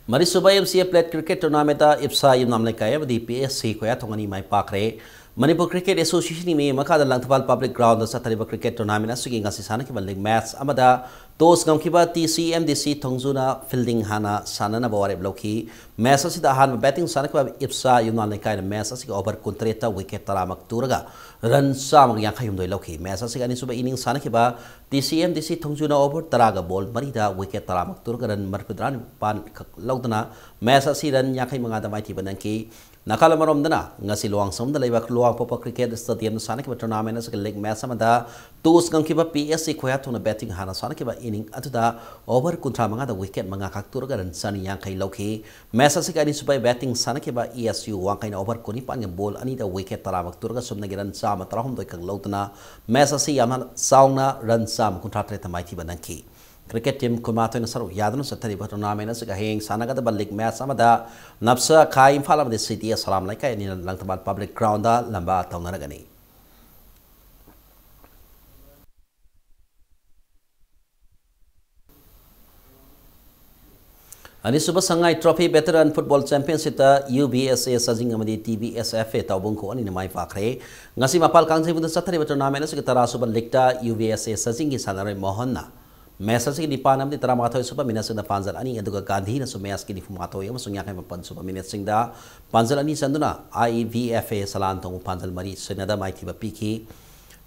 ꯃꯔꯤꯁꯨꯕ ꯑꯦꯝ ꯁꯤ ꯑꯦ ꯄ꯭ꯂꯦꯠ ꯀ꯭ꯔꯤꯀꯦꯠ ꯇꯣꯔꯅꯥꯃꯦꯟꯗ ꯏꯞꯁꯥ ꯌꯨꯝꯅꯥꯝ ꯂꯩꯀꯥꯏ ꯑꯃꯗꯤ ꯄꯤ ꯑꯦꯁ ꯁꯤ ꯈꯣꯌꯥꯊꯣꯡ ꯑꯅꯤ ꯃꯥꯏ ꯄꯥꯛꯈ꯭ꯔꯦ꯫ ꯃꯅꯤꯄꯨꯔ ꯀ꯭ꯔꯤꯀꯦꯠ ꯑꯦꯁꯣꯁꯤꯌꯦꯁꯟꯒꯤ ꯃꯤꯠꯌꯦꯡ ꯃꯈꯥꯗ ꯂꯪꯊꯕꯥꯜ ꯄꯕ꯭ꯂꯤꯛ ꯒ꯭ꯔꯥꯎꯟꯗ ꯆꯠꯊꯔꯤꯕ ꯀ꯭ꯔꯤꯀꯦꯠ ꯇꯣꯔꯅꯥꯃꯦꯟ ꯑꯁꯤꯒꯤ ꯉꯁꯤ ꯁꯥꯟꯅꯈꯤꯕ ꯂꯤꯒ ꯃꯦꯆ ꯑꯃꯗ ꯇꯣꯁ ꯉꯝꯈꯤꯕ T C M D C ꯊꯣꯡꯖꯨꯅ ꯐꯤꯜꯗꯤꯡ ꯍꯥꯟꯅ ꯁꯥꯟꯅꯅꯕ ꯋꯥꯔꯦꯞ ꯂꯧꯈꯤ꯫ ꯃꯦꯆ ꯑꯁꯤꯗ ꯑꯍꯥꯟꯕ ꯕꯦꯇꯤꯡ ꯁꯥꯟꯅꯈꯤꯕ ꯏꯞꯁꯥ ꯌꯨꯝꯅꯥꯝ ꯂꯩꯀꯥꯏꯅ ꯃꯦꯆ ꯑꯁꯤꯒꯤ ꯑꯣꯚꯔ ꯀꯨꯟꯇꯔꯦꯠꯇ ꯋꯤꯀꯦꯠ ꯇꯔꯥꯃꯛ ꯇꯨꯔꯒ ꯔꯟ ꯆꯥꯝꯃꯒ ꯌꯥꯡꯈꯩ ꯍꯨꯝꯗꯣꯏ ꯂꯧꯈꯤ꯫ ꯃꯦꯆ ꯑꯁꯤꯒꯤ ꯑꯅꯤꯁꯨꯕ ꯏꯅꯤꯡ ꯁꯥꯟꯅꯈꯤꯕ T C M D C ꯊꯣꯡꯖꯨꯅ over ꯇꯔꯥꯒ ꯕꯣꯜ ꯃꯔꯤꯗ ꯋꯤꯀꯦꯠ ꯇꯔꯥꯃꯛ ꯇꯨꯔꯒ ꯔꯟ ꯃꯔꯤꯐꯨꯇꯔꯥ ꯅꯤꯄꯥꯟ ꯈꯛ ꯂꯧꯗꯨꯅ ꯃꯦꯆ ꯑꯁꯤ ꯔꯟ ꯌꯥꯡꯈꯩ ꯃꯉꯥꯗ ꯃꯥꯏꯊꯤꯕ ꯅꯪꯈꯤ꯫ ꯅꯥꯀꯜ ꯑꯃꯔꯣꯝꯗꯅ ꯉꯁꯤ ꯂꯨꯋꯥꯡꯁꯪꯗ ꯂꯩꯕ ꯂꯨꯋꯥꯡꯄꯣꯛꯄ ꯀ꯭ꯔꯤꯀꯦꯠ ꯁ꯭ꯇꯦꯗꯤꯌꯝꯗ ꯁꯥꯟꯅꯈꯤꯕ ꯇꯣꯔꯅꯥꯃꯦꯟ ꯑꯁꯤꯒꯤ ꯂꯤꯒ ꯃꯦꯆ ꯑꯃꯗ ꯇꯣꯁ ꯉꯝꯈꯤꯕ ꯄꯤ ꯑꯦꯁ ꯁꯤ ꯈꯣꯌꯥꯊꯣꯡꯅ ꯕꯦꯇꯤꯡ ꯍꯥꯟꯅ ꯁꯥꯟꯅꯈꯤꯕ ꯏꯅꯤꯡ ꯑꯗꯨꯗ ꯑꯣꯚꯔ ꯀꯨꯟꯊ꯭ꯔꯥ ꯃꯉꯥꯗ ꯋꯤꯀꯦꯠ ꯃꯉꯥ ꯈꯛ ꯇꯨꯔꯒ ꯔꯟ ꯆꯅꯤ ꯌꯥꯡꯈꯩ ꯂꯧꯈꯤ꯫ ꯃꯦꯆ ꯑꯁꯤꯒꯤ ꯑꯅꯤꯁꯨꯕ ꯕꯦꯇꯤꯡ ꯁꯥꯟꯅꯈꯤꯕ ꯏ ꯑꯦꯁ ꯌꯨ ꯋꯥꯡꯈꯩꯅ ꯑꯣꯚꯔ ꯀꯨꯟꯅꯤꯄꯥꯟꯒꯤ ꯕꯣꯜ ꯑꯅꯤꯗ ꯋꯤꯀꯦꯠ ꯇꯔꯥꯃꯛ ꯇꯨꯔꯒ ꯁꯨꯞꯅꯒꯤ ꯔꯟ ꯆꯥꯝꯃ ꯇꯔꯥꯍꯨꯝꯗꯣꯏ ꯈꯛ ꯂꯧꯗꯨꯅ ꯃꯦꯆ ꯑꯁꯤ ꯌꯥꯝꯅ ꯆꯥꯎꯅ ꯔꯟ ꯆꯥꯝꯃ ꯀꯨꯟꯊ꯭ꯔꯥ ꯇꯔꯦꯠꯇ ꯃꯥꯏꯊꯤꯕ ꯅꯪꯈꯤ꯫ ꯀ꯭ꯔꯤꯀꯦꯠ ꯇꯤꯝ ꯀꯨꯟꯃꯥꯊꯣꯏꯅ ꯁꯔꯨꯛ ꯌꯥꯗꯨꯅ ꯆꯠꯊꯔꯤꯕ ꯇꯣꯔꯅꯥꯃꯦꯟ ꯑꯁꯤꯒ ꯍꯌꯦꯡ ꯁꯥꯟꯅꯒꯗꯕ ꯂꯤꯒ ꯃꯦꯆ ꯑꯃꯗ ꯅꯞꯁꯥ ꯈꯥ ꯏꯝꯐꯥꯜ ꯑꯃꯗꯤ ꯁꯤ ꯇꯤ ꯑꯦꯁ ꯁꯂꯥꯝ ꯂꯩꯀꯥꯏ ꯑꯅꯤꯅ ꯂꯪꯊꯕꯥꯜ ꯄꯕ꯭ꯂꯤꯛ ꯒ꯭ꯔꯥꯎꯟꯗ ꯂꯝꯕꯥ ꯇꯧꯅꯔꯒꯅꯤ꯫ ꯑꯅꯤꯁꯨꯕ ꯁꯉꯥꯏ ꯇ꯭ꯔꯣꯐꯤ ꯚꯦꯇꯔꯟ ꯐꯨꯠꯕꯣꯜ ꯆꯦꯝꯄꯤꯌꯟꯁꯤꯞꯇ ꯌꯨ ꯚꯤ ꯑꯦꯁ ꯑꯦ ꯆꯥꯖꯤꯡ ꯑꯃꯗꯤ T V S F A ꯇꯥꯎꯕꯨꯡꯈꯣꯛ ꯑꯅꯤꯅ ꯃꯥꯏ ꯄꯥꯛꯈ꯭ꯔꯦ꯫ ꯉꯁꯤ ꯃꯄꯥꯜ ꯀꯥꯡꯖꯩꯕꯨꯡꯗ ꯆꯠꯊꯔꯤꯕ ꯇꯣꯔꯅꯥꯃꯦꯟ ꯑꯁꯤꯒꯤ ꯇꯔꯥꯁꯨꯕ ꯂꯤꯒꯇ ꯌꯨ ꯚꯤ ꯑꯦꯁ ꯑꯦ ꯆꯥꯖꯤꯡꯒꯤ ꯁꯥꯟꯅꯔꯣꯏ ꯃꯣꯍꯟꯅ ꯃꯦꯆ ꯑꯁꯤꯒꯤ ꯅꯤꯄꯥꯟ ꯑꯃꯗꯤ ꯇꯔꯥꯃꯥꯊꯣꯏ ꯁꯨꯕ ꯃꯤꯅꯠꯁꯤꯡꯗ ꯄꯥꯟꯖꯜ ꯑꯅꯤ, ꯑꯗꯨꯒ ꯒꯥꯟꯙꯤꯅꯁꯨ ꯃꯦꯆꯀꯤ ꯅꯤꯐꯨꯃꯥꯊꯣꯏ ꯑꯃꯁꯨꯡ ꯌꯥꯡꯈꯩ ꯃꯥꯄꯟ ꯁꯨꯕ ꯃꯤꯅꯠꯁꯤꯡꯗ ꯄꯥꯟꯖꯜ ꯑꯅꯤ ꯆꯟꯗꯨꯅ ꯑꯥꯏ ꯏ ꯚꯤ ꯑꯦꯐ ꯑꯦ ꯁꯂꯥꯟ ꯊꯣꯡꯕ ꯄꯥꯟꯖꯜ ꯃꯔꯤ ꯁꯤꯅꯣꯗ ꯃꯥꯏꯊꯤꯕ ꯄꯤꯈꯤ꯫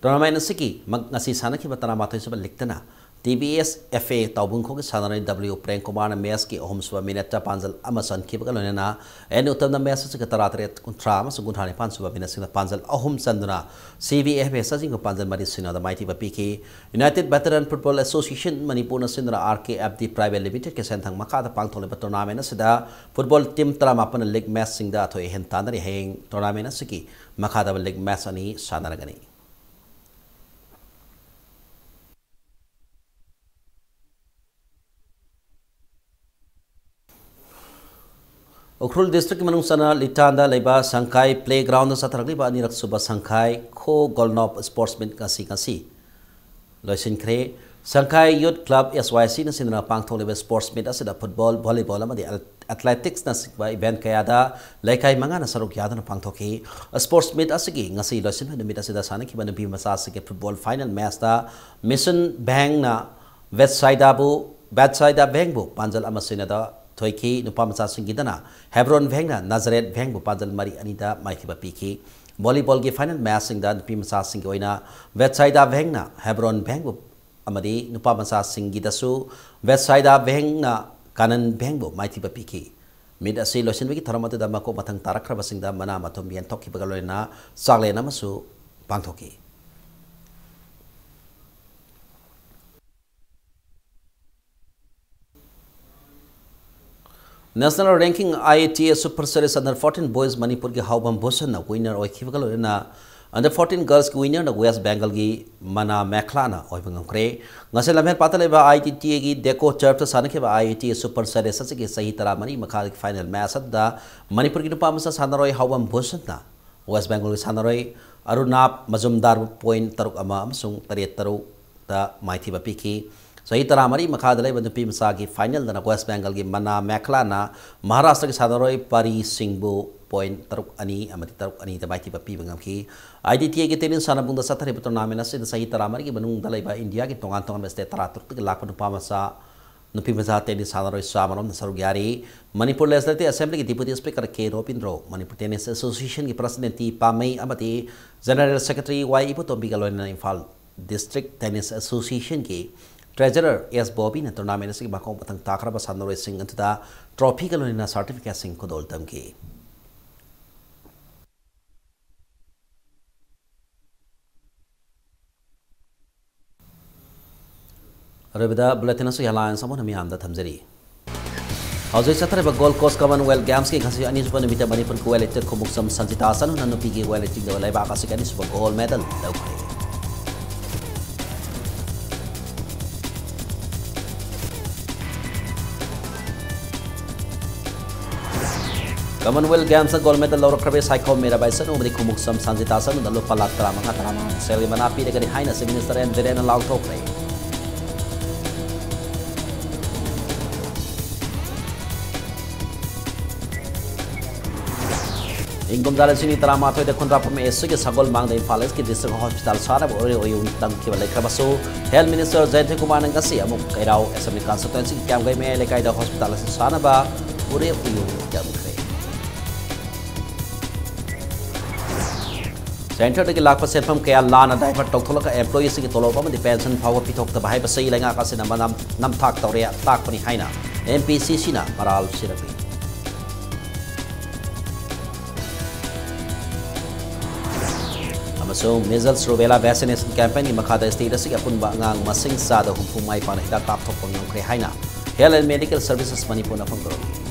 ꯇꯣꯔꯅꯥꯃꯦꯟ ꯑꯁꯤꯒꯤ ꯃꯛ-, ꯉꯁꯤ ꯁꯥꯟꯅꯈꯤꯕ ꯇꯔꯥꯃꯥꯊꯣꯏ ꯁꯨꯕ ꯂꯤꯒꯇꯅ TBS FA ꯇꯥꯎꯕꯨꯡꯈꯣꯛꯀꯤ ꯁꯥꯟꯅꯔꯣꯏ W ꯄ꯭ꯔꯦꯝ ꯀꯨꯃꯥꯔꯅ ꯃꯦꯁꯀꯤ ꯑꯍꯨꯝꯁꯨꯕ ꯃꯤꯅꯠꯇ ꯄꯥꯟꯖꯜ ꯑꯃ ꯆꯟꯈꯤꯕꯒ ꯂꯣꯏꯅꯅ N ꯎꯇꯝꯅ ꯃꯦꯁ ꯑꯁꯤꯒꯤ ꯇꯔꯥꯇꯔꯦꯠ, ꯀꯨꯟꯊ꯭ꯔꯥ ꯑꯃꯁꯨꯡ ꯀꯨꯟꯊ꯭ꯔꯥ ꯅꯤꯄꯥꯟ ꯁꯨꯕ ꯃꯤꯅꯠꯁꯤꯡꯗ ꯄꯥꯟꯖꯜ ꯑꯍꯨꯝ ꯆꯟꯗꯨꯅ CBFA ꯁꯖꯤꯡꯕ ꯄꯥꯟꯖꯜ ꯃꯔꯤ ꯁꯤꯅꯣꯗ ꯃꯥꯏꯊꯤꯕ ꯄꯤꯈꯤ꯫ United Veteran Football Association ꯃꯅꯤꯄꯨꯔꯅ ꯁꯤꯟꯗꯨꯅ RKFD Private Limited ꯀꯤ ꯁꯦꯟꯊꯪ ꯃꯈꯥꯗ ꯄꯥꯡꯊꯣꯛꯂꯤꯕ tournament ꯑꯁꯤꯗ football team ꯇꯔꯥꯃꯥꯄꯟꯅ league matchꯁꯤꯡꯗ ꯑꯊꯣꯏ ꯑꯍꯦꯟ ꯇꯥꯟꯅꯔꯤ꯫ ꯍꯌꯦꯡ tournament ꯑꯁꯤꯒꯤ ꯃꯈꯥꯗ league match ꯑꯅꯤ ꯁꯥꯟꯅꯔꯒꯅꯤ꯫ ꯎꯈ꯭ꯔꯨꯜ district ꯀꯤ ꯃꯅꯨꯡ ꯆꯟꯅ ꯂꯤꯇꯥꯟꯗ ꯂꯩꯕ ꯁꯪꯈꯥꯏ playground ꯗ ꯆꯠꯊꯔꯛꯂꯤꯕ ꯑꯅꯤꯔꯛ ꯁꯨꯕ ꯁꯪꯈꯥꯏ ꯈꯣ ꯒꯣꯜꯅꯣꯞ sports meet ꯉꯁꯤ, ꯉꯁꯤ ꯂꯣꯏꯁꯤꯟꯈ꯭ꯔꯦ꯫ ꯁꯪꯈꯥꯏ Youth Club, SYC ꯅ ꯁꯤꯟꯗꯨꯅ ꯄꯥꯡꯊꯣꯛꯂꯤꯕ sports meet ꯑꯁꯤꯗ football, volleyball ꯑꯃꯗꯤ athletics ꯅꯆꯤꯡꯕ event ꯀꯌꯥꯗ ꯂꯩꯀꯥꯏ ꯃꯉꯥꯅ ꯁꯔꯨꯛ ꯌꯥꯗꯨꯅ ꯄꯥꯡꯊꯣꯛꯈꯤ꯫ Sports meet ꯑꯁꯤꯒꯤ ꯉꯁꯤ ꯂꯣꯏꯁꯤꯟꯕ ꯅꯨꯃꯤꯠ ꯑꯁꯤꯗ ꯁꯥꯟꯅꯈꯤꯕ ꯅꯨꯄꯤ ꯃꯆꯥꯁꯤꯡꯒꯤ football final match ꯇ Mission Bank ꯅ Bethsaida ꯕꯨ, Bethsaida Bank ꯕꯨ ꯄꯥꯟꯖꯜ ꯑꯃ ꯁꯤꯅꯣꯗ ꯊꯣꯏꯈꯤ꯫ ꯅꯨꯄꯥ ꯃꯆꯥꯁꯤꯡꯒꯤꯗꯅ Hebron Bank ꯅ Nazareth Bank ꯕꯨ ꯄꯥꯟꯖꯜ ꯃꯔꯤ ꯑꯅꯤꯗ ꯃꯥꯏꯊꯤꯕ ꯄꯤꯈꯤ꯫ Volleyball ꯒꯤ final match ꯁꯤꯡꯗ ꯅꯨꯄꯤ ꯃꯆꯥꯁꯤꯡꯒꯤ ꯑꯣꯏꯅ Bethsaida Bank ꯅ Hebron Bank ꯕꯨ ꯑꯃꯗꯤ ꯅꯨꯄꯥ ꯃꯆꯥꯁꯤꯡꯒꯤꯗꯁꯨ Bethsaida Bank ꯅ Canaan Bank ꯕꯨ ꯃꯥꯏꯊꯤꯕ ꯄꯤꯈꯤ꯫ Meet ꯑꯁꯤ ꯂꯣꯏꯁꯤꯟꯕꯒꯤ ꯊꯧꯔꯝ ꯑꯗꯨꯗ ꯃꯀꯣꯛ ꯃꯊꯪ ꯇꯥꯔꯛꯈ꯭ꯔꯕꯁꯤꯡꯗ ꯃꯅꯥ ꯃꯊꯨꯝ ꯌꯦꯟꯊꯣꯛꯈꯤꯕꯒ ꯂꯣꯏꯅꯅ ꯆꯥꯛꯂꯦꯟ ꯑꯃꯁꯨ ꯄꯥꯡꯊꯣꯛꯈꯤ꯫ National Ranking IATA Super Series Under fourteen Boys ꯃꯅꯤꯄꯨꯔꯒꯤ ꯍꯥꯎꯕꯝ ꯚꯨꯁꯟꯅ winner ꯑꯣꯏꯈꯤꯕꯒ ꯂꯣꯏꯅꯅ Under fourteen Girls ꯀꯤ winner ꯅ West Bengal ꯒꯤ ꯃꯅꯥ ꯃꯦꯈꯂꯥꯅ ꯑꯣꯏꯕ ꯉꯝꯈ꯭ꯔꯦ꯫ ꯉꯁꯤ ꯂꯝꯐꯦꯜ ꯄꯥꯠꯇ ꯂꯩꯕ ITTA ꯒꯤ DECO Turf ꯇ ꯁꯥꯟꯅꯈꯤꯕ IATA Super Series ꯑꯁꯤꯒꯤ ꯆꯍꯤ ꯇꯔꯥꯃꯔꯤ ꯃꯈꯥꯒꯤ final match ꯑꯗꯨꯗ ꯃꯅꯤꯄꯨꯔꯒꯤ ꯅꯨꯄꯥ ꯃꯆꯥ ꯁꯥꯟꯅꯔꯣꯏ ꯍꯥꯎꯕꯝ ꯚꯨꯁꯟꯅ West Bengal ꯒꯤ ꯁꯥꯟꯅꯔꯣꯏ ꯑꯔꯨꯅꯥꯕ ꯃꯖꯨꯝꯗꯥꯔꯕꯨ point ꯇꯔꯨꯛ ꯑꯃ ꯑꯃꯁꯨꯡ ꯇꯔꯦꯠ ꯇꯔꯨꯛ ꯇ ꯃꯥꯏꯊꯤꯕ ꯄꯤꯈꯤ꯫ ꯆꯍꯤ ꯇꯔꯥꯃꯔꯤ ꯃꯈꯥꯗ ꯂꯩꯕ ꯅꯨꯄꯤ ꯃꯆꯥꯒꯤ final ꯗꯅ West Bengal ꯒꯤ ꯃꯅꯥ ꯃꯦꯈꯂꯥꯅ ꯃꯍꯥꯔꯥꯁꯇ꯭ꯔꯒꯤ ꯁꯥꯟꯅꯔꯣꯏ ꯄꯥꯔꯤ ꯁꯤꯡꯕꯨ point ꯇꯔꯨꯛ ꯑꯅꯤ ꯑꯃꯗꯤ ꯇꯔꯨꯛ ꯑꯅꯤꯗ ꯃꯥꯏꯊꯤꯕ ꯄꯤꯕ ꯉꯝꯈꯤ꯫ ITTA ꯒꯤ tennis ꯁꯥꯟꯅꯕꯨꯡꯗ ꯆꯠꯊꯔꯤꯕ tournament ꯑꯁꯤꯗ ꯆꯍꯤ ꯇꯔꯥꯃꯔꯤꯒꯤ ꯃꯅꯨꯡꯗ ꯂꯩꯕ ꯏꯟꯗꯤꯌꯥꯒꯤ ꯇꯣꯉꯥꯟ ꯇꯣꯉꯥꯟꯕ state ꯇꯔꯥꯇꯔꯨꯛꯇꯒꯤ ꯂꯥꯛꯄ ꯅꯨꯄꯥ ꯃꯆꯥ, ꯅꯨꯄꯤ ꯃꯆꯥ tennis ꯁꯥꯟꯅꯔꯣꯏ ꯆꯥꯝꯃꯔꯣꯝꯅ ꯁꯔꯨꯛ ꯌꯥꯔꯤ꯫ ꯃꯅꯤꯄꯨꯔ Legislative Assembly ꯒꯤ Deputy Speaker ꯀꯦ ꯔꯣꯕꯤꯟꯗ꯭ꯔꯣ, ꯃꯅꯤꯄꯨꯔ Tennis Association ꯒꯤ President ꯇꯤ ꯄꯥꯃꯩ ꯑꯃꯗꯤ General Secretary ꯋꯥꯏ ꯏꯕꯣꯇꯣꯝꯕꯤꯒ ꯂꯣꯏꯅꯅ ꯏꯝꯐꯥꯜ District Tennis Association ꯒꯤ Treasurer S ꯕꯣꯕꯤꯅ tournament ꯑꯁꯤꯒꯤ ꯃꯀꯣꯛ ꯃꯊꯪ ꯇꯥꯈ꯭ꯔꯕ ꯁꯥꯟꯅꯔꯣꯏꯁꯤꯡ ꯑꯗꯨꯗ trophyꯒ ꯂꯣꯏꯅꯅ certificateꯁꯤꯡ ꯈꯨꯗꯣꯜ ꯇꯝꯈꯤ꯫ ꯑꯔꯣꯏꯕꯗ bulletin ꯑꯁꯤꯒꯤ headlines ꯑꯃꯨꯛ ꯍꯟꯅ ꯃꯤꯌꯥꯝꯗ ꯊꯝꯖꯔꯤ꯫ ꯍꯧꯖꯤꯛ ꯆꯠꯊꯔꯤꯕ Gold Coast Commonwealth Gamesꯀꯤ ꯉꯁꯤ ꯑꯅꯤꯁꯨꯕ ꯅꯨꯃꯤꯠꯇ ꯃꯅꯤꯄꯨꯔꯒꯤ weightlifter ꯈꯨꯃꯨꯛꯆꯝ ꯁꯟꯖꯤꯇꯥ ꯆꯅꯨꯅ ꯅꯨꯄꯤꯒꯤ weightliftingꯗ ꯂꯩꯕꯥꯛ ꯑꯁꯤꯒꯤ ꯑꯅꯤꯁꯨꯕ gold medal ꯂꯧꯈ꯭ꯔꯦ꯫ Commonwealth Gamesꯇ gold medal ꯂꯧꯔꯛꯈ꯭ꯔꯕ Saikhom Mirabai Chanu ꯑꯃꯗꯤ ꯈꯨꯃꯨꯛꯆꯝ ꯁꯟꯖꯤꯇꯥ ꯆꯅꯨꯗ ꯂꯨꯄꯥ ꯂꯥꯈ ꯇꯔꯥꯃꯉꯥ, ꯇꯔꯥꯃꯉꯥ ꯁꯦꯜꯒꯤ ꯃꯅꯥ ꯄꯤꯔꯒꯅꯤ ꯍꯥꯏꯅ Chief Minister ꯑꯦꯟ ꯕꯤꯔꯦꯟꯅ ꯂꯥꯎꯊꯣꯛꯈ꯭ꯔꯦ꯫ ꯏꯪ ꯀꯨꯝꯖꯥ ꯂꯤꯁꯤꯡ ꯑꯅꯤ ꯇꯔꯥꯃꯥꯊꯣꯏꯗ ꯈꯨꯟꯗ꯭ꯔꯥꯛꯄꯝ ꯑꯦꯁ ꯁꯤꯒꯤ ꯁꯒꯣꯜ ꯃꯥꯡꯗ ꯏꯝꯐꯥꯜ ꯏꯁꯀꯤ district hospital ꯁꯥꯅꯕ ꯎꯔꯦ ꯎꯌꯨꯡ ꯇꯝꯈꯤꯕ ꯂꯩꯈ꯭ꯔꯕꯁꯨ, health minister ꯖꯌꯟꯇ ꯀꯨꯃꯥꯔꯅ ꯉꯁꯤ ꯑꯃꯨꯛ ꯀꯩꯔꯥꯎ assembly constituencyꯒꯤ ꯀ꯭ꯌꯥꯝꯒꯩ ꯃꯌꯥꯏ ꯂꯩꯀꯥꯏꯗ hospital ꯑꯁꯤ ꯁꯥꯅꯕ ꯎꯔꯦ ꯎꯌꯨꯡ ꯇꯝꯈ꯭ꯔꯦ꯫ Centreꯗꯒꯤ ꯂꯥꯛꯄ ꯁꯦꯟꯐꯝ ꯀꯌꯥ ꯂꯥꯟꯅ divert ꯇꯧꯊꯣꯛꯂꯒ employeeꯁꯤꯡꯒꯤ ꯇꯣꯂꯣꯞ ꯑꯃꯗꯤ pension ꯐꯥꯎꯕ ꯄꯤꯊꯣꯛꯇꯕ ꯍꯥꯏꯕꯁꯤ ꯂꯩꯉꯥꯛ ꯑꯁꯤꯅ ꯃꯅꯝ ꯅꯝꯊꯥꯛ ꯇꯧꯔꯦ ꯇꯥꯛꯄꯅꯤ ꯍꯥꯏꯅ M P C Cꯅ ꯃꯔꯥꯜ ꯁꯤꯔꯛꯂꯤ꯫ ꯑꯃꯁꯨꯡ measles rubella vaccination campaignꯒꯤ ꯃꯈꯥꯗ state ꯑꯁꯤꯒꯤ ꯑꯄꯨꯟꯕ ꯑꯉꯥꯡ ꯃꯁꯤꯡ ꯆꯥꯗ ꯍꯨꯝꯐꯨ ꯃꯥꯏ ꯄꯥꯛꯅ ꯍꯤꯗꯥꯛ ꯀꯥꯞꯊꯣꯛꯄ ꯉꯝꯈ꯭ꯔꯦ ꯍꯥꯏꯅ Health and Medical Services ꯃꯅꯤꯄꯨꯔꯅ ꯐꯣꯡꯗꯣꯔꯛꯂꯤ꯫